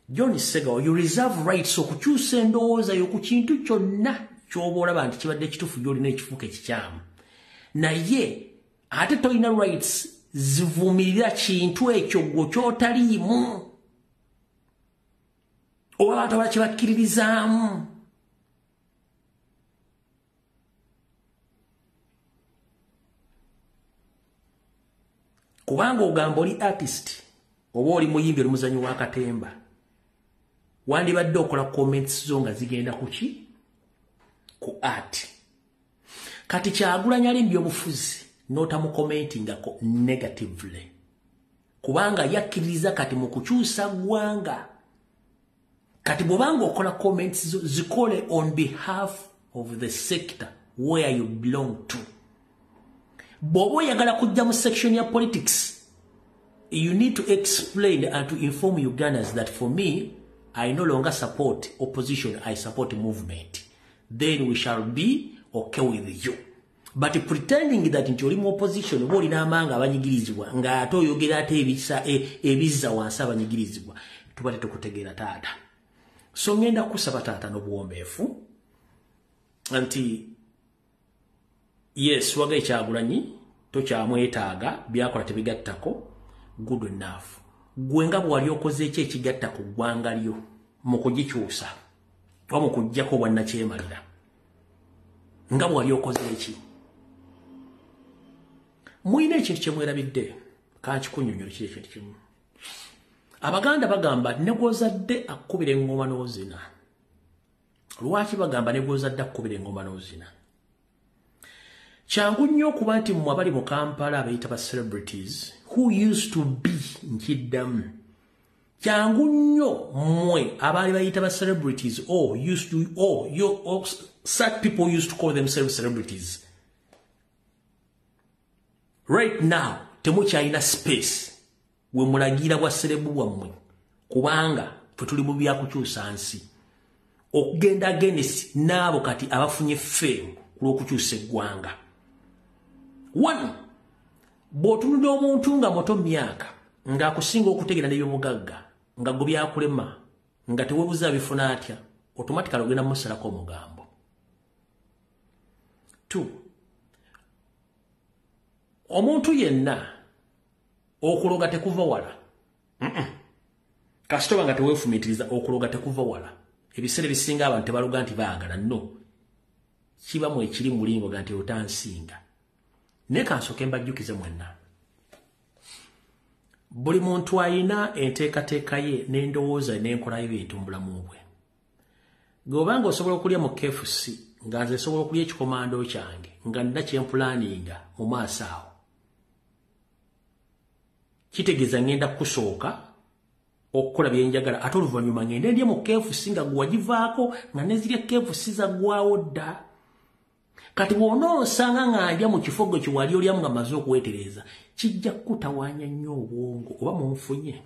John Segawa, you reserve rights okukyusa endowooza yo ku kintu kyonna ky'oba olaba nti kibadde kituufu gy'olina ekifuuka ekikyamu. Naye ate tolina rights zivumirira kintu ekyo gwe ky'otaliimu oba abantu abalala kye bakkiririzaamu. Kubanga ogamba oli artist oba oli muyimbi oli muzanyi wa katemba, wandibadde okola comments zo nga zigenda ku ki? Ku art. Kati Kyagulanyi ali mu byobufuzi n'otamucommentingako negatively, kubanga yakkiririza kati mu kukyusa ggwanga. Kati bw'obanga okola comments zo zikole on behalf of the sector where you belong to. Bw'oba oyagala kujja mu section ya politics, you need to explain and to inform Ugandans that for me, I no longer support opposition, I support movement. Then we shall be okay with you. But pretending that nti oli mu opposition oba olina amanga abanyigirizibwa ng'ate oyogera ate ebizza wansi abanyigirizibwa, tuba tetukutegeera taata. So ngenda kusaba taata n'obuwombeefu nti yes, waga Kyagulanyi tokyamwetaaga, byakola tebigattako, good enough. Gwe nga bw'wali okoze eki ekigatta ku ggwanga lyo mu kugikyusa oba mu kuggyako obwannakyemalira, nga bw'wali okoze eki? Mulina ekintu kye mwerabidde, kankikunnyonnyola kiri ekintu kimu. Abaganda bagamba ne gw'ozadde akkubira eŋŋoma n'ozina. Lwaki bagamba ne gw'ozadde akkubira eŋŋoma n'ozina? Kyangu nnyo okuba nti mmwe abali mu Kampala abayita ba celebrities who used to be, nkiddamu, kyangu nnyo mmwe abaali bayita ba celebrities or used to, or, you, or such people used to call themselves celebrities. Right now, temukyalina space we mulagira bwa celeb bwammwe, kubanga ffe tuli mu byakukyusa nsi. Okugenda against n'abo kati abafunye fame ku lw'okukyusa eggwanga. One, bw'otunulira omuntu nga muto myaka, ng'akusinga okutegeera n'ebyobugagga, nga gwe byakulema, nga teweebuza bifuna atya, automatically ogenda mumusalako omugambo. Two, omuntu yenna okuloga tekuva wala. Kasita oba nga teweefumiitiriza, okuloga tekuva wala. Ebiseera ebisinga abantu tebaloga nti baagala, no. Kibamu ekiri mulingo ga nti otansinga. Naye kansooke mbajjukize mwenna. Buli muntu ayina enteekateeka ye n'endowooza n'enkola y'ebintu mu bulamu bwe. Gwe obanga osobola okulya mu KFC, nga nze nsobola okulya ekikomando kyange, nga nina kye mpulaninga mu maaso awo, kitegeeza ngenda kukusooka okukola bye njagala, ate oluvannyuma ngende ndye mu KFC nga gwe wagivaako, nga nezirya KFC zaggwawo dda. Kati bw'onoosanga nga ndya mu kifo gwe kye wali olyamu nga mmaze okuweetereza, kijja kukutawaanya nnyo obwongo oba munfunye.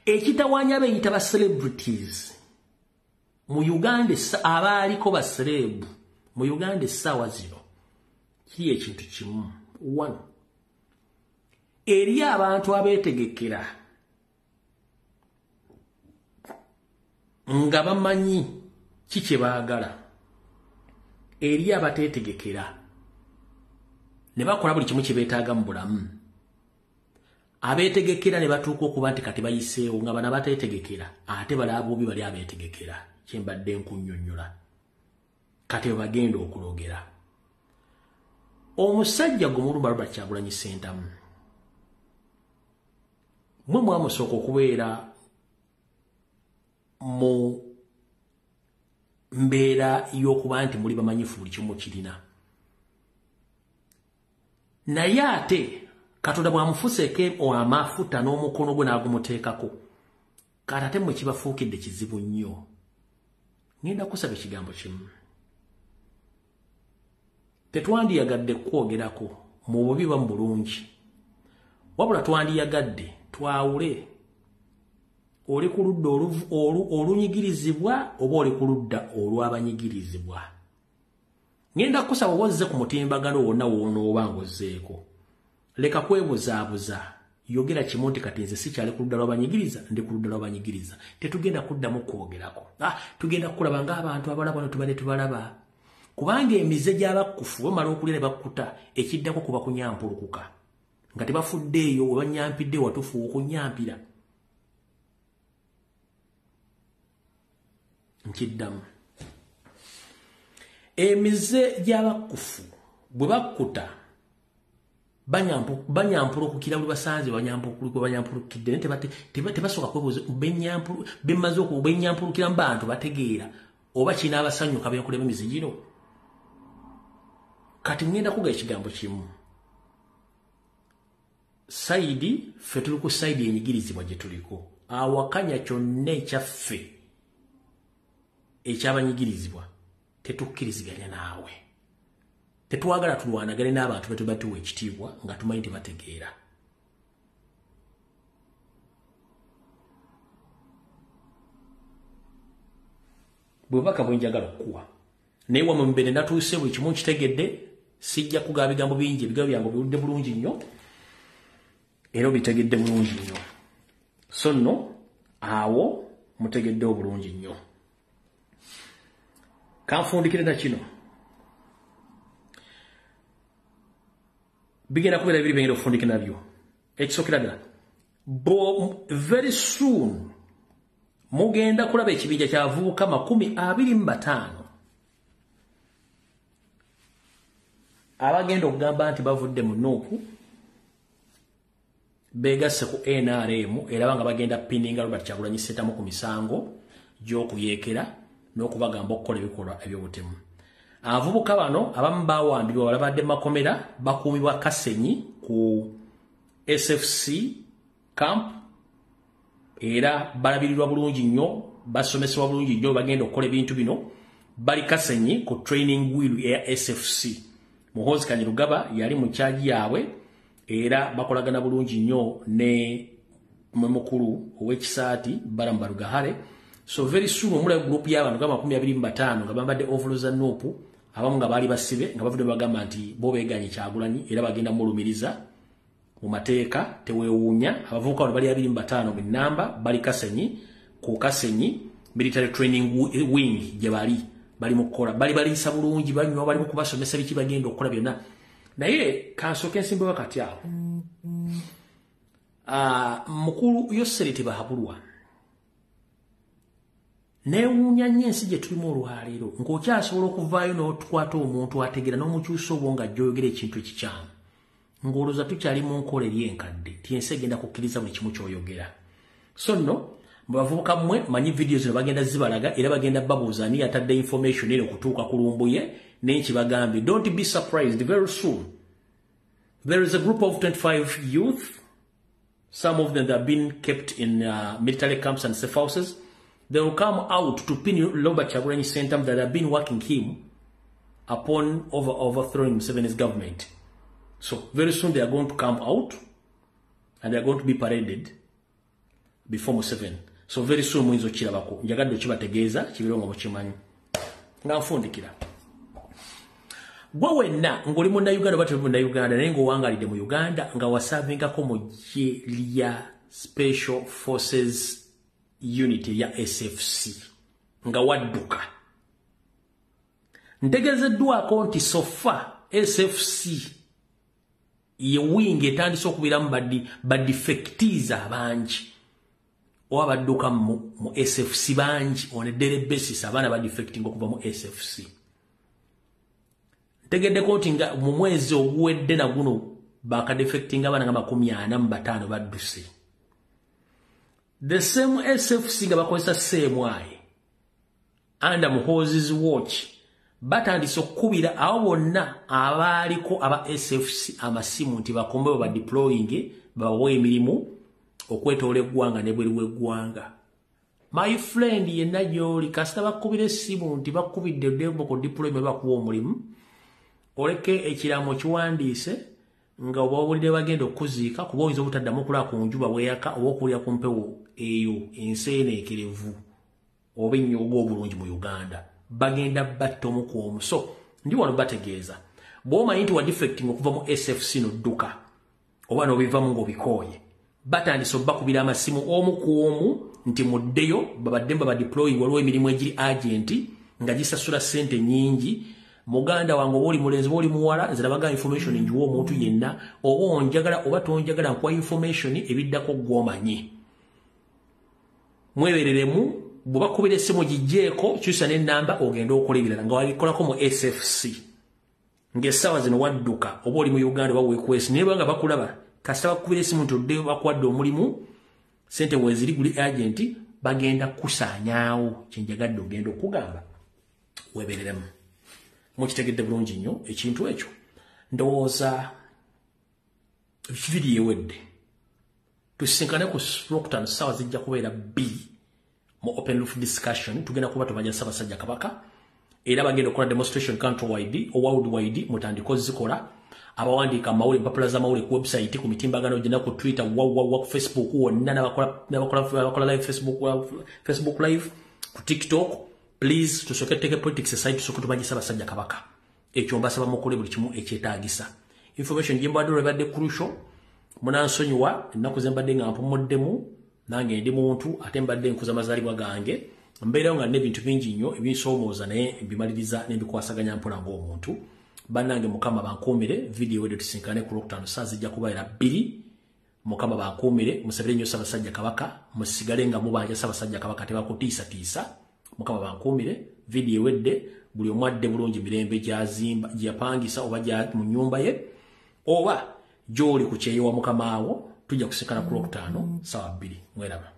Ekitawaanya abeeyita ba celebrities mu Uganda, abaaliko ba celeb mu Uganda essaawa zino, kiri ekintu kimu. One, eri abantu abeetegekera nga bamanyi ki kye baagala, eri abateetegekera ne bakola buli kimu kye beetaaga mu bulamu. Abeetegekera ne batuuka okuba nti kati bayiseewo, nga bano abateetegekera ate balaba bubi bali abeetegekera. Kye mbadde nkunnyonnyola kati bwe bagenda okulogera. Omusajja gwe mulumba Robert Kyagulanyi Ssentamu, mmwe mwamusooka okubeera mu mbeera y'okuba nti muli bamanyifu buli kimu kirina, naye ate Katonda bw'amufuseeko amafuta n'omukono gwe n'agumuteekako, kati ate mmwe kibafuukidde kizibu nnyo. Ngenda kusaba ekigambo kimu. Tetwandiyagadde kwogerako mu bubi ba mu bulungi, wabula twandiyagadde twawule oli ku ludda olunyigirizibwa oba oli ku ludda olw'abanyigirizibwa. Ngenda kusaba ozze ku mutimbagano wonna w'onooba ng'ozzeeko. Leka kwebuzaabuza. Yogera kimu nti kati nze sikyali ku ludda lw'abanyigiriza, ndi ku ludda lw'abanyigiriza. Tetugenda kuddamu kwogerako. Tugenda kulaba ng'abantu abalaba bano tubadde tubalaba. Kubanga emize gy'abakkufu bamala okulya ne bakkuta, ekiddako kuba kunyampulukuka. Nga tebafuddeeyo we banyampidde watufu okunyampira. Nkiddamu. Emize gy'abakkufu bwe bakkuta banyampulukukira buli basanze banyampulukidde tebasooka kwebuuza bemaze benyampulukira mu bantu bategeera oba kinaabasanyuka benkulema emize gino. Kati ngenda kuga ekigambo kimu. Saidi ffe tuli ku saidi enyigirizibwa gye tuliko. Awakanya kyonna ekyaffe ekyabanyigirizibwa tetukkiriziganya naawe. Tetwagala tulwanagane n'abantu betubatuwa ekitiibwa nga tumanyi nti bategeera. Bwebaka bwe njagala okukuwa. Naye wamwe mubere natuuse buli kimu nkitegedde, sijja kugaba bigambo bingi, ebigambo byange obiwulidde bulungi nnyo era obitegedde bulungi nnyo. So nno awo mutegedde obulungi nnyo. Kanfundikire na kino. Bigenda kubeera bibiri bigenda okufundika nabyo. Ekisookera ddala, very soon mugenda kulaba ekibinja ky'abavubuka 25 abagenda okugamba nti bavudde mu NUP beegasse ku NRM era nga bagenda pininga Robert Kyagulanyi Ssentamu ku misango gy'okuyeekera n'okubagamba okukola ebikolwa eby'obutemu. Abavubuka bano abamu bawambibwa balabadde makomera bakuumibwa Kasenyi ku SFC camp era balabirirwa bulungi nnyo, basomesebwa bulungi nnyo, bagenda okukola ebintu bino. Bali Kasenyi ku training wheel eya SFC. Muhoozi Kainerugaba yali mu charge yaabwe era bakolagana bulungi nnyo ne mukulu ow'ekisaati Balaam Barugahare. So very soon omulaba group y'abantu nga 25 nga bambadde overalls za NUP, abamu nga baali basibe nga bavudde bagamba nti bo beeganye Kyagulanyi era bagenda mulumiriza mu mateeka. Teweewuunya abavubuka bano bali 25 mu nnamba, bali Kasenyi ku Kasenyi military training wing gye bali mu kukola, bali baliisa bulungi, banywa, bali mu kubasomesa biki bagenda okukola byonna. Naye kansooke nsimbewo kati awo. Mukulu Yoseri Tibahabulwa, neewuunya nnyo ensi gye tulimu olwaleero ng'okyasobola okuvaayo n'otukwata omuntu ategeera n'omukyusa obwo nga gy'oyogera ekintu ekikyamu, ng'olowooza tukyali mu nkola eri enkadde ti ensi egenda kukkiriza buli kimu ky'oyogera. So nno mu bavubuka mmwe manyi vidiyo zino bagenda zibalaga era bagenda babuuza ani yatadde information eno okutuuka ku Lumbuye n'ekibagambye. Don't be surprised, very soon there is a group of 25 youth, some of them that have been kept in military camps and safe houses. They will come out to pin Robert Kyagulanyi Ssentamu that have been working him upon overthrowing Museveni's government. So very soon they are going to come out and they are going to be paraded before Museveni. So very soon muyinza okukirabako. Njagadde okibategeeza kibeerewo nga mukimanyi. Nga nfundikira. Gwe wenna ng'oli munnayuganda oba toli munnayuganda naye ng'owangaalidde mu Uganda nga wasaavingako mu ggye lya Special Forces Unit ya SFC nga wadduka. Ntegeezeddwako nti sofa SFC ye wing etandise okubeeramu badefectees abangi oba badduka mu SFC bangi on a daily basis, abaana badefecting okuva mu SFC. Ntegeddeko nti nga mu mwezi oguwedde na guno bakadefecting abaana nga 45 badduse. The same SFC nga bakozesa CMI under Muhoozi's watch batandise okukubira abo bonna abaaliko aba SFC amasimu nti bakombe ba deploying babawe emirimu okwetoola eggwanga n'ebweru w'eggwanga. My friend yenna gy'oli kasita bakubira essimu nti bakubidde oddembo ku deployment bakuwa omulimu, oleke ekiramo kiwandiise nga obawulire bagenda okuziika kuba oyinza obutaddamu okulaba ku njuba bweyaka oba okulya ku mpewo eyo enseeneekerevu oba ennyogo obulungi mu Uganda. Bagenda batta omu ku omu. So ndi wano bategeeza bw'omanyi nti wa defecting okuva mu SFC n'odduka oba n'obivamu ng'obikooye, Batandise obbakubira amasimu omu ku omu nti muddeyo babadde babadeploying, waliwo emirimu egiri agent nga gisasula ssente nnyingi. Muganda wange oba oli mulenzi oba oli muwala, nze nabaga information njiwa omuntu yenna, oba onjagala oba tonjagala, nkuwa information, ebiddako gw'omanyi. Mwebereremu, bwe bakubira essimu giggyeko, kyusa n'ennamba ogende okola ebirala nga wabikolako mu SFC. Ng'essaawa zino wadduka oba oli mu Uganda oba weekwesi, naye banga bakulaba, kasita bakubira essimu nti oddeyo bakuwadde omulimu, ssente weeziri guli agent, bagenda kusaanyaawo. Kyenjagadde ogenda okugamba, weebereremu. Mukitegedde bulungi nnyo ekintu ekyo. Ndowooza vidiyo ewedde. Tusisinkane ku Lwokutaano, ssaawa zijja kubeera 2 mu open roof discussion. Tugenda kuba tubanja Ssaabasajja Kabaka, era bagenda okukola demonstration countrywide or worldwide. Mutandike ozikola, abawandiika amawulire, empapula z'amawulire, ku website, ku mitimbagano gyonna, ku Twitter, wawawa, ku Facebook wonna, n'abakola live Facebook, Facebook live ku TikTok. Please, tusooke tuteeke politics aside, tusooke tubanje Ssaabasajja Kabaka. Ekyo mbasaba mukole buli kimu ekyetaagisa. Information gye mbadde olwebadde crucial, munansonyiwa ennaku ze mbadde nga mpumuddemu. Nange ndi muntu, ate mbadde nkuza amazaalibwa gange, mbeerawo nga n'ebintu bingi nnyo ebinsoomooza, naye mbimaliriza n'embikwasaganya mpola ng'omuntu. Bannange, Mukama bankuumire. Vidiyo wedde, tusinkane ku Lwokutaano, saa zijja kubeera 2. Mukama bankuumire. Musabire nnyo Ssaabasajja Kabaka, musigale nga mubanja Ssaabasajja Kabaka, tebakutiisatiisa. Mukama bankuumire. Vidiyo ewedde. Buli omu adde bulungi mirembe gyazimba, gyeyapangisa, oba mu nnyumba ye, oba gy'oli ku kyeyo wa mukamaawo. Tujja kusikana ku Lwokutaano sawa 2. Mweraba.